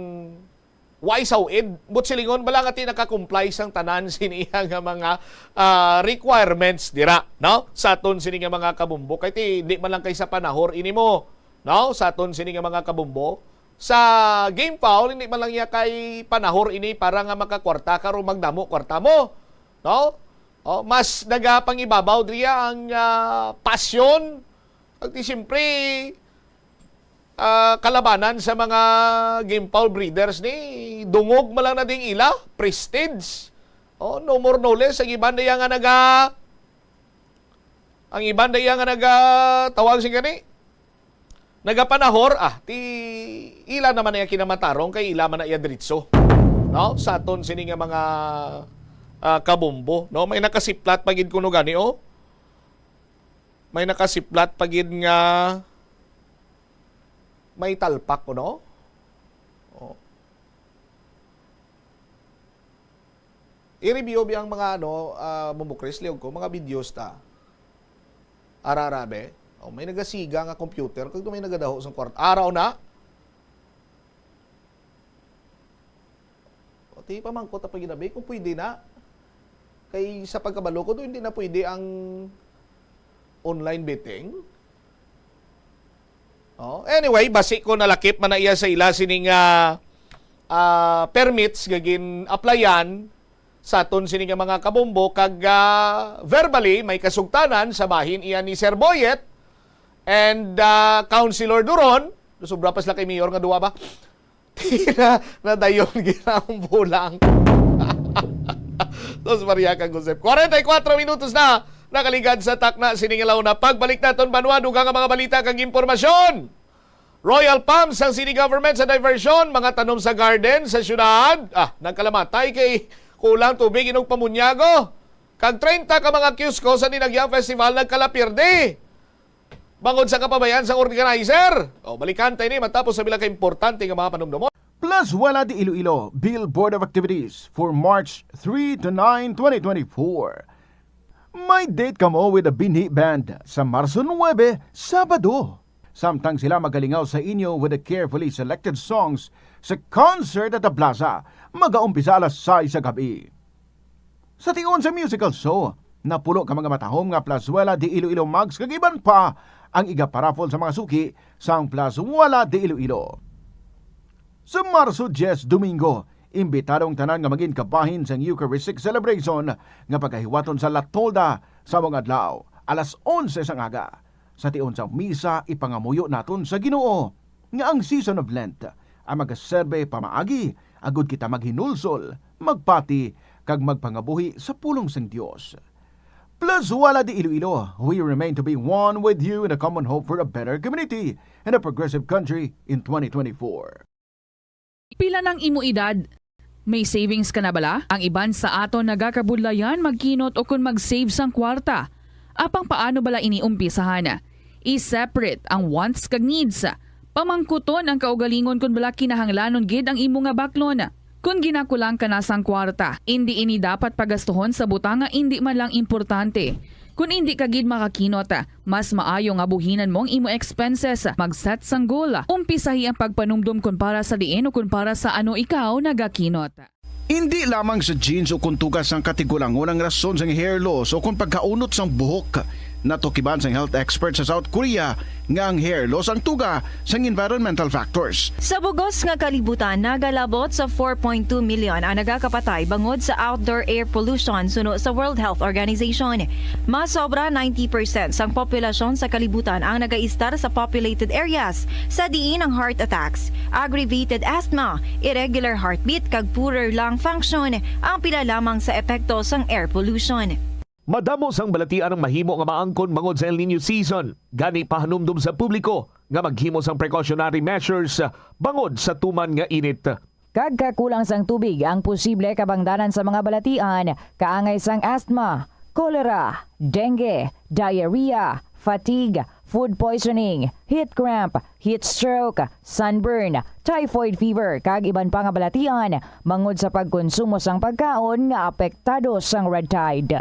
way saw-id, but silingon bala nga ti naka-comply sang tanan sini iya nga mga, ah, requirements dira, no? Sa aton sini nga mga kabumbo, kay ti di man lang kay sa panahor ini mo, no? Sa aton sini nga mga kabumbo, sa game foul, hindi man lang niya kay panahor ini para nga makakwarta ka o magdamo kwarta mo, no? Oh, mas nagapangibabaw diriya ang, ah, pasyon. Kag ti siyempre, ah, kalabanan sa mga game foul breeders ni dungog man lang na ding ila, prestige. Oh, no more no less. Ang iban na iya nga naga-, ang iban na iya nga naga-, tawag sing gani, nagapanahor, ah, ti ila naman na iya kinamatarong kay ila man na iya diritso. No? Sa aton sini nga mga, ah, kabumbo, no? May nakasiplat pa gid kuno gani, oh. May nakasiplat pa gid nga may talpak, no? Oh. I-review bi ang mga, ano, ah, Mumukris, liog ko, mga videos ta. Ara-ara, be. Oh, may nagasiga nga computer, kag may nagadaho sa kwarto. Araw na. O, ti pamangkot ta pa ginabi kung pwede na. Kay sa pagkabalo ko, hindi na pwede ang online betting. Oh, anyway, basi ko nalakip man na iya sa ila sining, ah, ah, permits nga gin-applyan sa aton sini nga mga kabombo kag, ah, verbally may kasugtanan sa bahin iya ni Sir Boyet and, ah, Councilor Duron. Sobra pa sila kay Mayor nga duwa ba? Tila na dayon ginambulang. Sus Maria kag Josep. Kwarenta y kuwatro minutos na nakaligad sa takna sining adlaw na. Pagbalik naton banwa, dugang nga mga balita kag impormasyon. Royal pumps ang city government sa diversion, mga tanom sa garden sa syudad. Ah, nagkalamatay kay kulang tubig inog pamunyago. Kag treinta ka mga kiosko sa Dinagyang Festival nagkalapirdi. Bangod sa kapabayan sa organizer. O, balikan tayo ni matapos sa bilang ka importante nga mga panumdumon. Plazuela de Iloilo, Bill Board of Activities for March three to nine, twenty twenty-four. May date kamo with the Binhi Band sa Marso nuebe, Sabado. Samtang sila magalingaw sa inyo with the carefully selected songs sa concert at the plaza, magaumpisa alas sais sa gabi. Sa tion sa musical show, napulo ka mga matahom nga Plazuela de Iloilo mugs kag iban pa ang igaparaffle sa mga suki sang Plazuela de Iloilo. Sa Marso diyes, Domingo, imbitado ang tanan nga magin kabahin sang Eucharistic Celebration nga pagahiwaton sa La Tolda sa mga adlaw, alas onse sang aga. Sa tion sang misa, ipangamuyo naton sa Ginoo nga ang season of Lent ang magaserbe pamaagi agud kita maghinulsol, magpati, kag magpangabuhi sa pulong sang Dios. Plazuela de Iloilo, we remain to be one with you in a common hope for a better community and a progressive country in twenty twenty-four. Pila nang imo edad? May savings ka na bala? Ang iban sa aton nagakabudlayan magkinot o kon mag-save sang kwarta. Apang paano bala ini umpisahan? I-separate ang wants kag needs. Pamangkuton ang kaugalingon kon bala kinahanglanon gid ang imo nga baklon. Kon ginakulang ka na sang kwarta, indi ini dapat pagastuhon sa butang nga indi man lang importante. Kon indi ka gid makakinot, mas maayo nga buhinan mo ang imo expenses. Mag-set sang goal. Umpisahi ang pagpanumdom kon para sa diin o kon para sa ano ikaw nagakinot. Indi lamang sa genes o kon tuga sang katigulangon ang rason sang hair loss o kon pagkaunot sang buhok. Natukiban sang health expert sa South Korea nga ang hair loss ang tuga sang environmental factors. Sa bug-os nga kalibutan, nagalabot sa four point two million ang nagakapatay bangod sa outdoor air pollution suno sa World Health Organization. Mas sobra ninety percent sang populasyon sa kalibutan ang nagaistar sa populated areas, sa diin ang heart attacks, aggravated asthma, irregular heartbeat, kag poorer lung function ang pila lamang sa epekto sang air pollution. Madamo sang balatian ang mahimo nga maangkon bangod sa El Niño season, gani pahanumdom sa publiko nga maghimo sang precautionary measures bangod sa tuman nga init. Kag kakulang sang tubig ang posible kabangdanan sa mga balatian, kaangay sang asthma, cholera, dengue, diarrhea, fatigue, food poisoning, heat cramp, heat stroke, sunburn, typhoid fever, kag iban pa nga balatian bangod sa pagkonsumo sang pagkaon nga apektado sang red tide.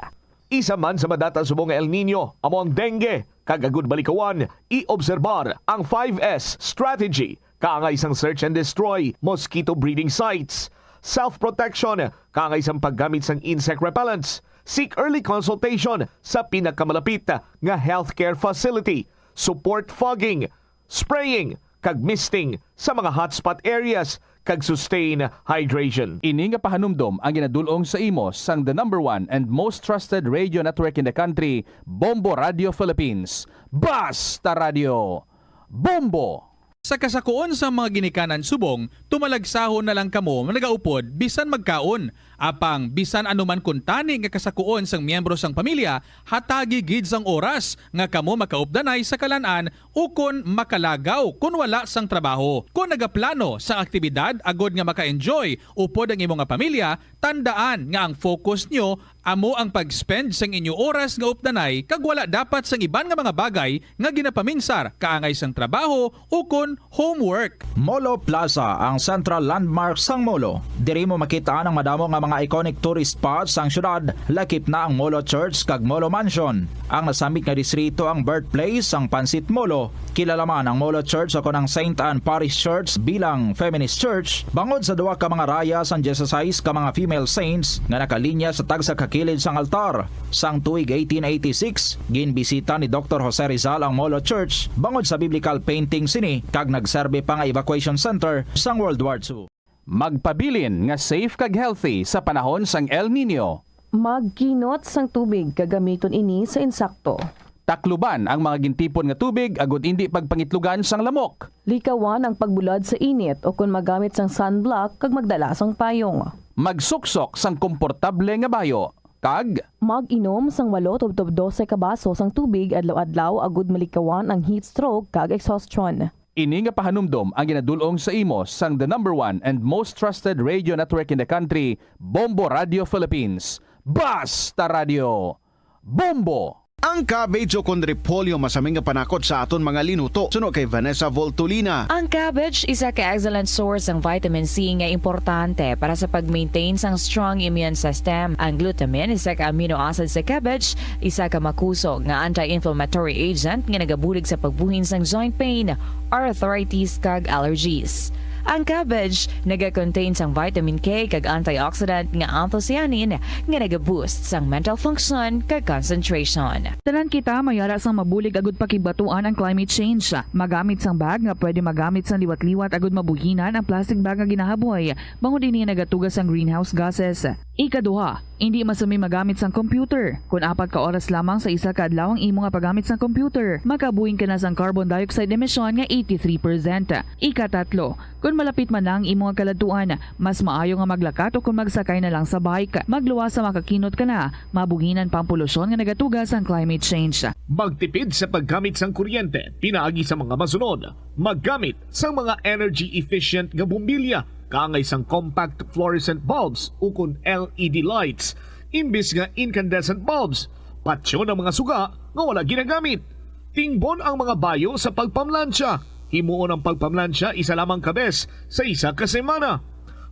Isa man sa madata subong nga El Niño amo ang dengue, kag agud balikawan, i-obserbar ang five S strategy, kaangay sang search and destroy, mosquito breeding sites, self-protection, kaangay sang paggamit sang insect repellents, seek early consultation sa pinakamalapit nga healthcare facility, support fogging, spraying, kag misting sa mga hotspot areas, kag sustain hydration. Ini nga pahanumdom ang ginadul-ong sa imo sang the number one and most trusted radio network in the country, Bombo Radio Philippines. Basta Radio, Bombo! Sa kasakuon sang mga ginikanan subong, tumalagsahon na lang kamo nga nagaupod bisan magkaon. Apang bisan ano man kuntani nga kasakuon sang miyembro sang pamilya, hatagi gid sang oras nga kamo makaupdanay sa kalan-an ukon makalagaw kon wala sang trabaho. Kon nagaplano sang aktibidad agod nga maka-enjoy upod ang imo nga pamilya, tandaan nga ang focus nyo amo ang pag-spend sang inyo oras nga updanay kag wala dapat sang iban nga mga bagay nga ginapaminsar kaangay sang trabaho ukon homework. Molo Plaza, ang central landmark sang Molo. Diri mo makita ang madamo nga Nga iconic tourist spots sang siyudad, lakip na ang Molo Church kag Molo Mansion. Ang nasamit nga distrito ang birthplace sang Pansit Molo. Kilala man ang Molo Church o kon ang Saint Anne Parish Church bilang feminist church bangod sa duha ka mga raya sang dieciséis ka mga female saints nga nakalinya sa tagsa ka kilid sang altar. Sang tuig eighteen eighty-six, ginbisita ni Doktor Jose Rizal ang Molo Church bangod sa biblical painting sini kag nagserbi pa nga evacuation center sang World War Two. Magpabilin nga safe kag healthy sa panahon sang El Niño. Magkinot sang tubig kag gamiton ini sa insakto. Takluban ang mga gintipon nga tubig agud indi pagpangitlugan sang lamok. Likawan ang pagbulad sa init o kon magamit sang sunblock kag magdala sang payong. Magsuksok sang komportable nga bayo kag Mag-inom sang walo tubtob dose ka baso sang tubig adlaw-adlaw agud malikawan ang heat stroke kag exhaustion. Ini nga pahanumdom ang ginadul-ong sa imo sang the number one and most trusted radio network in the country, Bombo Radio Philippines. Basta Radio! Bombo! Ang cabbage o kon repolyo masami nga panakot sa aton mga linuto. Suno kay Vanessa Voltolina. Ang cabbage isa ka excellent source sang vitamin C nga importante para sa pag-maintain sang strong immune system. Ang glutamine, isa ka amino acid sa cabbage, isa ka makusog nga anti-inflammatory agent nga nagabulig sa pagbuhin sang joint pain, arthritis, kag allergies. Ang cabbage naga-contain sang vitamin K kag antioxidant nga anthocyanin nga naga-boost sang mental function kag concentration. Tanan kita may ara sang mabulig agud pakigbatuan ang climate change. Magamit sang bag nga pwede magamit sang liwat-liwat agud mabuhinan ang plastic bag nga ginahaboy, bangod ini nagatuga sang greenhouse gases. Ikaduha, indi masami magamit sang computer. Kon apat ka oras lamang sa isa ka adlaw ang imo nga paggamit sang computer, makabuhin ka na sang carbon dioxide emission nga eighty-three percent. Ikatatlo, kon malapit man na ang imo nga kaladtuan, mas maayo nga maglakat o kon magsakay na lang sa bike. Magluwas sa makakinot ka na, mabuhinan pa ang polusyon nga nagatuga sang climate change. Magtipid sa paggamit sang kuryente pinaagi sa mga masunod. Maggamit sang mga energy efficient nga bombilya kaangay sang compact fluorescent bulbs ukon L E D lights imbis nga incandescent bulbs. Patyon ang mga suga nga wala ginagamit. Tingbon ang mga bayo sa pagpamlansya. Himuon ang pagpamlansya isa lamang ka bes sa isa ka semana.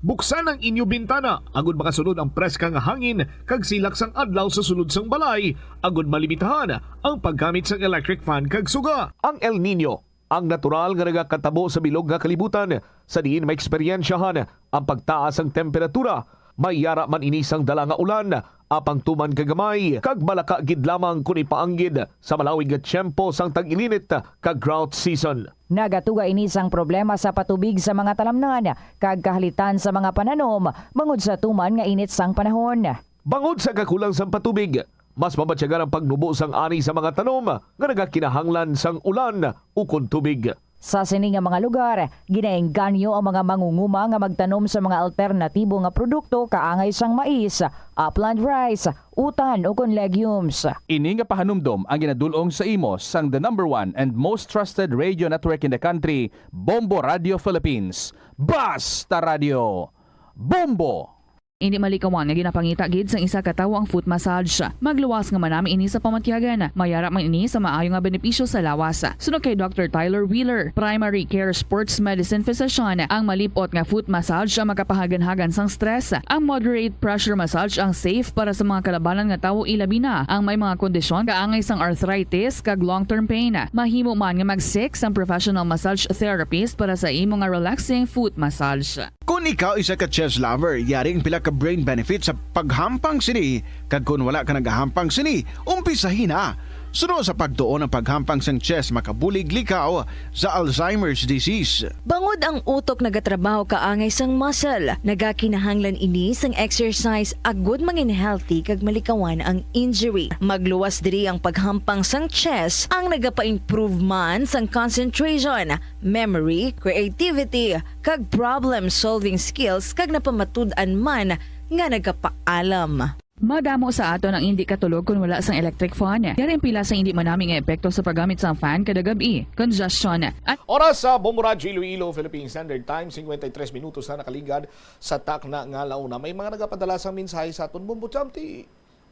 Buksan ang inyo bintana agud makasulod ang preska nga hangin kag silak sang adlaw sa sulod sang balay, agud malimitahan ang paggamit sang electric fan kag suga. Ang El Niño, ang natural nga nagakatabo sa bilog nga kalibutan, sa diin maeksperyensyahan ang pagtaas sang temperatura. May yara man ini sang dala nga ulan, apang tuman ka gamay kag malaka gid lamang kon ipaanggid sa malawig nga tiyempo sang tag-ilinit kag drought season. Nagatuga ini sang problema sa patubig sa mga talamnan kag kahalitan sa mga pananom bangod sa tuman nga init sang panahon. Bangod sa kakulang sang patubig, mas mabatyagan ang pagnubo sang ani sa mga tanom nga nagakinahanglan sang ulan ukon tubig. Sa sini nga mga lugar, ginaengganyo ang mga mangunguma nga magtanom sa mga alternatibo nga produkto kaangay sang mais, upland rice, utan, ukon legumes. Ini nga pahanumdom ang ginadul-ong sa imo sang the number one and most trusted radio network in the country, Bombo Radio Philippines. Basta Radio! Bombo! Indi malikawan nga ginapangita gid sang isa ka tawo ang foot massage. Magluwas nga manami ini sa pamatyagan. May ara man ini sa maayo nga benepisyo sa lawas. Suno kay Doktor Tyler Wheeler, primary care sports medicine physician, ang malip-ot nga foot massage ang makapahaganhagan sang stress. Ang moderate pressure massage ang safe para sa mga kalabanan nga tawo, ilabi na ang may mga kondisyon kaangay sang arthritis kag long-term pain. Mahimo man nga mag-seek sang professional massage therapist para sa imo nga relaxing foot massage. Kon ikaw isa ka chess lover, yari ang pila ka brain benefits sa paghampang sini, kag kon wala ka nagahampang sini, umpisahi na. Suno sa pagtuon, ang paghampang sang chess makabulig likaw sa Alzheimer's disease. Bangod ang utok nagatrabaho kaangay sang muscle, nagakinahanglan ini sang exercise agud mangin healthy kag malikawan ang injury. Magluwas diri ang paghampang sang chess, ang nagapa-improve man sang concentration, memory, creativity, kag problem-solving skills, kag napamatud-an man nga nagapaalam. Madamo sa aton ang indi katulog kon wala sang electric fan. Yari ang pila sa indi manami nga epekto sa paggamit sang fan kada gab-i, congestion, at Oras sa Bombo Radyo Iloilo, Philippine Standard Time, cincuenta y tres minutos na nakaligad sa takna nga launa. May mga nagapadala sang mensahe sa aton, Bombo Chamti.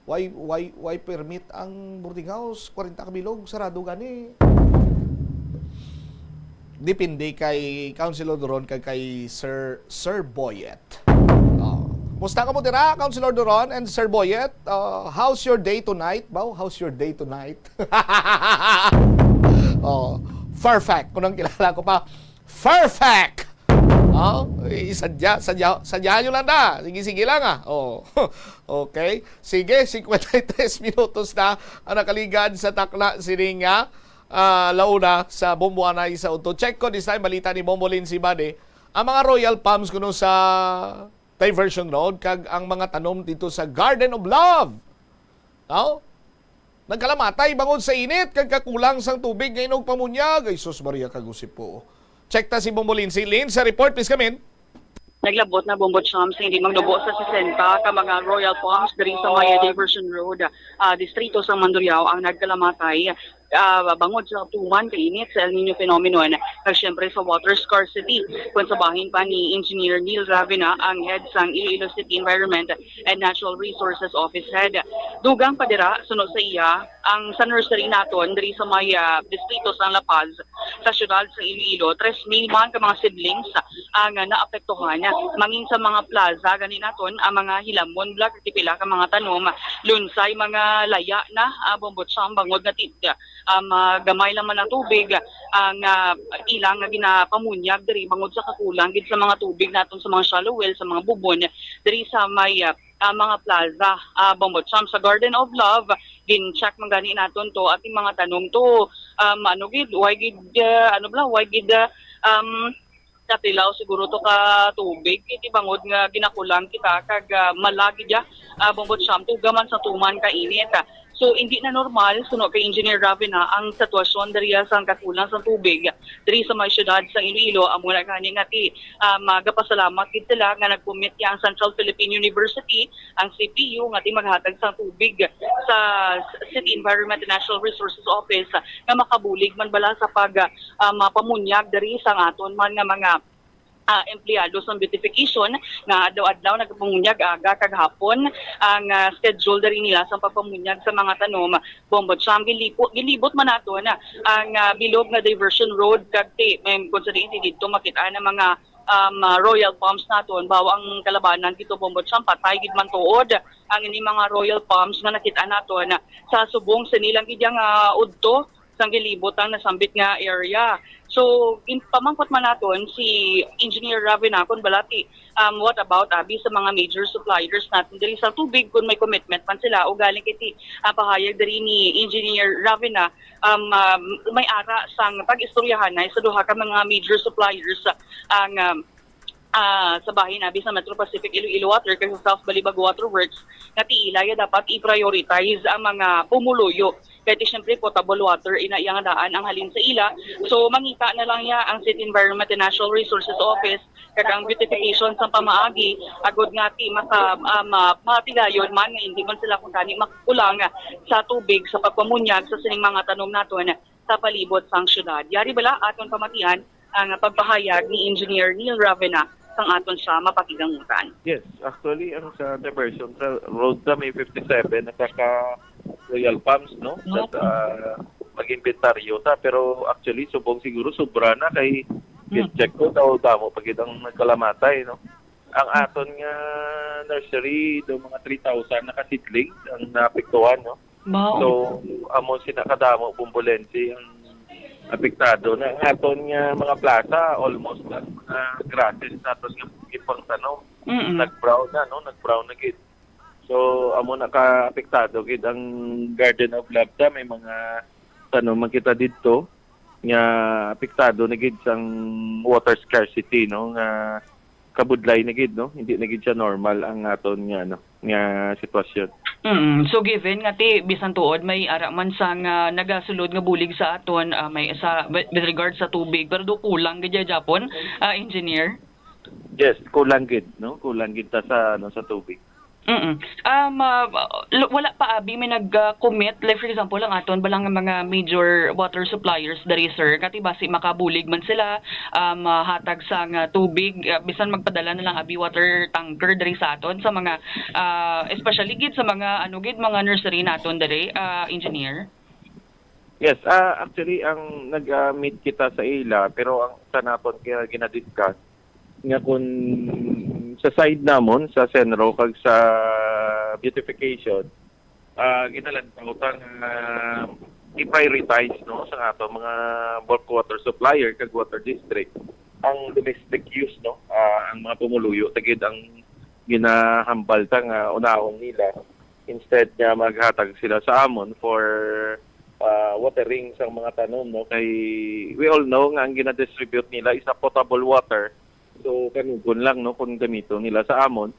Why, why, why permit ang boarding house? Kwarenta ka bilog, sarado gani. Depende kay Councilor Doron kag kay Sir, Sir Boyet. Oh. Musta ka mo dira, Councilor Duron and Sir Boyet? Uh, how's your day tonight? Baw, how's your day tonight? Oh, perfect. Kung ang kilala ko pa, perfect! Oh, eh, sadya, sadya, sadya nyo lang na. Sige, sige lang ah. Oh. Okay. Sige, fifty-three minutos na ang nakaligad sa takna sining nga ah, launa sa Bombo Anay sa udto. Check ko this time, balita ni Bombo Lindsay Bade. Ang mga Royal Palms kuno sa Diversion Road kag ang mga tanom dito sa Garden of Love. No? Nagkalamatay bangod sa init kag kakulang sang tubig nga inog pamunyag. Ay, sus, Maria, kag Joseph. Check ta si Bombo Lindsay. Lin, sa report, please come in. Naglabot na, Bombo Cham, sa hindi magnubo sa sesenta ka mga Royal Palms diri sa may Diversion Road, ah, distrito sa Mandurriao ang nagkalamatay, ah, bangod sa tuman ka init sa El Nino phenomenon, kag siyempre sa water scarcity, kung sa bahin pa ni Engineer Neil Ravena, ang head sang Iloilo City Environment and Natural Resources Office Head. Dugang pa dira, suno sa iya, ang sa nursery naton diri sa may, ah, distrito sa La Paz, sa siyudad sa Iloilo, tres mil man ka mga seedlings ang, ah, naapektuhan. Mangin sa mga plaza gani naton ang mga hilamon, blag, pila ka mga tanom, lunsay mga laya na, ah, Bombo Cham, bangod nga ti-, ah, magamay lang man ang tubig ang, ah, ilang nga ginapamunyag diri bangod sa kakulang gid sa mga tubig naton sa mga shallow well, sa mga bubon diri sa may, ah, ah, mga plaza, ah, Bombo Cham. Sa Garden of Love, gin-check man gani naton to, at yung mga tanom to, um, ano gid, why gid, ah, ano bala, why gid, ah, um, natilaw siguro to ka tubig, iti bangod nga ginakulang kita kag, ah, malagi dya, ah, Bombo Cham, tuga man sa tuman ka init. So, hindi na normal, suno kay Engineer Raven, ha, ang sitwasyon diri sa kakulang sa tubig diri sa may siyudad sa Iloilo. Amo na gani nga ti, ah, magapasalamat gid sila nga nag-commit ang Central Philippine University, ang C P U, nga ti maghatag sang tubig sa City Environment and Natural Resources Office nga makabulig man bala sa pag, ah, mapamunyag diri sa aton man nga mga, ah, empleyado sa beautification nga adlaw-adlaw nagapamunyag aga kag hapon. Ang, ah, schedule diri nila sa pagpamunyag sa mga tanom, Bombo Cham, gilipo-, gilibot man naton ang, ah, bilog nga diversion road kag ti-, may, kung sa diin ti didto makit-an ang mga, um, ah, Royal Palms naton, bawo ang kalabanan dito, Bombo Cham, patay gid man tuod ang ini mga Royal Palms nga nakit-an naton sa subong sa nilang gid nga udto sang gilibot ang nasambit nga area. So, in, pamangkot man naton si Engineer Raven, ha, kung bala ti, um, what about abi sa mga major suppliers natin diri sa tubig, kung may commitment man sila, o galing kay ti, ah, pahayag diri ni Engineer Raven, ha, um, um, may ara sang pag-istoryahanay sa duha ka mga major suppliers ang, um, ah, sa bahin abi sa Metro Pacific Iloilo Water kag sa South Balibago Water Works nga ti ila ya dapat i-prioritize ang mga pumuluyo. Kay ti siyempre potable water ina iya nga daan ang halin sa ila. So mangita na lang ya ang City Environment and Natural Resources Office kag ang beautification sa pamaagi agod nga ti maka, ah, ma-, matigayon man nga hindi man sila kung gani makulang sa tubig sa pagpamunyag sa sining mga tanom naton sa palibot sang syudad. Yari bala aton pamatian ang pagpahayag ni Engineer Neil Ravena sang aton siya mapakigangutan. Yes, actually, ang sa diversion sa road sa may fifty-seven, nakaka Royal Palms, no? Sa, ah, mag-inventaryo ta, pero actually, subong siguro sobra na kay, hmm, check ko, daw damo pa gid ang nagkalamatay, no? Ang aton nga nursery, do mga three thousand na ka seedlings ang naapektuhan, no? Mao. So, amo sina kadamo, Bombolense, ang apektado na. Ang aton nga mga plaza, almost na mga grasses naton nga gipangtanom. Mm-mm. Nag-brown na, no? Nag-brown na gid. So, amo na ka apektado gid ang Garden of Love ta. May mga tanom man kita didto nga apektado na gid sang water scarcity, no? Nga kabudlay na gid, no? Hindi na gid siya normal ang aton nga, ano, nga sitwasyon. Mm. So, given nga ti bisan tuod may ara man sang nagasulod nga bulig sa aton, ah, may sa with regard sa tubig, pero do kulang gid gyapon, ah, engineer? Yes, kulang gid, no? Kulang gid ta sa, ano, sa tubig. Mm. Um, ah, l-, wala pa abi may nag-commit, like, for example, ang aton bala nga mga major water suppliers diri, sir, kati basi makabulig man sila, um, ah, hatag sang, ah, tubig, ah, bisan magpadala na lang abi water tanker diri sa aton sa mga, ah, especially gid sa mga, ano gid, mga nursery naton diri, ah, engineer? Yes, ah, actually, ang nag-, ah, meet kita sa ila, pero ang sa naton kaya ginadiscuss, nga kung sa side namon, sa Senro kag sa beautification, ah, ginalantaw ta nga i-prioritize, no, sa ato mga bulk water supplier kag water district ang domestic use, no, ah, ang mga pumuluyo ta gid ang ginahambal ta nga unahon nila instead nga maghatag sila sa amon for, ah, watering sang mga tanom, no, kay we all know nga ang ginadistribute nila is a potable water. So, kanugon lang, no, kung gamiton nila sa amon.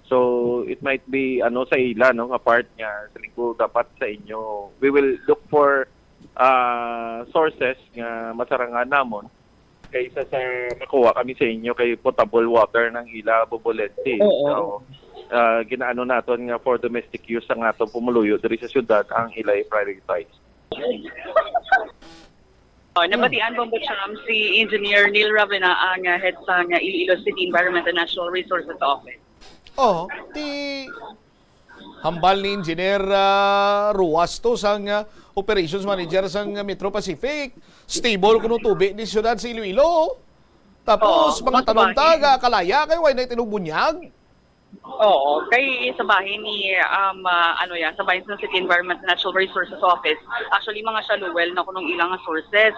So, it might be, ano, sa ila, no, nga part nga sa linggo dapat sa inyo. We will look for, ah, sources nga masarangan namon kaysa sa makuha kami sa inyo kay potable water ng ila bubolente. Oo. So, ah, ginaano naton nga for domestic use ang atong pumuluyo diri sa syudad ang ila i-prioritize. Oh, nabatian, Bombo Cham, si Engineer Neil Ravena, ang, ah, head sa, ah, Iloilo City Environment and Natural Resources Office. Oh, ti hambal ni Engineer, ah, Ruas to sang, ah, operations manager sang Metro Pacific. Stable kuno tubi ni siyudad sa Iloilo. Tapos, Oo, mga mas tanom bahin. Taga, kalaya, kay way na tinubunyag. Oo, kay sa bahin ni, um, ah, ano yan, sa bahin sa City Environment and Natural Resources Office, actually, mga shallow well na kunong ilang sources.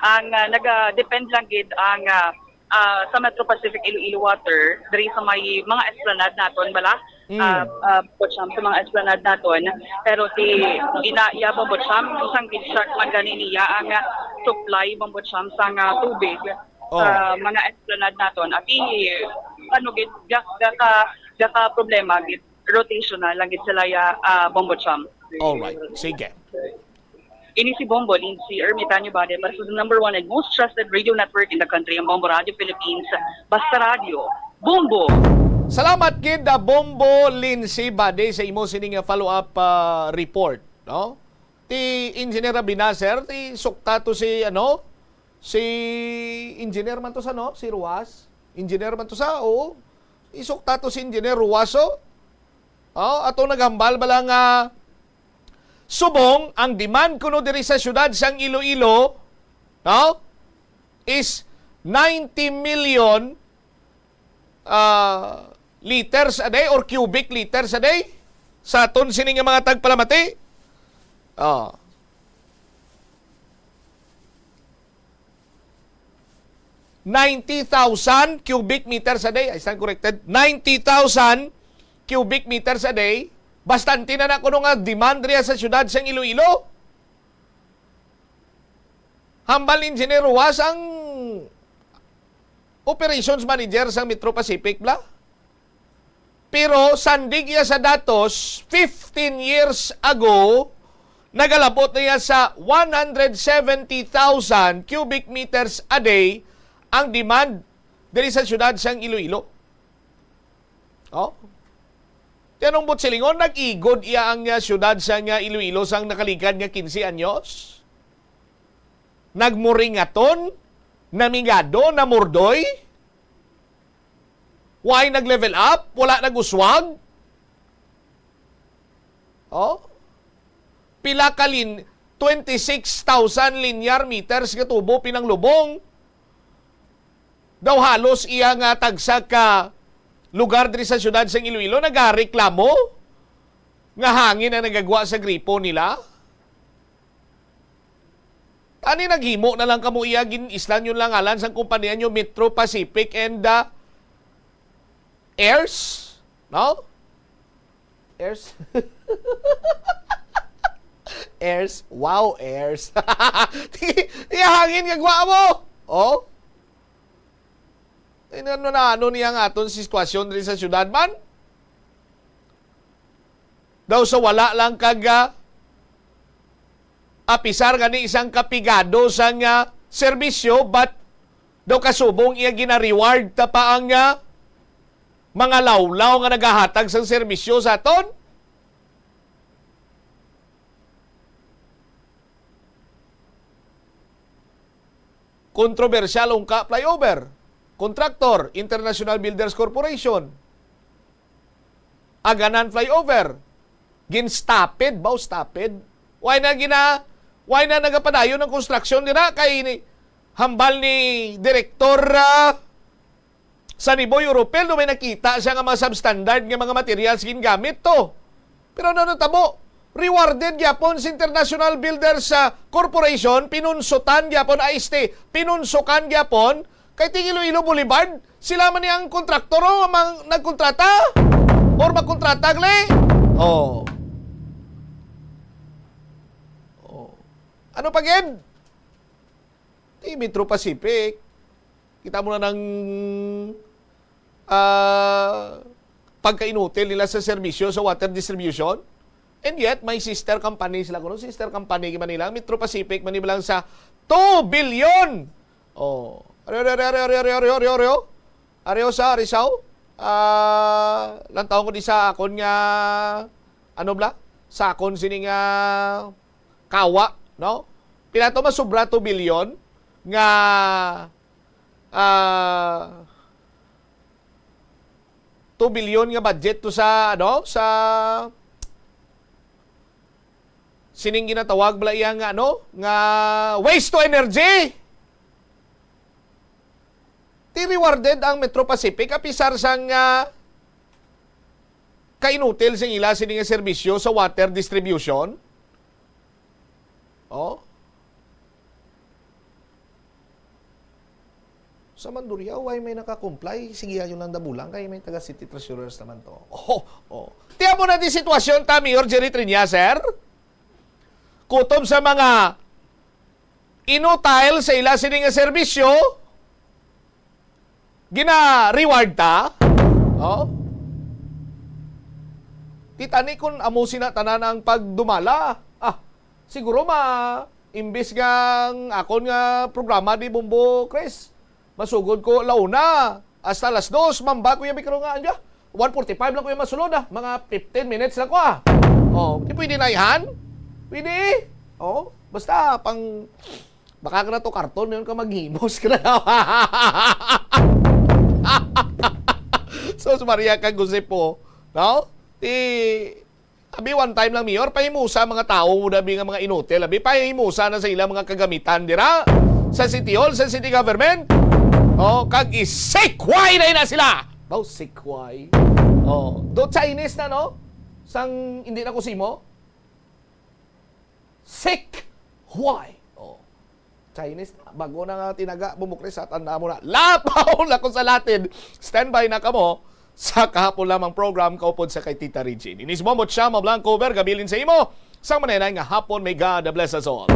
Ang, ah, naga-depend lang gid ang, ah, ah, sa Metro Pacific Iloilo Water, diri sa may mga esplanade naton, bala? Mm. Ah, ah, Bombo Cham, sa mga esplanade naton. Pero ti, ina, iya, Bombo Cham, isang gid siya man gani niya ang, ah, supply, Bombo Cham, sa nga tubig Oh. Sa mga esplanade naton. Ati, ano gid, ga-, gaka-, gaka-problema gid, rotational lang gid sila ya, ah, Bombo Cham. Alright. Sige. Ini si Bombo Lindsay Ermitanio Bade para sa the number one and most trusted radio network in the country, ang Bombo Radio Philippines. Basta Radio, Bombo! Salamat gid, ah, Bombo Lindsay Bade, sa imo sini nga follow-up, ah, report, no? Ti Engineer Abinaser, ti sukta to si, ano, si Engineer man to sa, no? Si Ruas? Engineer man to sa, oo. Isukta to si Engineer Ruas, oh. Oh, ato naghambal bala nga subong ang demand kuno diri sa siyudad sang Iloilo, no? Is ninety million, ah, liters a day or cubic liters a day sa aton sini nga mga tagpalamati. Oh. Ninety thousand cubic meters a day. I stand corrected. Ninety thousand cubic meters a day. Bastante na na kuno nga demand riya sa siyudad sang Iloilo. Hambal ni Engineer Ruas ang operations manager sang Metro Pacific, bla? Pero sandig iya sa datos, fifteen years ago, nagalabot na iya sa one hundred seventy thousand cubic meters a day ang demand diri sa siyudad sang Iloilo. Oh? Ti anong buot silingon, nag-igod iya ang, ah, siyudad sang, ah, Iloilo sang nakaligad nga quince anyos? Nagmuringaton, namigado, namurdoy? Why nag-level up? Wala nag-uswag? Oh? Pila ka lin-, twenty-six thousand linear meters nga tubo pinanglubong. Daw halos iya nga tagsa ka lugar diri sa siyudad sang Iloilo nagareklamo nga hangin ang nagagwa sa gripo nila. Ani naghimo na lang kamo iya gin-islan yun lang ngalan sang kumpanya nyo, Metro Pacific and, ah, Airs, no? Airs. Airs. Wow, Airs. Iya hangin nga gwa mo. Oh? Ay, ano na, ano niya nga aton sitwasyon diri sa syudad man? Daw sa wala lang kag, ah, apisar gani isang kapigado sang, ah, serbisyo, but daw kasubong iya gina-reward ta pa ang, ah, mga lawlaw nga nagahatag sang serbisyo sa aton? Kontrobersyal ungka flyover. Kontraktor, International Builders Corporation. Aganan flyover. Gin-stoped, baw, stoped. Why na gina-, why na nagapadayon ang konstruksyon dira? Kay ni, hambal ni Direktor, ah, Sa ni Boy Oropel, do may nakita siya nga mga substandard nga mga materials gingamit to. Pero ano natabo? Rewarded gyapon si International Builders, ah, Corporation, pinunsutan gyapon, I S T, pinunsukan gyapon, kay ting Iloilo Boulevard, sila man ni ang kontraktor, oh, mang, nagkontrata? Or magkontrata, gali? Oh. Oh. Ano pa gid? Ti Metro Pacific. Kita mo na ng, ah, pagkainutil nila sa serbisyo sa water distribution. And yet, may sister company sila kuno. Sister company man nila, Metro Pacific, man lang sa two billion. Oh. Areo, areo, areo, areo, areo, areo, areo, areo. Areo sa Rizal. Ah, lantawon ko di sa akon nga, ano bala? Sa akon sini nga kawa, no? Pila to, masubra two billion nga, ah, two billion nga budget to sa, ano, sa sining ginatawag bala iya nga, ano, nga waste to energy. Ti rewarded ang Metro Pacific, apisar sang, ah, kainutil sing ila sini nga serbisyo sa water distribution. Oh. Sa Mandurriao, why may naka-comply? Sige, yun lang dabulang kay may taga City Treasurers naman to. Oh, oh. Tiyan mo na di sitwasyon ta, Mayor Jerry Triña, sir. Kutob sa mga inutil sa ila sini nga serbisyo, gina-reward ta? Oh? Ti tani kun amo sina tanan ang pagdumala. Ah, siguro ma-, imbis nga ang akon nga programa di Bombo Chris, masugod ko la una hasta las dos, mamba ko yabi karon nga, anja, one forty-five lang ko yung masulod, ah. Mga fifteen minutes lang ko, ah. Oh, di pwede na ihan? Pwede? Oh, basta pang, baka ka na to karton, yun ka maghimos ka na. Sus Maria kag Jose po, no? Ti, abi, one time lang, Mayor, pahimusa mga tawo, abi nga mga inutil, abi, pahimusa na sa ilang mga kagamitan dira sa City Hall, sa City Government. Oh, kag i-sikway na, na sila. Daw sikway. Oh, do Chinese na, no? Sang hindi na kusimo. Sikway. Oh. Chinese na. Bago na nga tinaga, bumukri sa tanda mo na. Lapaw na ko sa Latin. Standby na kamo sa kahapon lamang program kaupod sa kay Tita Regine. Inis mo mo siya, mablang cover, gabilin sa imo. Sang manenay nga hapon, may God bless us all.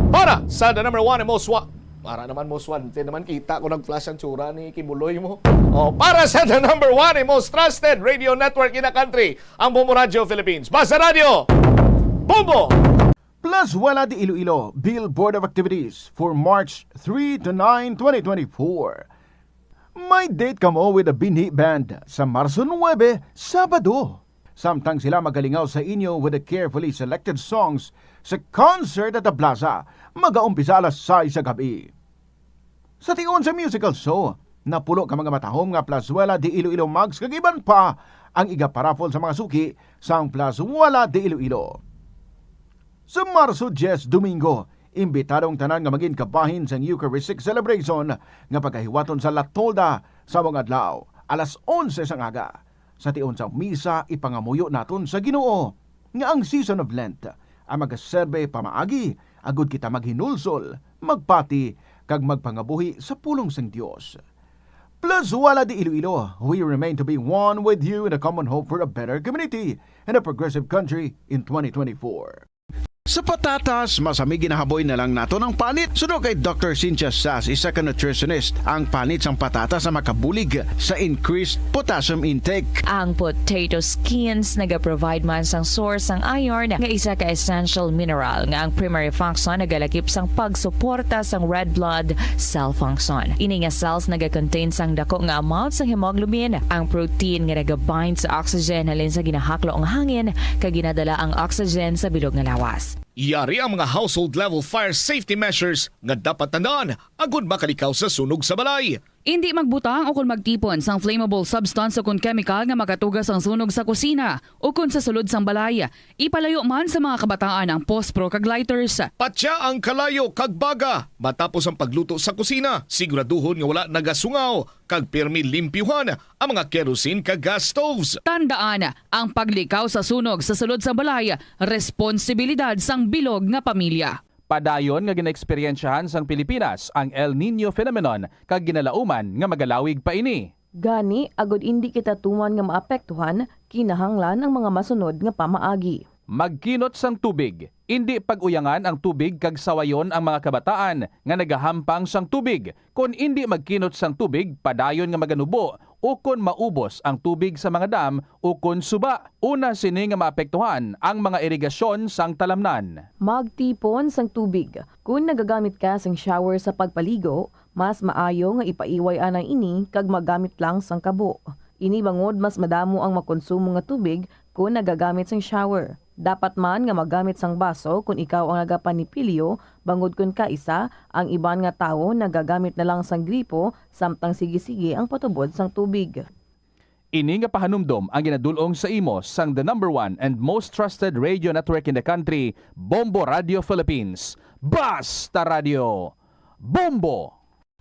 Para sa the number one and most wa-, para naman most wanted naman, kita ko nag-flash ang tsura ni Kibuloy mo. Oh, para sa the number one and most trusted radio network in the country, ang Bombo Radio Philippines. Basta Radio, Bombo! Plazuela de Iloilo, Bill Board of Activities for March three to nine, twenty twenty-four. May date kamo with the Binhi Band sa Marso nuebe, Sabado. Samtang sila magalingaw sa inyo with the carefully selected songs sa concert at the plaza, magaumpisa alas sais sa gabi. Sa tion sa musical show, napulo ka mga matahom nga Plazuela de Iloilo mugs kag iban pa ang igaparaffle sa mga suki sang Plazuela de Iloilo. Sa Marso diyes, Domingo, imbitado ang tanan nga mangin kabahin sang Eucharistic celebration nga pagahiwaton sa La Tolda sa mga adlaw, alas onse sang aga. Sa tion sang misa, ipangamuyo naton sa Ginoo nga ang season of Lent ang magaserbe pamaagi agud kita maghinulsol, magpati, kag magpangabuhi sa pulong sang Dios. Plazuela de Iloilo, we remain to be one with you in a common hope for a better community and a progressive country in twenty twenty-four. Sa patatas, masami ginahaboy na lang naton ang panit. Suno kay Doctor Cynthia Sass, isa ka nutritionist, ang panit sang patatas ang makabulig sa increased potassium intake. Ang potato skins nagaprovide man sang source sang iron, nga isa ka essential mineral nga ang primary function nagalakip sang pagsuporta sang red blood cell function. Ini nga cells nagakontain sang dako nga amount sang hemoglobin, ang protein nga nagabind sa oxygen halin sa ginahaklo nga hangin kag ginadala ang oxygen sa bilog nga lawas. Yari ang mga household level fire safety measures nga dapat tandaan agud makalikaw sa sunog sa balay. Indi magbutang o kon magtipon sang flammable substance o kon kemikal nga makatuga sang sunog sa kusina o kon sa sulod sang balay. Ipalayo man sa mga kabataan ang pospro kag lighters. Patya ang kalayo kag baga matapos ang pagluto sa kusina. Siguraduhon nga wala nagasungaw kag pirmi limpyuhan ang mga kerosene kag gas stoves. Tandaan, ang paglikaw sa sunog sa sulod sang balay, responsibilidad sang bilog nga pamilya. Padayon nga ginaeksperyensyahan sang Pilipinas ang El Niño phenomenon kag ginalauman nga magalawig pa ini. Gani, agod indi kita tuman nga maapektuhan, kinahanglan ang mga masunod nga pamaagi. Magkinot sang tubig. Indi pag-uyangan ang tubig kag sawayon ang mga kabataan nga nagahampang sang tubig. Kon indi magkinot sang tubig, padayon nga maganubo ukon maubos ang tubig sa mga dam ukon suba. Una sini nga maapektuhan ang mga irigasyon sang talamnan. Magtipon sang tubig. Kon nagagamit ka sang shower sa pagpaligo, mas maayo nga ipaiway anay ini kag magamit lang sang kabo. Ini bangod mas madamo ang makonsumo nga tubig kon nagagamit sang shower. Dapat man nga magamit sang baso kon ikaw ang nagapanipilyo, bangod kon kaisa, ang iban nga tawo nagagamit na lang sang gripo samtang sige-sige ang patubod sang tubig. Ini nga pahanumdom ang ginadul-ong sa imo sang the number one and most trusted radio network in the country, Bombo Radio Philippines. Basta Radio Bombo!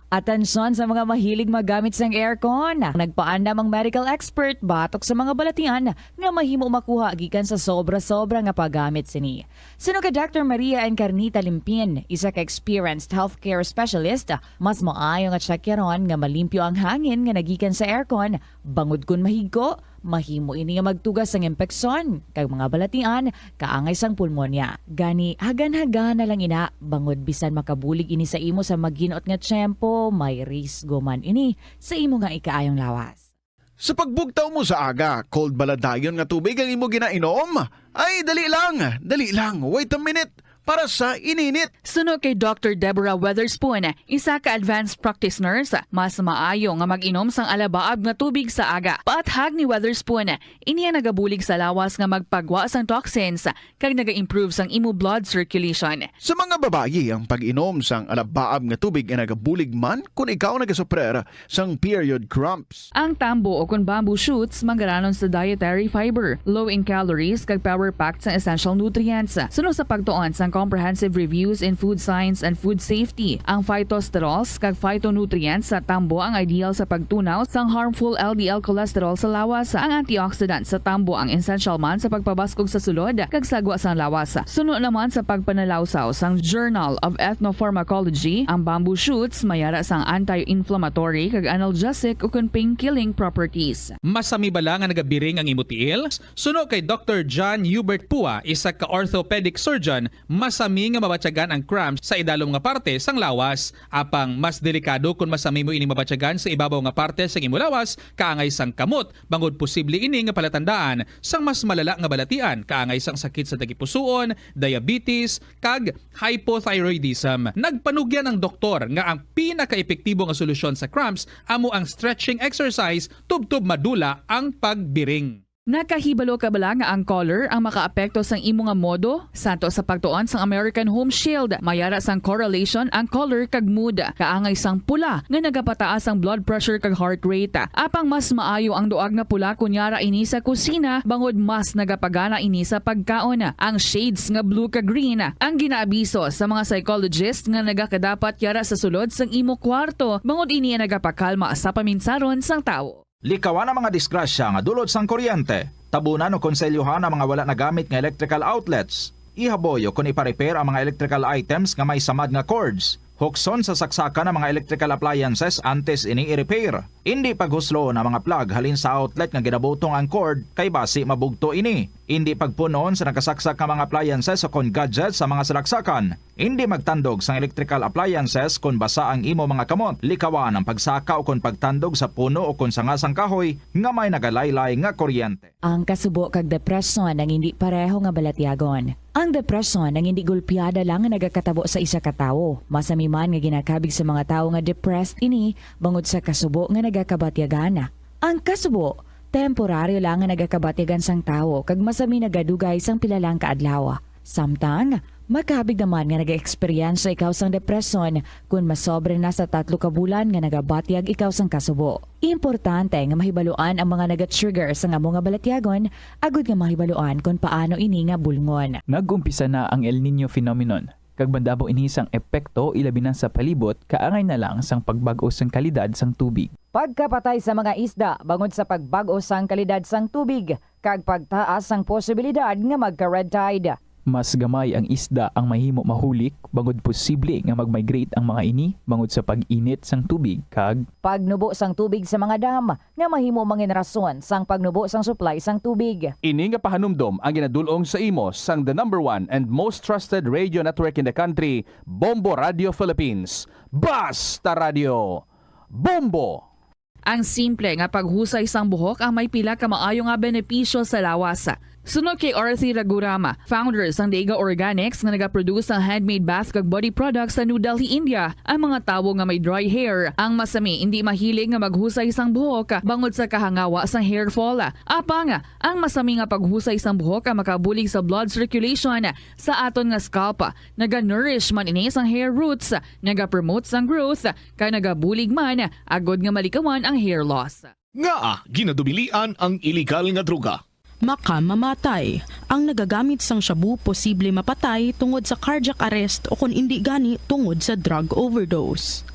Atensyon sa mga mahilig maggamit sang aircon. Nagpaandam ang medical expert batok sa mga balatian nga mahimo makuha gikan sa sobra-sobra nga paggamit sini. Suno kay Doctor Maria Encarnita Limpin, isa ka experienced healthcare specialist, mas maayo nga tsakyaron nga malimpyo ang hangin nga nagikan sa aircon, bangod kon mahigko, mahimo ini nga magtuga sang impeksyon kag mga balatian kaangay sang pulmonya. Gani, hagan-hagan na lang ina, bangod bisan makabulig ini sa imo sa maghinot nga tiyempo, may risgo man ini sa imo nga ikaayong lawas. Sa pagbugtaw mo sa aga, cold bala dayon nga tubig ang imo ginainom? Ay, dali lang, dali lang, wait a minute, para sa ininit. Suno kay Doctor Deborah Weatherspoon, isa ka advanced practice nurse, mas maayo nga mag-inom sang alabaab nga tubig sa aga. Paathag ni Weatherspoon, ini ang nagabulig sa lawas nga magpagwa sang toxins kag naga-improve sang imo blood circulation. Sa mga babayi, ang pag-inom sang alabaab nga tubig ay nagabulig man kon ikaw nagasuprer sang period cramps. Ang tambo o kon bamboo shoots manggaranon sa dietary fiber, low in calories, kag power-packed sang essential nutrients. Suno sa pagtuon sang Comprehensive Reviews in Food Science and Food Safety, ang phytosterols kag phytonutrients sa tambo ang ideal sa pagtunaw sang harmful L D L cholesterol sa lawas. Ang antioxidant sa tambo ang essential man sa pagpabaskog sa sulod kag sagwa sang lawas. Suno naman sa pagpanalawsaw sang Journal of Ethnopharmacology, ang bamboo shoots may ara sang anti-inflammatory kag analgesic ukon pain-killing properties. Masami bala nga nagabiring ang imo tiil? Suno kay Doctor John Hubert Pua, isa ka orthopedic surgeon, masami nga mabatyagan ang cramps sa idalom nga parte sang lawas. Apang mas delikado kon masami mo ining mabatyagan sa ibabaw nga parte sang imo lawas, kaangay sang kamot, bangod posible ini nga palatandaan sang mas malala nga balatian, kaangay sang sakit sa tagipusoon, diabetes, kag hypothyroidism. Nagpanugyan ang doktor nga ang pinakaepektibo nga solusyon sa cramps amo ang stretching exercise tubtob madula ang pagbiring. Nakahibalo ka bala nga ang color ang makaapekto sang imo nga modo? Santo sa pagtuon sang American Home Shield, may ara sang correlation ang color kag mood. Kaangay sang pula nga nagapataas ang blood pressure kag heart rate. Apang mas maayo ang duag nga pula kon yara ini sa kusina, bangod mas nagapagana ini sa pagkaon. Ang shades nga blue kag green ang ginaabiso sa mga psychologist nga nagakadapat yara sa sulod sang imo kwarto, bangod ini ang nagapakalma sa paminsaron sang tawo. Likawan ang mga disgrasya nga dulot sang kuryente. Tabunan o konselyohan ang mga wala nagamit nga electrical outlets. Ihaboy o kon ipa-repair ang mga electrical items nga may samad nga cords. Hukson sa saksakan ang mga electrical appliances antes ini i-repair. Indi paghusloon ang mga plug halin sa outlet nga ginabutong ang cord, kay basi mabugto ini. Indi pagpun-on sa nakasaksak nga mga appliances o kon gadgets sa mga salaksakan. Indi magtandog sang electrical appliances kon basa ang imo mga kamot. Likawan ang pagsaka o kon pagtandog sa puno o kon sanga sang kahoy nga may nagalaylay nga kuryente. Ang kasubo kag depresyon ang indi pareho nga balatyagon. Ang depresyon ang indi gulpiada lang nga nagakatabo sa isa ka tawo. Masami man nga ginakabig sa mga tawo nga depressed ini bangod sa kasubo nga nagakabatyagan. Ang kasubo, temporaryo lang nga nagakabatyagan sang tawo kag masami nagadugay sang pila lang ka adlaw. Samtang, Makahabig naman nga nag-eksperyensya ikaw sang depresyon kon masobra na sa tatlo ka bulan nga nagabatyag ikaw sang kasubo. Importante nga mahibaluan ang mga naga-trigger sang amo nga balatyagon agud nga mahibaluan kon paano ini nga bulngon. Nag-umpisa na ang El Niño phenomenon, kag madamo ini sang epekto, ilabi na sa palibot, kaangay na lang sang pagbag-o sang kalidad sang tubig. Pagkapatay sa mga isda bangod sa pagbag-o sang kalidad sang tubig, kag pagtaas sang posibilidad nga magka-red tide. Mas gamay ang isda ang mahimo mahulik, bangod posible nga mag-migrate ang mga ini bangod sa pag-init sang tubig kag pagnubo sang tubig sa mga dam, nga mahimo mangin rason sang pagnubo sang supply sang tubig. Ini nga pahanumdom ang ginadul-ong sa imo sang the number one and most trusted radio network in the country, Bombo Radio Philippines. Basta Radio, Bombo! Ang simple nga paghusay sang buhok ang may pila ka maayo nga benepisyo sa lawas. Suno kay Arthur Ragurama, founder sang Dega Organics nga nagaproduce sang handmade bath kag body products sa New Delhi, India, ang mga tawo nga may dry hair ang masami indi mahilig nga maghusay sang buhok bangod sa kahangawa sang hair fall. Apang, ang masami nga paghusay sang buhok ang makabulig sa blood circulation sa aton nga scalp. Naga-nourish man ini sang hair roots, naga-promote sang growth, kag nagabulig man agud nga malikawan ang hair loss. Ngaa ginadumilian ang iligal nga droga? Makamamatay. Ang nagagamit sang shabu posible mapatay tungod sa cardiac arrest o kon indi gani tungod sa drug overdose.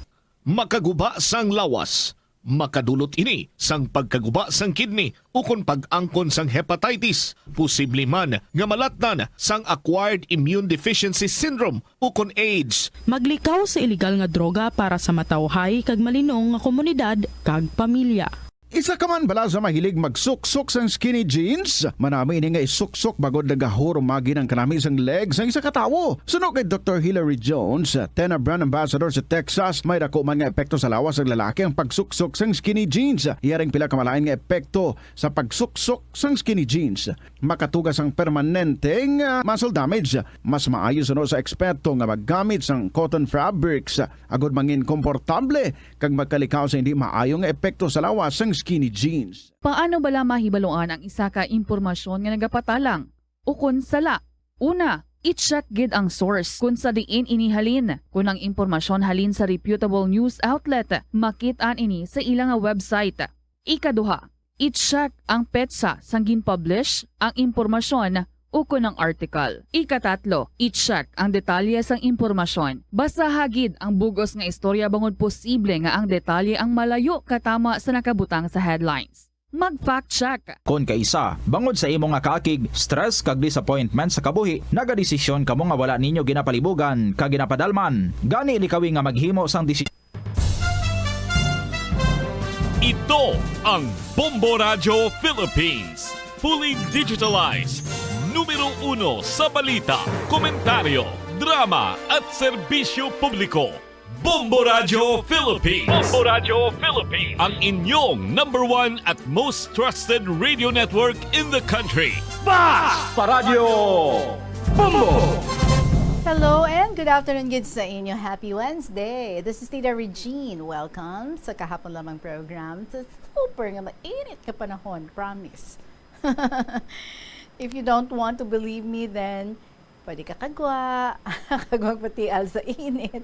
Makaguba sang lawas. Makadulot ini sang pagkaguba sang kidney ukon pag-angkon sang hepatitis. Posible man nga malatnan sang acquired immune deficiency syndrome ukon AIDS. Maglikaw sa iligal nga droga para sa matawhay kag malinong nga komunidad kag pamilya. Isa ka man bala sa mahilig magsuksok sang skinny jeans? Manami ini nga isuksok bangod nagahurumagi ang kanami sang leg sang isa ka tawo. Suno kay Doktor Hilary Jones, Tena Brand Ambassador sa Texas, may daku man nga epekto sa lawas sang lalaki ang pagsuksok sang skinny jeans. Iya ring pila ka malain nga epekto sa pagsuksok sang skinny jeans. Makatuga sang permanenteng, ah, muscle damage. Mas maayo suno sa eksperto nga maggamit sang cotton fabrics agud mangin komportable kag magkalikaw sa hindi maayo nga epekto sa lawas sang skinny jeans. Paano bala mahibaluan ang isa ka impormasyon nga nagapatalang ukon sala? Una, i-check gid ang source kon sa diin ini halin. Kon ang impormasyon halin sa reputable news outlet, makit-an ini sa ila nga website. Ikaduha, i-check ang petsa sang gin-publish ang impormasyon ukon ang article. Ikatatlo, i-check ang detalye sang impormasyon. Basaha gid ang bug-os nga istorya bangod posible nga ang detalye ang malayo katama sa nakabutang sa headlines. Mag-fact check. Kon kaisa, bangod sa imo nga kaakig, stress kag disappointment sa kabuhi, nagadesisyon kamo nga wala ninyo ginapalibugan kag ginapadalman. Gani likawi nga maghimo sang desi- Ito ang Bombo Radyo Philippines, fully digitalized, numero uno sa balita, komentaryo, drama at serbisyo publiko. Bombo Radyo Philippines. Bombo Radyo Philippines. Ang inyong number one at most trusted radio network in the country. Basta Radyo Bombo! Hello and good afternoon gid sa inyo. Happy Wednesday. This is Tita Regine. Welcome sa kahapon lamang program sa super nga mainit nga panahon. Promise. If you don't want to believe me, then pwede ka kagwa, kag magpatial sa init.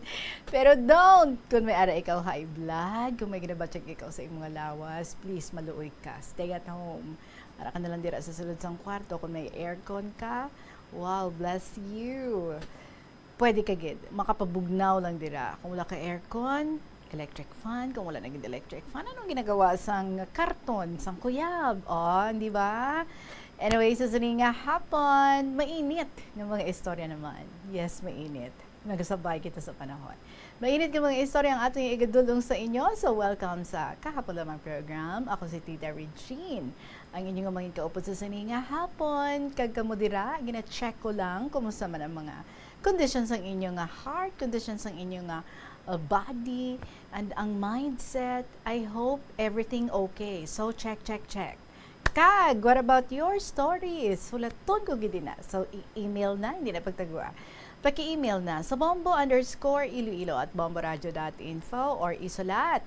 Pero don't! Kung may ara ikaw high blood, kung may ginabatyag ikaw sa imong lawas, please, maluoy ka. Stay at home. Ara ka na lang dira sa sulod sang kwarto. Kung may aircon ka, wow, bless you. Pwede ka gid, makapabugnaw lang dira. Kung wala ka aircon, electric fan. Kung wala na gid electric fan, anong ginagawa sang karton, sang kuyab? Oh, di ba? Anyway, sa sini nga hapon, mainit nga mga istorya naman. Yes, mainit. Nagasabay kita sa panahon. Mainit nga mga istorya ang aton igadulong sa inyo. So, welcome sa Kahapon Lamang Program. Ako si Tita Regine, ang inyong mga kaupod sa sini nga hapon. Kag kamo dira, gina-check ko lang kumusta man ang mga conditions ang inyo nga heart, conditions ang inyo nga, uh, body, and ang mindset. I hope everything okay. So, check, check, check. Kag, what about your stories? Hulaton ko gid na. So, i-email na, hindi na pagtagwa. Paki-email na sa bombo underscore iloilo at bomboradio dot info or isulat.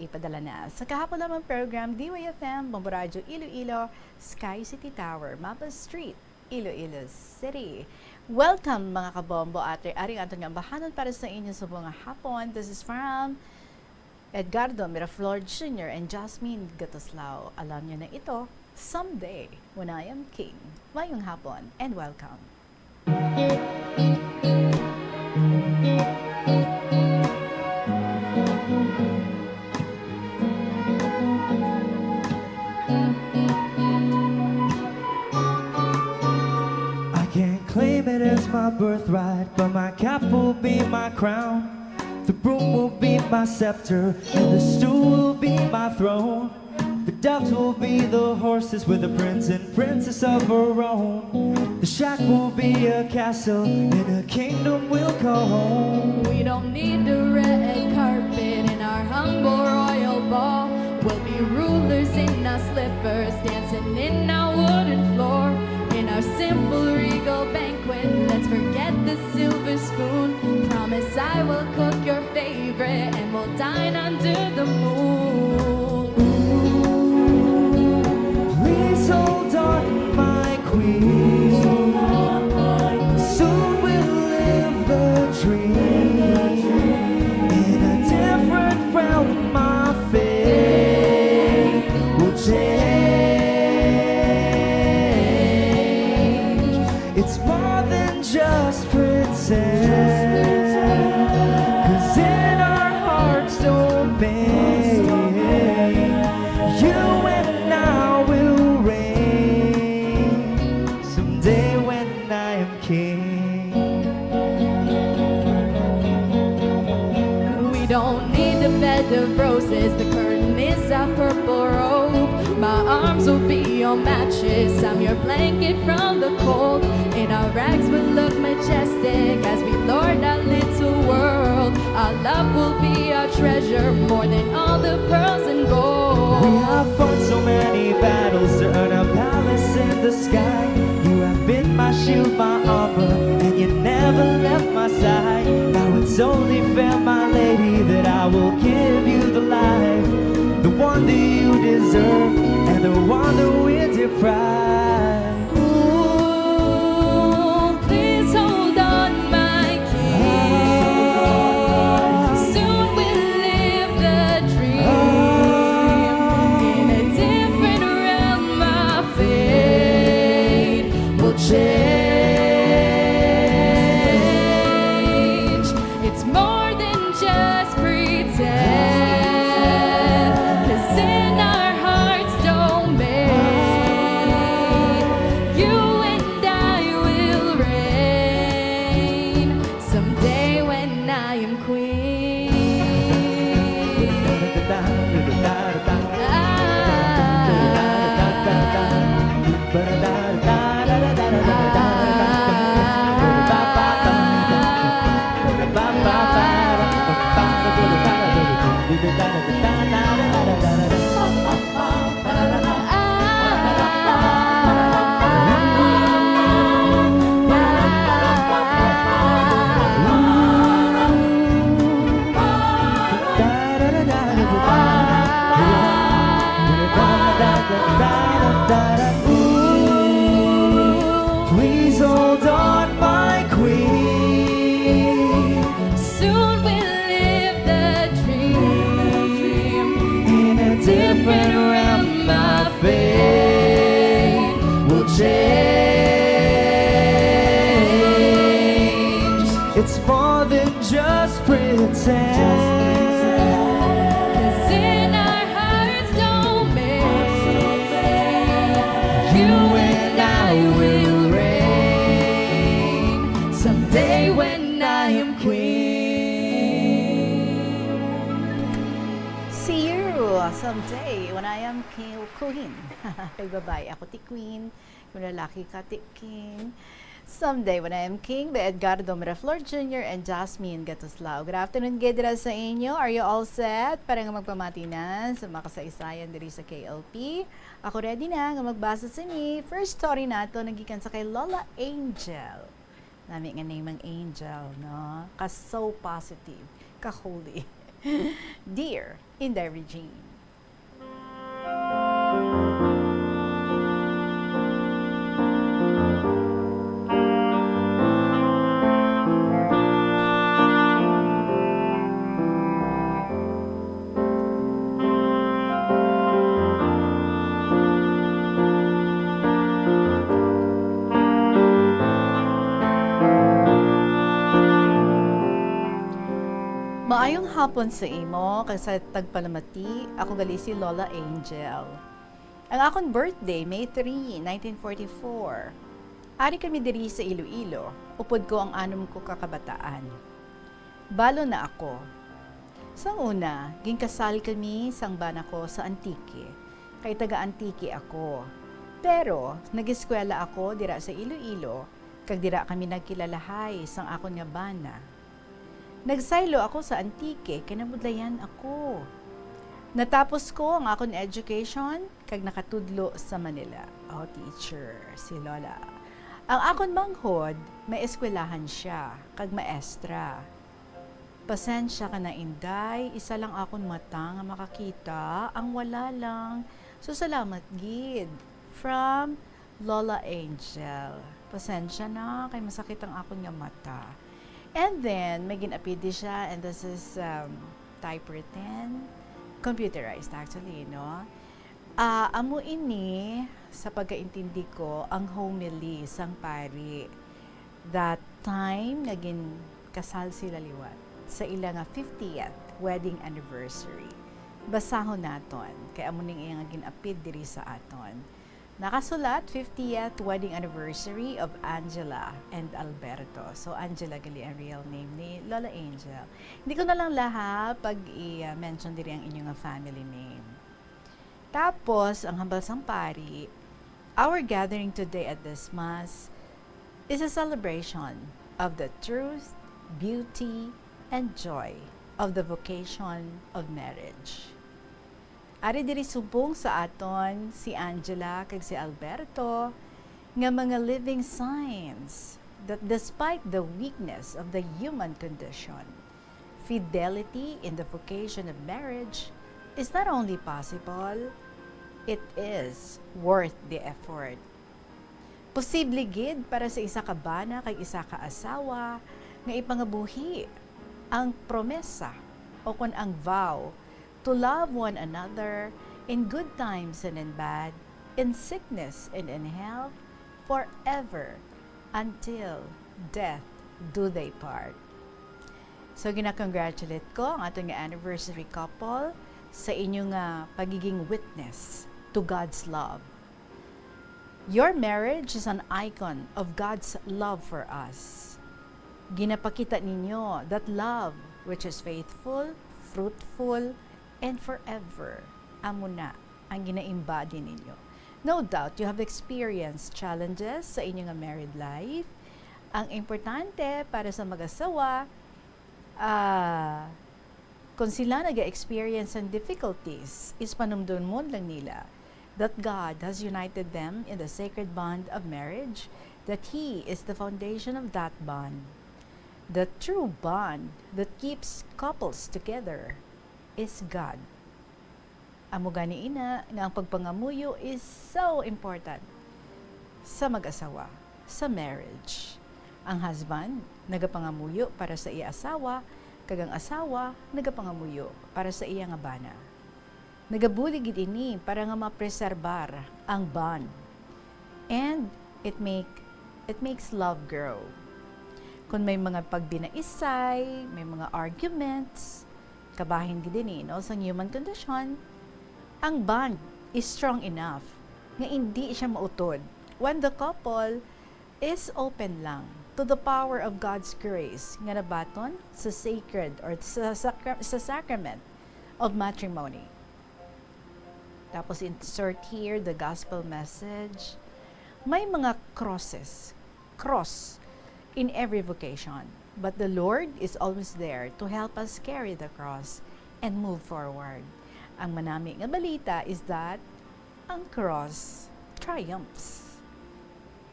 Ipadala na sa kahapon lamang program, D Y F M, Bombo Radyo Iloilo, Sky City Tower, Mapa Street, Iloilo City. Welcome, mga kabombo, ate. Ari ang aton nga ambahanon para sa inyo subong nga hapon. This is from Edgardo Miraflor Junior and Jasmine Gatuslao. Alam niyo na ito, Someday, When I Am King. Mayong hapon and welcome. I can't claim it as my birthright, but my cap will be my crown. The broom will be my scepter, and the stool will be my throne. The doves will be the horses with the prince and princess of our own. The shack will be a castle, and a kingdom will call home. We don't need the red carpet in our humble royal ball. We'll be rulers in our slippers, dancing in our wooden floor. In our simple regal banquet, let's forget the silver spoon. Promise I will cook your favorite, and we'll dine under the moon. Ooh, please hold on, my queen. Soon we'll live the dream. In a different realm, my fate will change. It's more than just pretend. 'Cause in our hearts domain, you and I will reign. Someday when I am king. We don't need a bed of roses, the curtain is a purple robe. My arms will be your mattress, I'm your blanket from the cold. In our rags we'll look majestic as we lord our little world. Our love will be our treasure, more than all the pearls and gold. We have fought so many battles to earn a palace in the sky. You have been my shield, my armor, and you never left my side. Now it's only fair, my lady, that I will give you the life, the one that you deserve, and the one that we deprive. Ooh, please hold on, my king. Soon we'll live the dream. In a different realm, our fate will change. It's more than just pretend. 'Cause in our hearts domain, you and I will reign. Someday when I am queen. Ah. Ooh, please hold on, my queen. Soon we'll live the dream. In a different realm, my fate will change. It's more than just pretend. 'Cause in our hearts domain, you and I will reign. Someday when I am queen. See you someday when I am king, queen. Kay babae ako, ti queen. Kung lalaki ka, ti king. Someday when I am king, by Edgardo Miraflor Junior and Jasmine Gatuslao. Good afternoon gid dira sa inyo. Are you all set para nga magpamati na sa mga kasaysayan diri sa K L P? Ako ready na nga magbasa sini. First story nato nagikan sa kay Lola Angel. Nami nga name ang Angel, no? Ka so positive, ka holy. Dear Inday Regine. Hapon sa imo, kag sa tagpalamati, ako gali si Lola Angel. Ang akon birthday, May three, nineteen forty-four. Ari kami diri sa Iloilo, upod ko ang anom ko ka kabataan. Balo na ako. Sang una, ginkasal kami sang bana ko sa Antique, kay taga Antique ako. Pero, nag-eskwela ako dira sa Iloilo, kag dira kami nagkilalahay sang akon nga bana. Nagsaylo ako sa Antique kay nabudlayan ako. Natapos ko ang akon education kag nakatudlo sa Manila. Oh, teacher, si Lola. Ang akon manghod, may eskwelahan siya kag maestra. Pasensya ka na, Inday, isa lang akon mata nga makakita, ang wala lang. So, salamat gid. From Lola Angel. Pasensya na, kay masakit ang akon nga mata. And then, may gin-apid di siya, and this is, um, typewritten, computerized actually, no? Ah, amo ini, sa pagkaintindi ko, ang homily sang pari that time nga ginkasal sila liwat sa ila nga fiftieth wedding anniversary. Basahon naton, kay amo ning iya nga gin-apid diri sa aton. Nakasulat, fiftieth wedding anniversary of Angela and Alberto. So, Angela gali ang real name ni Lola Angel. Hindi ko na lang laha pag i-mention diri ang inyo nga family name. Tapos, ang hambal sang pari, our gathering today at this Mass is a celebration of the truth, beauty, and joy of the vocation of marriage. Ari diri subong sa aton si Angela kag si Alberto nga mga living signs that despite the weakness of the human condition, fidelity in the vocation of marriage is not only possible, it is worth the effort. Posible gid para sa isa ka bana kag isa ka asawa nga ipangabuhi ang promesa o kon ang vow to love one another in good times and in bad, in sickness and in health, forever, until death do they part. So, gina-congratulate ko ang aton nga anniversary couple sa inyo nga pagiging witness to God's love. Your marriage is an icon of God's love for us. Ginapakita ninyo that love which is faithful, fruitful, and forever. Amo na ang gina-embody ninyo. No doubt, you have experienced challenges sa inyo nga married life. Ang importante para sa mag-asawa, ah, kung sila naga-experience ng difficulties, is panumdumon lang nila that God has united them in the sacred bond of marriage, that He is the foundation of that bond. The true bond that keeps couples together is God. Amo gani ina nga ang pagpangamuyo is so important sa mag-asawa, sa marriage. Ang husband nagapangamuyo para sa iya asawa, kag ang asawa nagapangamuyo para sa iya nga bana. Nagabulig gid ini para nga mapreserbar ang bond. And it make, it makes love grow. Kung may mga pagbinaisay, may mga arguments, kabahin gid ini, no, sang human condition, ang bond is strong enough nga indi siya mautod when the couple is open lang to the power of God's grace nga nabaton sa sacred or sa, sacra- sa sacrament of matrimony. Tapos insert here the gospel message. May mga crosses, cross in every vocation, but the Lord is always there to help us carry the cross and move forward. Ang manami nga balita is that ang cross triumphs.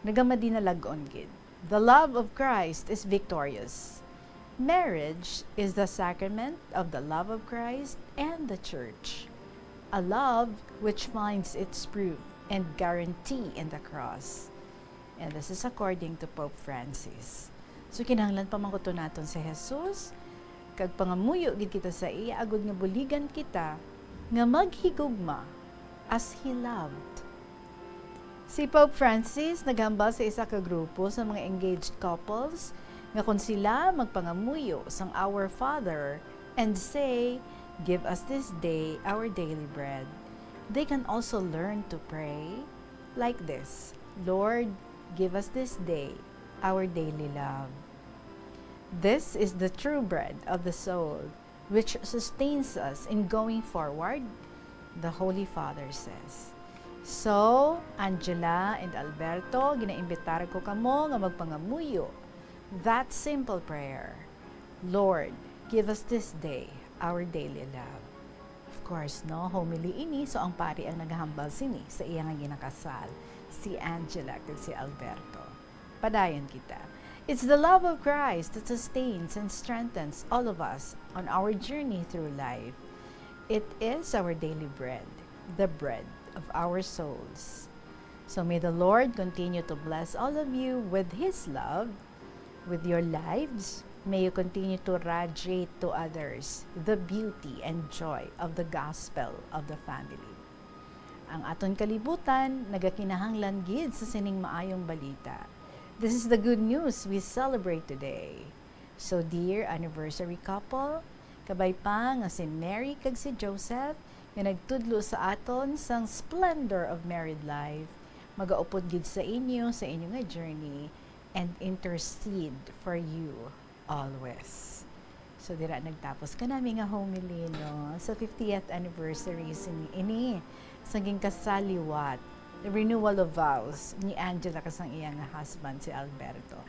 Nagamadinalag-on gid. The love of Christ is victorious. Marriage is the sacrament of the love of Christ and the church, a love which finds its proof and guarantee in the cross. And this is according to Pope Francis. So, kinahanglan pamangkuton naton si Jesus, kag pangamuyo gid kita sa iya, agod nga buligan kita nga maghigugma as he loved. Si Pope Francis naghambal sa isa ka grupo sa mga engaged couples nga kon sila magpangamuyo sang Our Father and say, "Give us this day our daily bread." They can also learn to pray like this, "Lord, give us this day our daily love." This is the true bread of the soul, which sustains us in going forward, the Holy Father says. So, Angela and Alberto, ginaimbitar ko kamo nga magpangamuyo that simple prayer, "Lord, give us this day our daily love." Of course, no, homily ini, so ang pari ang naghambal sini sa iya nga ginakasal, si Angela kag si Alberto. Padayon kita. It's the love of Christ that sustains and strengthens all of us on our journey through life. It is our daily bread, the bread of our souls. So may the Lord continue to bless all of you with His love, with your lives. May you continue to radiate to others the beauty and joy of the gospel of the family. Ang aton kalibutan nagakinahanglan gid sa sining maayong balita. This is the good news we celebrate today. So, dear anniversary couple, kabay pa nga si Mary kag si Joseph nga nagtudlo sa aton sang splendor of married life, magaupod gid sa inyo sa inyo nga journey and intercede for you always. So, dira nagtapos ka nami nga homily, no? Sa fiftieth anniversary sini, ini, sa ginkasal liwat, the renewal of vows ni Angela kag sang iya nga husband, si Alberto.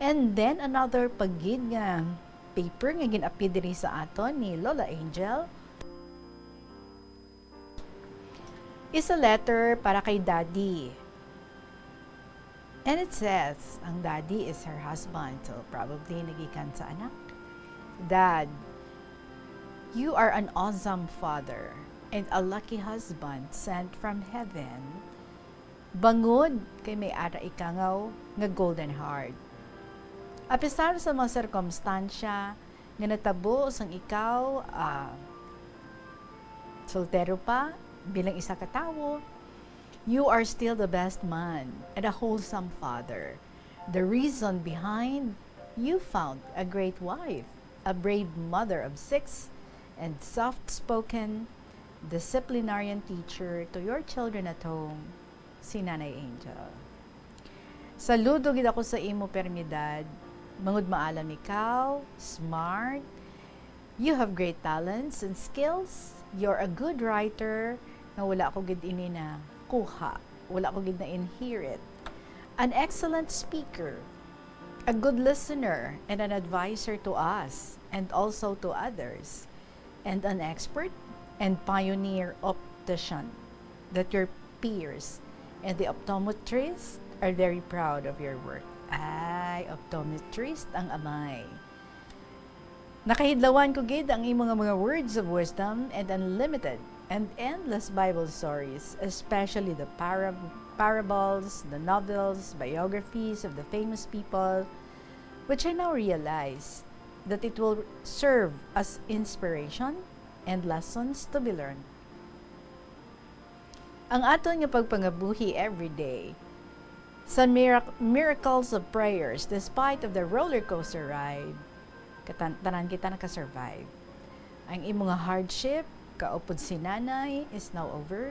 And then, another pa gid nga paper nga gin-appear diri sa aton ni Lola Angel is a letter para kay Daddy. And it says, ang daddy is her husband, so probably nagikan sa anak. "Dad, you are an awesome father and a lucky husband sent from heaven, bangod kay may ara ikaw nga golden heart. Apisar sa mga sirkumstansya nga natabo sang ikaw, ah, soltero pa, bilang isa ka tawo, you are still the best man and a wholesome father. The reason behind you found a great wife, a brave mother of six, and soft-spoken disciplinarian teacher to your children at home, si Nanay Angel. Saludo gid ako sa imo permidad, bangod maalam ikaw, smart, you have great talents and skills, you're a good writer, nga wala ko gid ini na kuha, wala ko gid na inherit. An excellent speaker, a good listener, and an adviser to us, and also to others, and an expert and pioneer optician, that your peers and the optometrists are very proud of your work." Ay, optometrist ang amay. "Nakahidlawan ko gid ang imo nga mga words of wisdom and unlimited and endless Bible stories, especially the parab-, parables, the novels, biographies of the famous people, which I now realize that it will serve as inspiration and lessons to be learned." Ang aton nga pagpangabuhi every day sa mirac-, miracles of prayers, despite of the roller coaster ride, katan-, tanan kita nakasurvive. Ang imo nga hardship, kaupod si Nanay, is now over.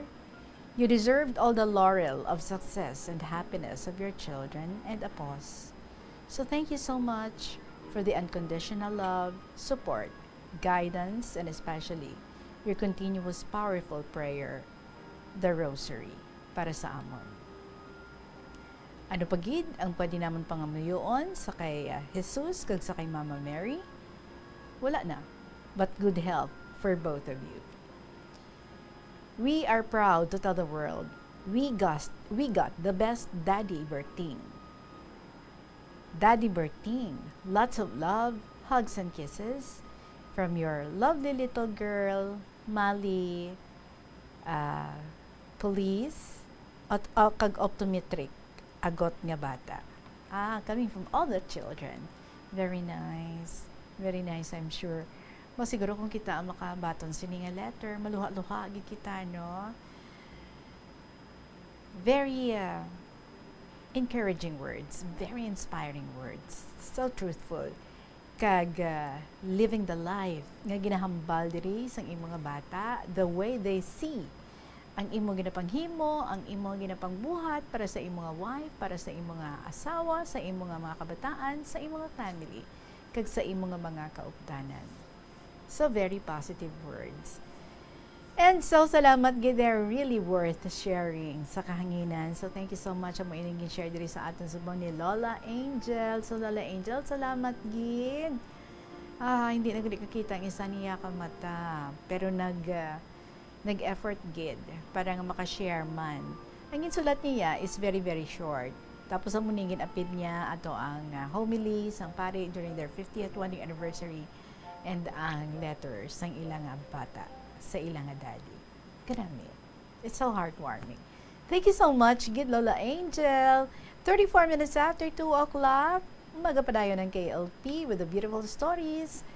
You deserved all the laurel of success and happiness of your children and apos. So thank you so much for the unconditional love, support, guidance, and especially your continuous powerful prayer, the Rosary, para sa amon. Ano pa gid ang pwede namon pangamuyoon sa kay, ah, Jesus kag sa kay Mama Mary? Wala na, but good health for both of you. We are proud to tell the world we got, we got the best Daddy Berting. Daddy Berting, lots of love, hugs and kisses from your lovely little girl, Mali, ah, Police, at, ah, kag Optometric, Agot nga Bata. Ah, coming from all the children. Very nice. Very nice, I'm sure. Mo siguro kung kita ang makabaton sini nga letter, maluha-luha gid kita, no? Very, uh, encouraging words, very inspiring words, so truthful. kag, ah, living the life nga ginahambal diri sang imo nga bata, the way they see ang imo ginapanghimo, ang imo ginapangbuhat para sa imo nga wife, para sa imo nga asawa, sa imo nga mga kabataan, sa imo nga family, kag sa imo nga mga kaupdanan. So, very positive words. And so, salamat gid, they're really worth sharing sa kahanginan. So, thank you so much. Amo ining gin-share diri sa aton subong ni Lola Angel. So, Lola Angel, salamat gid. Ah, hindi na gid kakita ang isa niya ka mata, pero nag, ah, nag-effort gid para nga maka-share man. Ang insulat niya is very, very short. Tapos ang muningin apid niya ato ang, ah, homily sang pari during their fiftieth wedding anniversary and ang letter sang ila nga bata sa ila nga daddy. Kanami. It's so heartwarming. Thank you so much, gid Lola Angel. Thirty-four minutes after two o'clock, magapadayon ang K L P with the beautiful stories.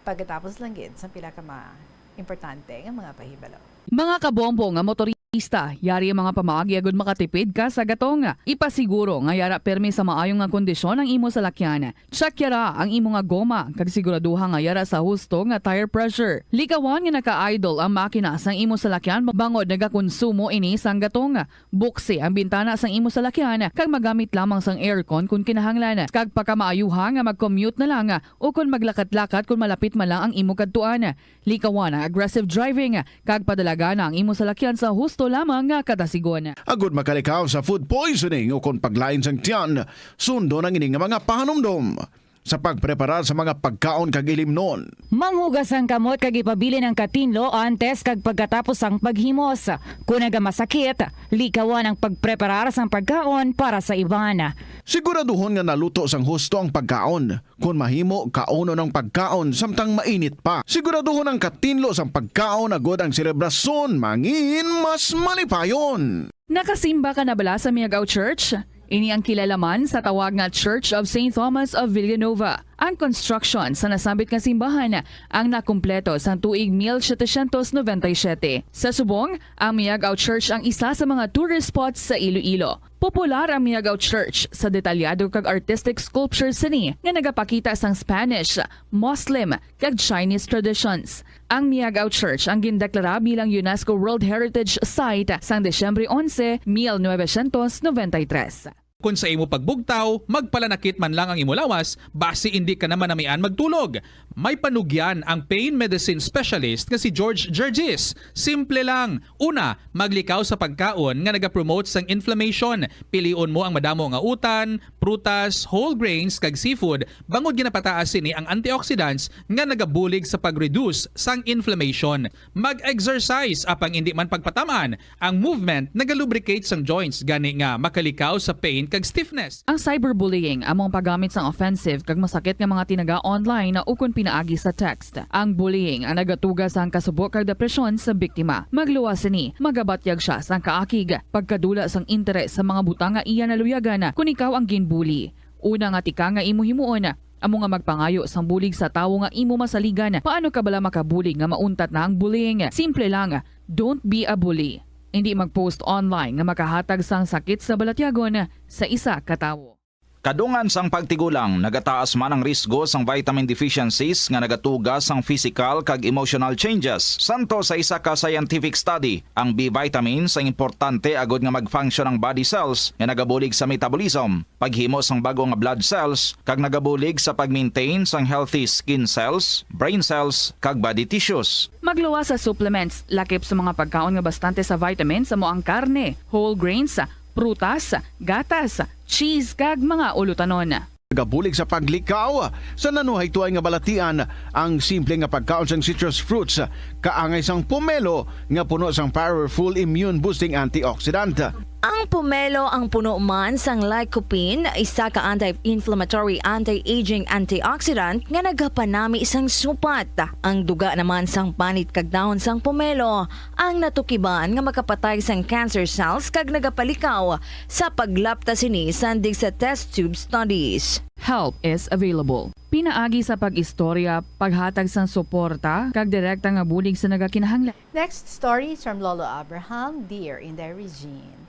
Pagkatapos lang gid sa pila ka mga importante nga mga pahibalo. Mga kabombo nga motorista, yari ang mga pamaagi agud makatipid ka sa gatong. Ipasiguro nga yara pirmi sa maayo nga kondisyon ang imo salakyan. Check yara ang imo nga goma, kag siguraduha nga yara sa husto nga tire pressure. Likawan nga naka-idle ang makina sang imo salakyan bangod nagakonsumo ini sang gatong. Buksi ang bintana sang imo salakyan kag magamit lamang sang aircon kon kinahanglan, kag pakamaayuha nga mag-commute na lang ukon maglakat-lakat kon malapit man lang ang imo kadtuan. Likawan ang aggressive driving kag padalagana ang imo salakyan sa husto lamang nga kadasigon. Agud makalikaw sa food poisoning ukon paglain sang tiyan, sundon ang ini nga mga pahanumdom sa pagpreparar sa mga pagkaon kag ilimnon. Manghugas ang kamot kag ipabilin ang katinlo antes kag pagkatapos sang paghimos. Kon nagamasakit, likawan ang pagpreparar sang pagkaon para sa iban. Siguraduhon nga naluto sang husto ang pagkaon. Kon mahimo, kaunon ang pagkaon samtang mainit pa. Siguraduhon ang katinlo sang pagkaon agud ang selebrasyon mangin mas malipayon. Nakasimba ka na bala sa Miagao Church? Ini ang kilala man sa tawag nga Church of Saint Thomas of Villanova. Ang construction sa nasambit nga simbahan ang nakumpleto sang tuig mil setecientos noventa y siete. Sa subong, ang Miagao Church ang isa sa mga tourist spots sa Iloilo. Popular ang Miagao Church sa detalyado kag artistic sculptures sini nga nagapakita sang Spanish, Muslim, kag Chinese traditions. Ang Miagao Church ang gindeklara bilang UNESCO World Heritage Site sang Disyembre onse, mil novecientos noventa y tres. Kon sa imo pagbugtaw, magpalanakit man lang ang imo lawas, basi indi ka na manamian magtulog. May panugyan ang pain medicine specialist nga si George Gergis. Simple lang. Una, maglikaw sa pagkaon nga nagapromote sang inflammation. Pilion mo ang madamo nga utan, prutas, whole grains, kag seafood, bangod ginapataas sini ang antioxidants nga nagabulig sa pag-reduce sang inflammation. Mag-exercise, apang indi man pagpatam-an, ang movement nagalubricate sang joints, gani nga makalikaw sa pain kag stiffness. Ang cyberbullying amo ang paggamit sang offensive kag masakit nga mga tinaga online ukon pinaagi sa text. Ang bullying ang nagatuga sang kasubo kag depresyon sa biktima. Magluwas sini, magabatyag sia sang kaakig, pagkadula sang interes sa mga butang nga iya naluyagan kon ikaw ang ginbully. Una nga tikang nga imo himuon, amo nga magpangayo sang bulig sa tawo nga imo masaligan. Paano ka bala makabulig nga mauntat na ang bullying? Simple lang, don't be a bully. Indi mag-post online nga makahatag sang sakit sa balatyagon sa isa ka tawo. Kadungan sang pagtigulang, nagataas man ang risgo sang vitamin deficiencies nga nagatuga sang physical kag emotional changes. Santo sa isa ka scientific study, ang B vitamins ang importante agud nga mag-function ang body cells nga nagabulig sa metabolism, paghimo sang bag-o nga blood cells, kag nagabulig sa pag-maintain sang healthy skin cells, brain cells, kag body tissues. Magluwas sa supplements, lakip sa mga pagkaon nga bastante sa vitamins amo ang karne, whole grains, prutas, gatas, cheese, kag mga ulutanon. Nagabulig sa paglikaw sa nanuhaytoay nga balatian ang simple nga pagkaon sang citrus fruits, kaangay sang pomelo nga puno sang powerful immune-boosting antioxidant. Ang pomelo ang puno man sang lycopene, isa ka anti-inflammatory, anti-aging antioxidant nga nagapanami sang supat. Ang duga naman sang panit kag dahon sang pomelo ang natukiban nga makapatay sang cancer cells kag nagapalikaw sa paglapta sini sandig sa test tube studies. Help is available. Pinaagi sa pag-istorya, paghatag sang suporta, kag direkta nga bulig sa nagakinahanglan. Next story is from Lolo Abraham, Dear Inday Regine.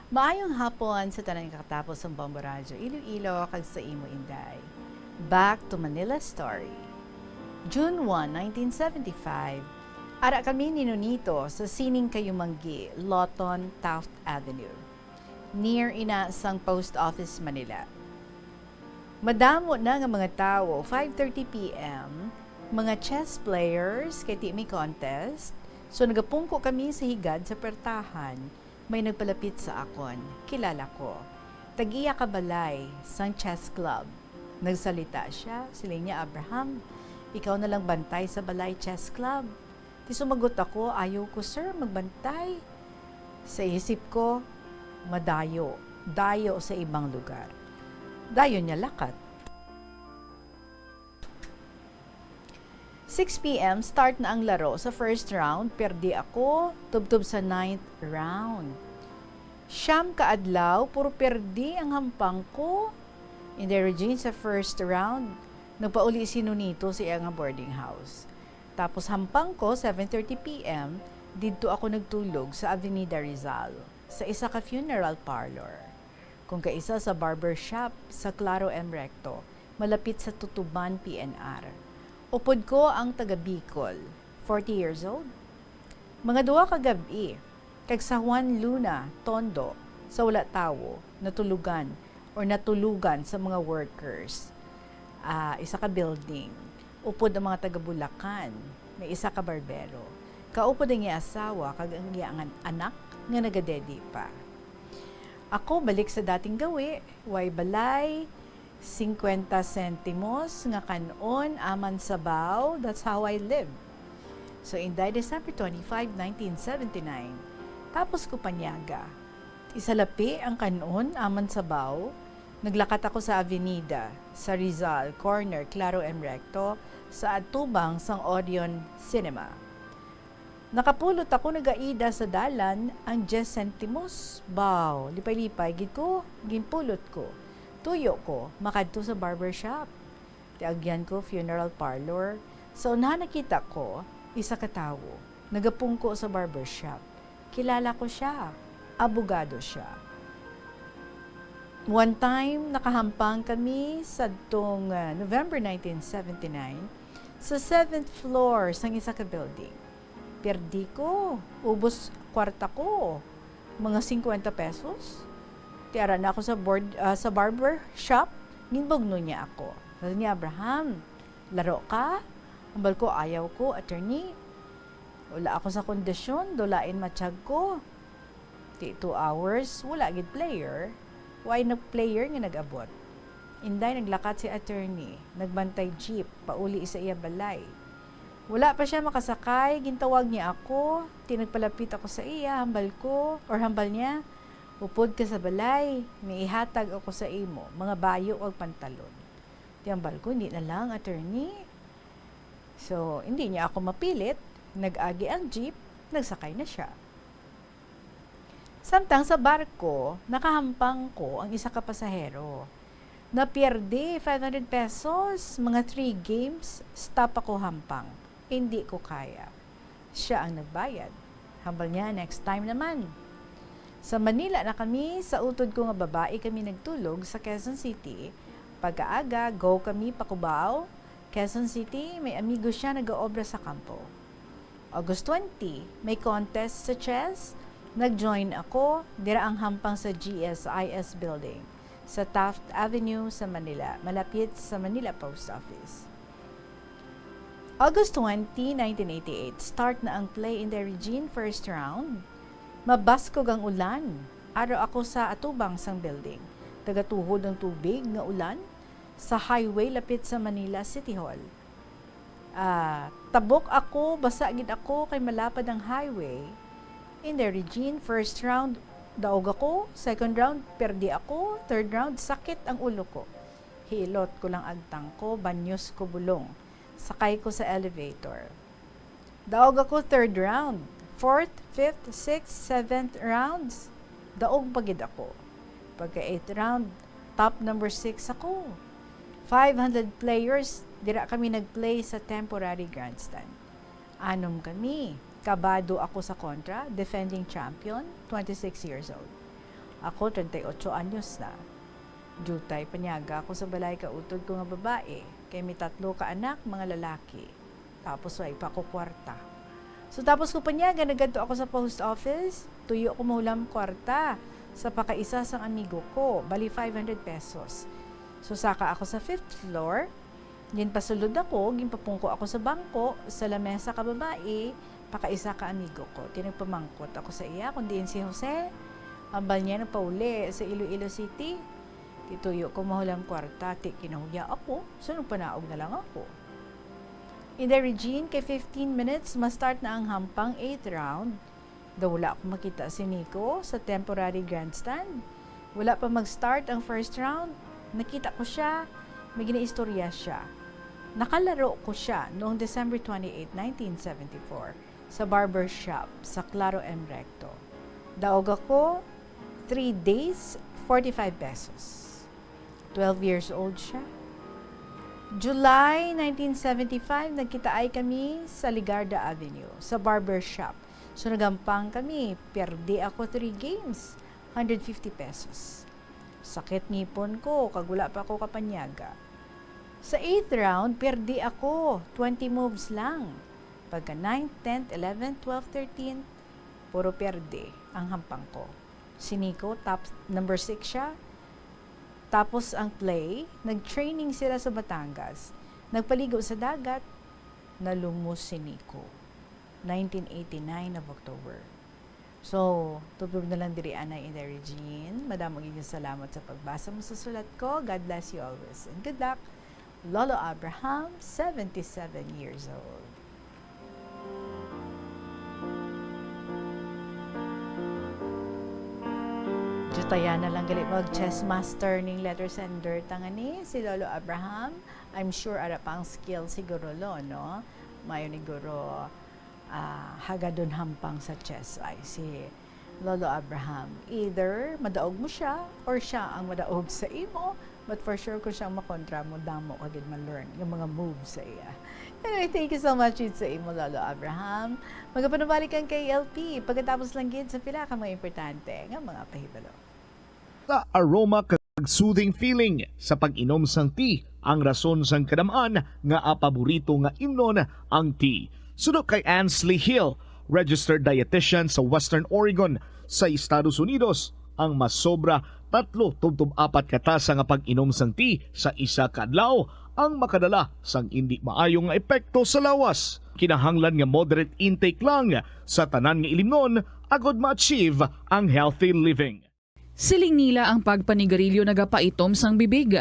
Maayong hapon sa tanan nga katapo sang Bombo Radyo Iloilo kag sa imo, Inday. Back to Manila Story. June one, nineteen seventy-five, ara kami ni Nonito sa Sining Kayumanggi, Lawton, Taft Avenue, near ina sang Post Office, Manila. Madamo na nga mga tawo, five thirty p m, mga chess players, kay ti may contest. So, nagapungko kami sa higad sa pertahan. May nagpalapit sa akon. Kilala ko. Tag-iya ka balay sang chess club. Nagsalita siya, siling niya, "Abraham, ikaw na lang bantay sa balay chess club." Ti sumagot ako, "Ayaw ko, sir, magbantay." Sa isip ko, "Madayo, dayo sa ibang lugar." Dayon niya lakat. Six p m, start na ang laro. Sa first round, perdi ako, tubtob sa ninth round. Siyam ka adlaw, puro perdi ang hampang ko. Inday Regine, sa first round, nagpauli si Nonito sa iya nga boarding house. Tapos hampang ko, seven thirty p m, didto ako nagtulog sa Avenida Rizal, sa isa ka funeral parlor. Kung kaisa sa barber shop sa Claro M Recto, malapit sa Tutuban P N R. Upod ko ang taga Bicol, forty years old. Mga duha ka gab-i, kag sa Juan Luna Tondo, sa wala tawo, natulugan or natulugan sa mga workers, ah, isa ka building. Upod ang mga taga Bulacan, may isa ka barbero. Kaupod ang iya asawa kag ang iya nga anak nga nagadedi pa. Ako, balik sa dating gawi, way balay, singkwenta sentimos nga kan-on aman sabaw, that's how I live. So, Inday, December twenty-five, nineteen seventy-nine, tapos ko panyaga. Isalapi ang kan-on aman sabaw, naglakat ako sa Avenida, sa Rizal, corner Claro M Recto, sa atubang sang Odeon Cinema. Nakapulot ako, nagaida sa dalan ang diyes sentimos. Baw, lipay-lipay gid ko, ginpulot ko. Tuyo ko, makadto sa barber shop. Ti agyan ko, funeral parlor. Sa unahan nakita ko, isa ka tawo, nagapungko sa barber shop. Kilala ko sia. Abogado sia. One time, nakahampang kami sadtong, ah, November nineteen seventy-nine, sa seventh floor sang isa ka building. Perdi ko. Ubos kwarta ko. Mga singkwenta pesos. Ti ara na ako sa board, ah, sa barber shop, ginbugno niya ako. Sabi niya, "Abraham, laro ka?" Hambal ko, "Ayaw ko, attorney. Wala ako sa kondisyon, daw lain matiyag ko." Ti two hours, wala gid player. Way na player nga nag-abot. Inday, naglakat si attorney, nagbantay jeep, pauli sa iya balay. Wala pa siya makasakay, gintawag niya ako, ti nagpalapit ako sa iya, hambal ko, or hambal niya, "Upod ka sa balay, may ihatag ako sa imo, mga bayo kag pantalon." Ti hambal ko, "Hindi na lang, attorney." So, hindi niya ako mapilit, nag-agi ang jeep, nagsakay na siya. Samtang sa barko, nakahampang ko ang isa ka pasahero. Napierde, five hundred pesos, mga three games, stop ako hampang. Hindi ko kaya. Siya ang nagbayad. Hambal niya, "Next time naman." Sa Manila na kami, sa utod ko nga babae kami nagtulog sa Quezon City. Pagkaaga, go kami pa Cubao, Quezon City, may amigo siya nagaobra sa kampo. August twenty, may contest sa chess. Nag-join ako, dira ang hampang sa G S I S building, sa Taft Avenue sa Manila, malapit sa Manila Post Office. August twenty, nineteen eighty-eight, start na ang play, Inday Regine, first round. Mabaskog ang ulan. Aro ako sa atubang sang building. Nagatuhod ang tubig nga ulan sa highway lapit sa Manila City Hall. Ah, tabok ako, basa gid ako kay malapad ang highway. Inday Regine, first round, daog ako. Second round, perdi ako. Third round, sakit ang ulo ko. Hilot ko lang agtang ko, banyos ko bulong. Sakay ko sa elevator. Daog ako third round. Fourth, fifth, sixth, seventh rounds, daog pa gid ako. Pagka eighth round, top number six ako. Five hundred players, dira kami nag-play sa temporary grandstand. Anom kami. Kabado ako sa kontra, defending champion, twenty-six years old. Ako, treinta y ocho anyos na. Diutay panyaga ako sa balay kautod ko nga babayi, kay may tatlo ka anak, mga lalaki. Tapos way pa ko kwarta. So, tapos ko panyaga, nagadto ako sa post office, tuyo ko mahulam kwarta sa pakaisa sang amigo ko, bali five hundred pesos. So, saka ako sa fifth floor, ginpasulod ako, ginpapungko ako sa bangko, sa lamesa ka babayi, pakaisa ka amigo ko. Tinagpamangkot ako sa iya kung diin si Jose. Ambal niya nagpauli sa Iloilo City. Tituyo ko mahulam kwarta, ti kinahuya ako, so nagpanaog na lang ako. Inday Regine, kay fifteen minutes, ma-start na ang hampang eighth round. Daw wala ako makita si Nico sa temporary grandstand. Wala pa mag-start ang first round, nakita ko siya, may ginaistorya siya. Nakalaro ko siya noong December twenty-eight, nineteen seventy-four, sa barber shop sa Claro M Recto. Daog ako, three days, forty-five pesos. Twelve years old siya. July nineteen seventy-five, nagkitaay kami sa Legarda Avenue, sa barber shop. So, nagampang kami, perdi ako three games, hundred fifty pesos. Sakit ngipon ko, kag wala pa ako kapanyaga. Sa eighth round, perdi ako, twenty moves lang. Pagka ninth, tenth, eleventh, twelfth, thirteenth, puro perdi ang hampang ko. Si Nico, top number six siya. Tapos ang play, nag-training sila sa Batangas. Nagpaligo sa dagat, nalumos si Nico. Nineteen eighty-nine of October. So, tubtob na lang diri anay, Inday Regine. Madamo gid nga salamat sa pagbasa mo sa sulat ko. God bless you always. And good luck. Lolo Abraham, seventy-seven years old. Jutaya na lang gali mag chess master ning letter sender ta nga ni si Lolo Abraham. I'm sure ara pa ang skill siguro, lo, no? Mayo ni guro, ah, hagadon hampang sa chess ay si Lolo Abraham. Either madaog mo siya or siya ang madaog sa imo, but for sure kung siya ang makontra mo, damo ka gid ma-learn nga mga moves sa iya. Anyway, thank you so much gid sa imo, Lolo Abraham. Magapanumalik ang K L P pagkatapos lang gid sa pila ka mga importante nga mga pahibalo. Sa aroma kag soothing feeling sa pag-inom sang tea, ang rason sang kadam-an nga paborito nga imnon ang tea. Suno kay Ansley Hill, registered dietitian sa Western Oregon sa Estados Unidos, ang masobra tatlo tubtob apat ka tasa nga pag-inom sang tea sa isa ka adlaw ang makadala sang indi maayo nga epekto sa lawas. Kinahanglan nga moderate intake lang sa tanan nga ilimnon agod ma-achieve ang healthy living. Siling nila ang pagpanigarilyo nagapaitom sang bibig.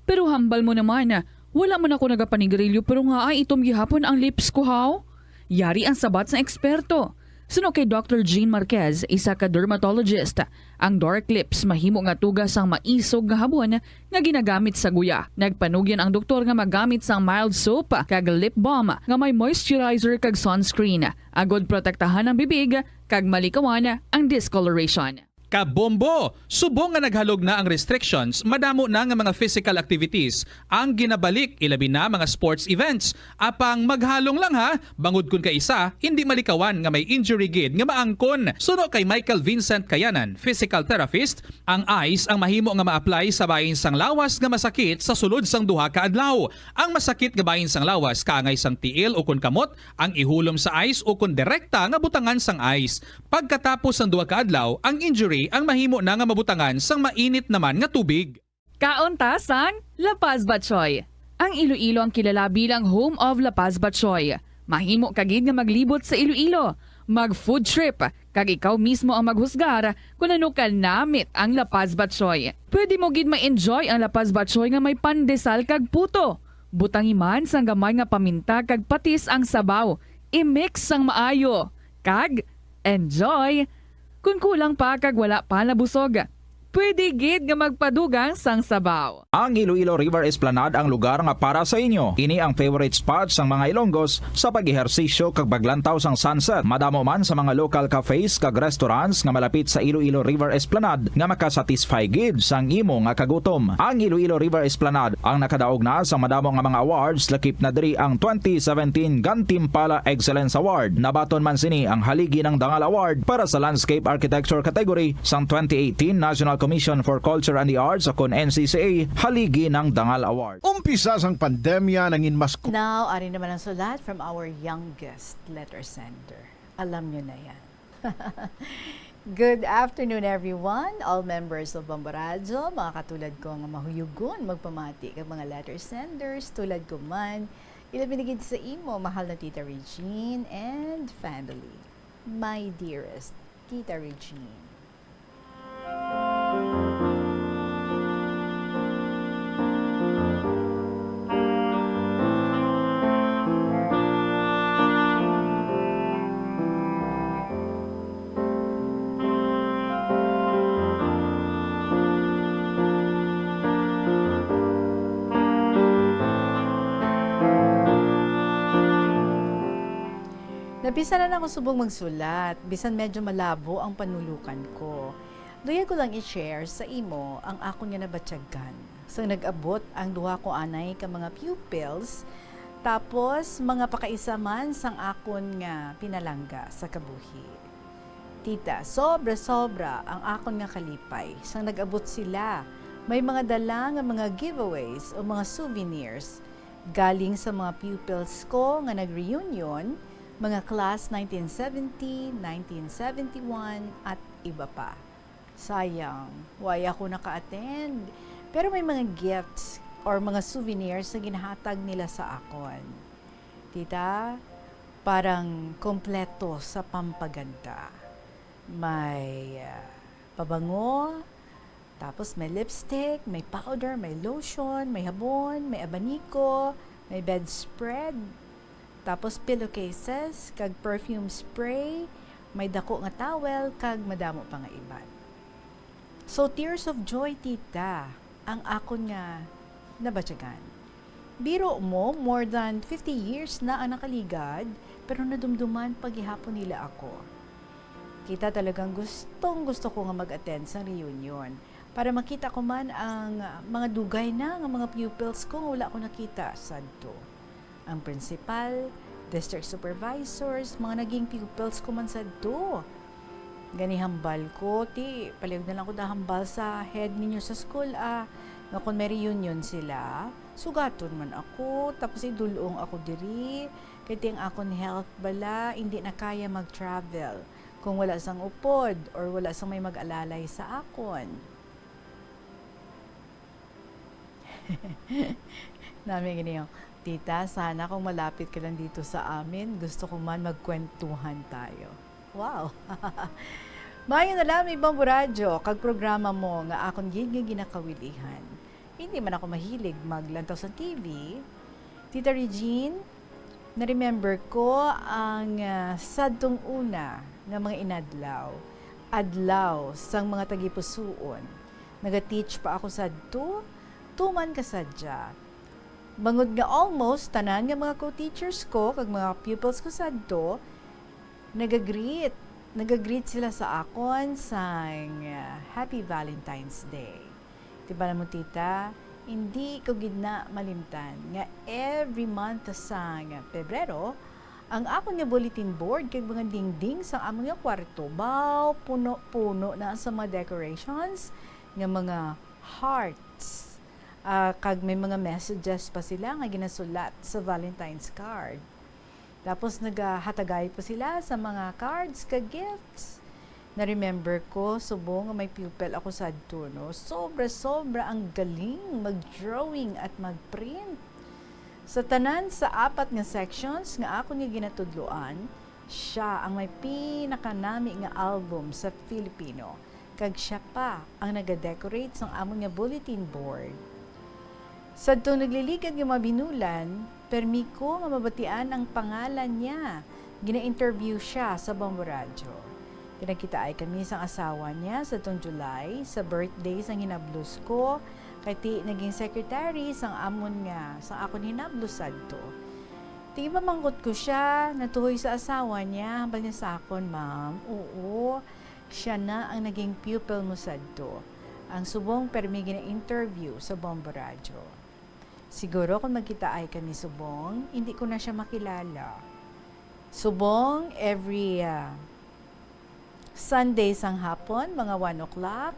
Pero hambal mo naman, wala man ako nagapanigarilyo pero nga ay itom gihapon ang lips ko, haw? Yari ang sabat sang eksperto. Suno kay Doctor Jean Marquez, isa ka dermatologist, ang dark lips mahimo nga tuga sang maisog nga habon nga ginagamit sa guya. Nagpanugyan ang doktor nga magamit sang mild soap kag lip balm nga may moisturizer kag sunscreen, agod protektahan ang bibig kag malikawan ang discoloration. Kabombo! Subong nga naghalog na ang restrictions, madamo na nga mga physical activities ang ginabalik, ilabi na mga sports events. Apang maghalong lang ha, bangod kun kaisa hindi malikawan nga may injury gid nga maangkon. Suno kay Michael Vincent Kayanan, physical therapist, ang ice ang mahimo nga ma-apply sa bahin sang lawas nga masakit sa sulod sang duha ka adlaw. Ang masakit nga bahin sang lawas kaangay sang tiil ukon kamot ang ihulom sa ice ukon direkta nga butangan sang ice. Pagkatapos sang duha ka adlaw, ang injury ang mahimo na nga mabutangan sang mainit naman nga tubig. Kaon ta sang La Paz Batchoy. Ang Iloilo ang kilala bilang home of La Paz Batchoy. Mahimo ka gid nga maglibot sa Iloilo, mag food trip, kag ikaw mismo ang maghusgar kon ano ka namit ang La Paz Batchoy. Pwede mo gid ma-enjoy ang La Paz Batchoy nga may pandesal kag puto. Butangi man sang gamay nga paminta kag patis ang sabaw. I-mix sang maayo. Kag enjoy! Kon kulang pa kag wala pa nabusog, pwede gid nga magpadugang sang sabaw. Ang Iloilo River Esplanade ang lugar nga para sa inyo. Ini ang favorite spot sang mga Ilonggos sa pag-ehersisyo kag paglantaw sang sunset. Madamo man sa mga local cafes kag restaurants nga malapit sa Iloilo River Esplanade nga makasatisfy gid sang imo nga kagutom. Ang Iloilo River Esplanade ang nakadaog na sa madamo nga mga awards, lakip na diri ang twenty seventeen Gantimpala Excellence Award. Nabaton man sini ang Haligi ng Dangal Award para sa Landscape Architecture category sang twenty eighteen National Commission for Culture and the Arts, o kon N C C A, haligi ng Dangal Award. Umpisa sang pandemya nangin mas ku- Now, ari naman ang sulat from our youngest letter sender. Alam nyo na yan. Good afternoon, everyone. All members of Bombo Radyo, mga katulad ko nga mahuyugon magpamati kag mga letter senders, tulad ko man, ilabi na gid sa imo, mahal na Tita Regine and family. My dearest Tita Regine. Napisanan ako subong magsulat, bisan medyo malabo ang panulokan ko. Luyag ko lang i-share sa imo ang akon nga nabatyagan. Sang nag-abot ang duha ko anay ka mga pupils, tapos mga pakaisa man sang akon nga pinalangga sa kabuhi. Tita, sobra-sobra ang akon nga kalipay sang nag-abot sila. May mga dala nga mga giveaways o mga souvenirs galing sa mga pupils ko nga nag-reunion, mga class nineteen seventy, nineteen seventy-one, at iba pa. Sayang, way ako naka-attend. Pero may mga gifts or mga souvenirs na ginahatag nila sa akon. Tita, parang kompleto sa pampaganda. May ah, pabango, tapos may lipstick, may powder, may lotion, may habon, may abaniko, may bedspread, tapos pillowcases, kag perfume spray, may dako nga towel, kag madamo pa nga iban. So, tears of joy, tita, ang akon nga nabatyagan. Biro mo, more than fifty years na ang nakaligad, pero nadumduman pa gihapon nila ako. Kita talagang gustong-gusto ko nga mag-attend sa reunion para makita ko man ang mga dugay na nga mga pupils ko nga wala ko nakita sadto. Ang principal, district supervisors, mga naging pupils ko man sadto. Gani hambal ko, ti, palihog na lang ko hambal sa head ninyo sa school, ah, nga kung may reunion sila, sugaton man ako, tapos idulong ako diri, kay ti ang akon health bala, hindi na kaya mag-travel kung wala sang upod or wala sang may mag-alalay sa akon. Nami gini, oh. Tita, sana kung malapit ka lang dito sa amin, gusto ko man magkwentuhan tayo. Wow! Maayo na lang, may Bombo Radyo, kag programa mo nga akon gid nga ginakawilihan. Hindi man ako mahilig maglantaw sa T V. Tita Regine, na-remember ko ang ah, sadtong una nga mga inadlaw, adlaw sang mga tagipusuon. Naga-teach pa ako sadto, tuman ka sadya. Bangod nga almost tanan nga mga co-teachers ko kag mga pupils ko sadto, nagagreet, nagagreet sila sa akon sang ah, Happy Valentine's Day. Di ba mo, tita, hindi ko gid na malimtan nga every month sang Pebrero, ang akon nga bulletin board kag mga dingding sang amon nga kwarto, baw, puno-puno na sa mga decorations nga mga hearts. Ah, kag may mga messages pa sila nga ginasulat sa Valentine's card. Tapos nagahatagay pa sila sa mga cards kag gifts. Na-remember ko subong nga may pupil ako sadto, no? Sobra-sobra ang galing mag-drawing at mag-print. Sa tanan sa apat nga sections nga akon nga ginatudloan, siya ang may pinakanami nga album sa Filipino, kag siya pa ang nagadecorate sang amon nga bulletin board. Sadtong nagliligad nga mga binulan, permi ko nga mabatian ang pangalan niya. Gina-interview siya sa Bombo Radyo. Nagkitaay kami sang asawa niya sadtong July, sa birthday sang hinablos ko, kay ti naging secretary sang amon nga, sang akon hinablos sadto. Ti mamangkot ko siya, natuhoy sa asawa niya, hambal niya sa akon, "Ma'am, oo, siya na ang naging pupil mo sadto." Ang subong permi gina-interview sa Bombo Radyo. Siguro kung magkitaay kami subong, hindi ko na siya makilala. Subong, every ah, Sunday sang hapon, mga one o'clock,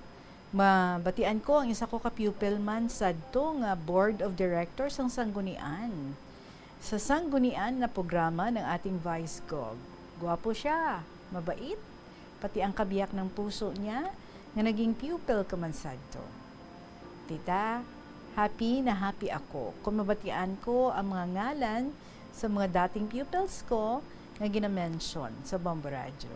Mabatian ko ang isa ko ka pupil man sadto nga board of directors sang Sanggunian. Sa Sanggunian na programa ng ating Vice Gov. Gwapo siya, mabait, pati ang kabiyak ng puso niya nga naging pupil ko man sadto. Tita, happy na happy ako kung mabatian ko ang mga ngalan sa mga dating pupils ko nga ginamention sa Bombo Radyo.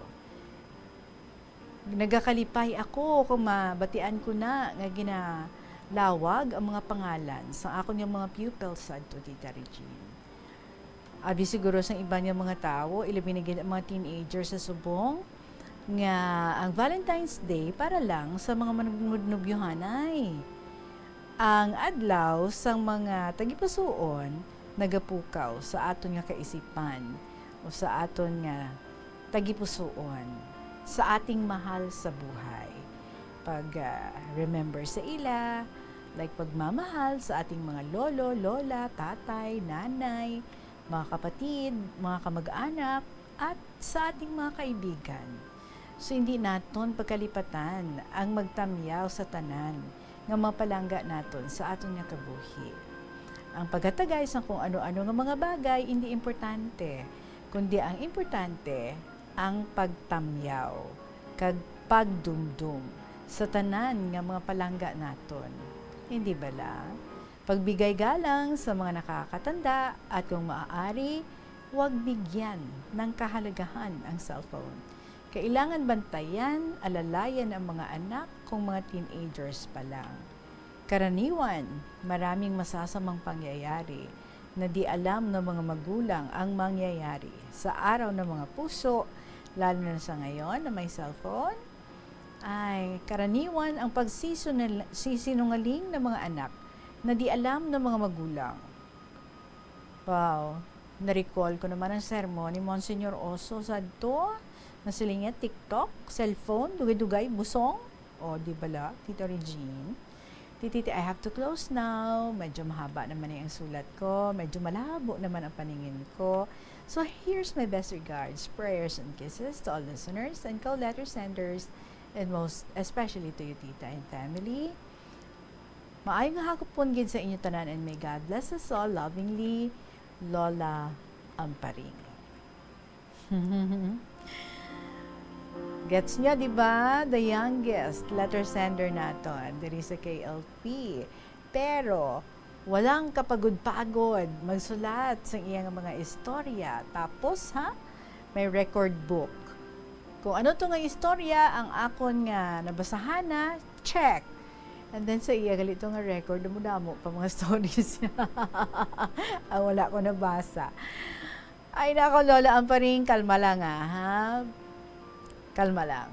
Nagakalipay ako kung mabatian ko na nga ginalawag ang mga pangalan sa akon nga mga pupils sadto, Tita Regine. Abi siguro sang iban nga mga tawo, ilabi na gid ang mga teenager sa subong, nga ang Valentine's Day para lang sa mga manugnobyuhanay. Ang adlaw sang mga tagipusuon nagapukaw sa aton nga kaisipan o sa aton nga tagipusuon, sa ating mahal sa buhay. Pag, ah, remember sa ila, like pagmamahal sa ating mga lolo, lola, tatay, nanay, mga kapatid, mga kamag-anak, at sa ating mga kaibigan. So, hindi naton pagkalipatan ang magtamyaw sa tanan nga mga palangga naton sa aton nga kabuhi. Ang paghatagay sang kung ano-ano nga mga bagay hindi importante, kundi ang importante ang pagtamyaw kag pagdumdom sa tanan nga mga palangga naton. Hindi bala? Pagbigay galang sa mga nakakatanda at kung maaari, huwag bigyan ng kahalagahan ang cellphone. Kailangan bantayan, alalayan ang mga anak kung mga teenagers pa lang. Karaniwan, maraming masasamang pangyayari na di alam ng mga magulang ang mangyayari sa araw ng mga puso, lalo na sa ngayon na may cellphone. Ay, karaniwan ang pagsisunal-, sisinungaling ng mga anak na di alam ng mga magulang. Wow, na-recall ko naman ang sermon ni Monsignor Oso sadto. Nasiling niya, TikTok, cellphone, dugay-dugay, busong. O, di bala, Tita Regine? Tititi, I have to close now. Medyo mahaba naman na ang sulat ko. Medyo malabo naman ang paningin ko. So, here's my best regards, prayers, and kisses to all listeners and co-letter senders, and most especially to you, Tita, and family. Maayong hagupon gid sa inyo tanan, and may God bless us all. Lovingly, Lola Amparing. Gets niya, di ba? The youngest letter sender naton diri sa K L P. Pero, walang kapagod-pagod magsulat sa iyang mga istorya. Tapos, ha, may record book. Kung ano to nga istorya ang akon nga nabasahan na, check. And then sa iya gali to nga record, damo-damo pa mga stories niya. Ang wala ko nabasa. Ay, nako, Lola Amparing, kalma lang, ah, ha? Kalma lang.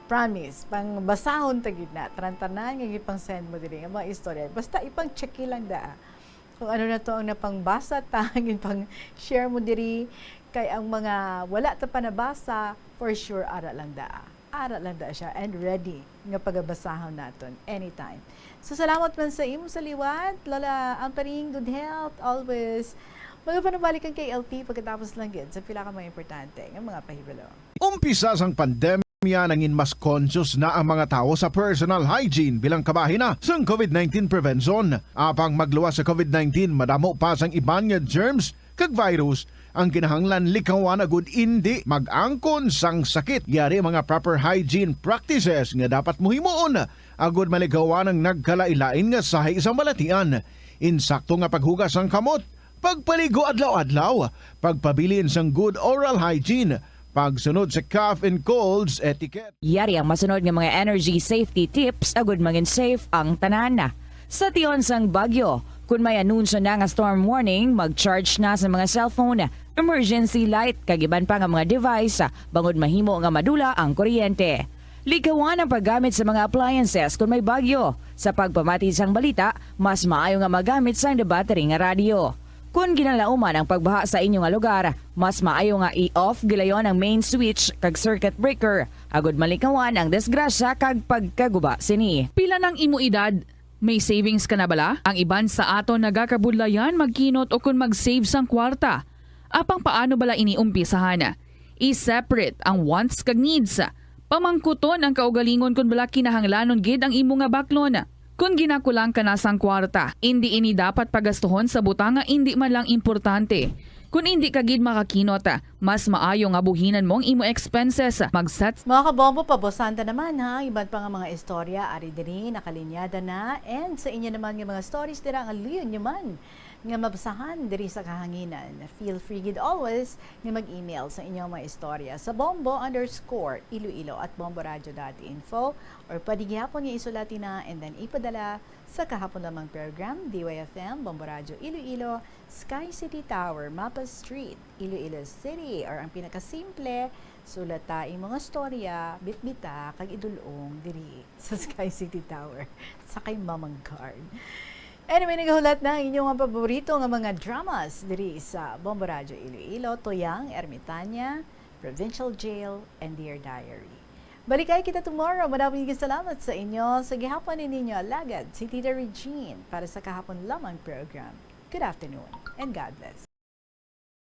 Promise, pang basahon ta gid na, tanan-tanan nga gipang-send mo diri nga mga istorya. Basta ipang-check lang da. Kung ano na to ang napangbasa ta, ginpang-share mo diri, kay ang mga wala ta pa nabasa, for sure, ara lang da. Ara lang da siya and ready nga pagabasahon naton anytime. So, salamat man sa imo sa liwat, Lola Amparing, good health always. Magapanubalik ang K L P pagkatapos lang gid sa pila ka mga importante nga mga pahibalo. Umpisa sang pandemya, nangin mas conscious na ang mga tawo sa personal hygiene bilang kabahin na sang COVID nineteen prevention. Apang magluwas sa COVID nineteen, madamo pa sang iban nga germs kag virus ang kinahanglan likawan agud indi mag-angkon sang sakit. Yari ang mga proper hygiene practices nga dapat mo himuon agud malikawan ang nagkalain-lain nga sahi sang balatian. Insakto nga paghugas sang kamot, pagpaligo adlaw-adlaw, pagpabilin sang good oral hygiene, pagsunod sa cough and colds etiquette. Yari ang masunod nga mga energy safety tips agud mangin safe ang tanan. Sa tion sang bagyo, kun may anunsyo na nga storm warning, mag-charge na sa mga cellphone, emergency light, kag iban pa nga mga device, bangod mahimo nga madula ang kuryente. Likawan ang paggamit sa mga appliances kun may bagyo. Sa pagpamati sang balita, mas maayo nga magamit sang battery nga radyo. Kun ginalauman ang pagbaha sa inyo nga lugar, mas maayo nga i-off gilayon ang main switch kag circuit breaker, agud malikawan ang disgrasya kag pagkaguba sini. Pila nang imo edad? May savings ka na bala? Ang iban sa aton nagakabudlayan magkinot ukon mag-save sang kwarta. Apang paano bala ini umpisahan? I-separate ang wants kag needs. Pamangkuton ang kaugalingon kon bala kinahanglanon gid ang imo nga baklon. Kon ginakulang ka na sang kwarta, indi ini dapat pagastuhon sa butang nga indi man lang importante. Kon indi ka gid makakinot, mas maayo nga buhinan mo ang imo expenses. Mag-set Mga kabombo, pabusan ta naman, ha. Iban pa nga mga istorya ari diri nakalinyada na, and sa inyo naman nga mga stories dira nga luyon nyo man nga mabasahan diri sa kahanginan, feel free gid always nga mag-email sa inyong mga istorya sa bombo underscore iloilo at bomboradio dot info, or pwede gihapon nga isulati na and then ipadala sa Kahapon Lamang Program, D Y F M, Bombo Radio Iloilo, Sky City Tower, Mapa Street, Iloilo City, or ang pinakasimple, sulata imo nga storya, bitbita, kag idulong diri sa Sky City Tower. Sa kay Mamang Card. Anyway, nagahulat na ang inyong mga paborito nga mga dramas diri sa Bombo Radio Iloilo, Tuyang, Ermitania, Provincial Jail, and Dear Diary. Balikay kita tomorrow. Madaming salamat sa inyo. Sa gihapon ni ninyo alagad, si Tita Regine para sa Kahapon Lamang Program. Good afternoon and God bless.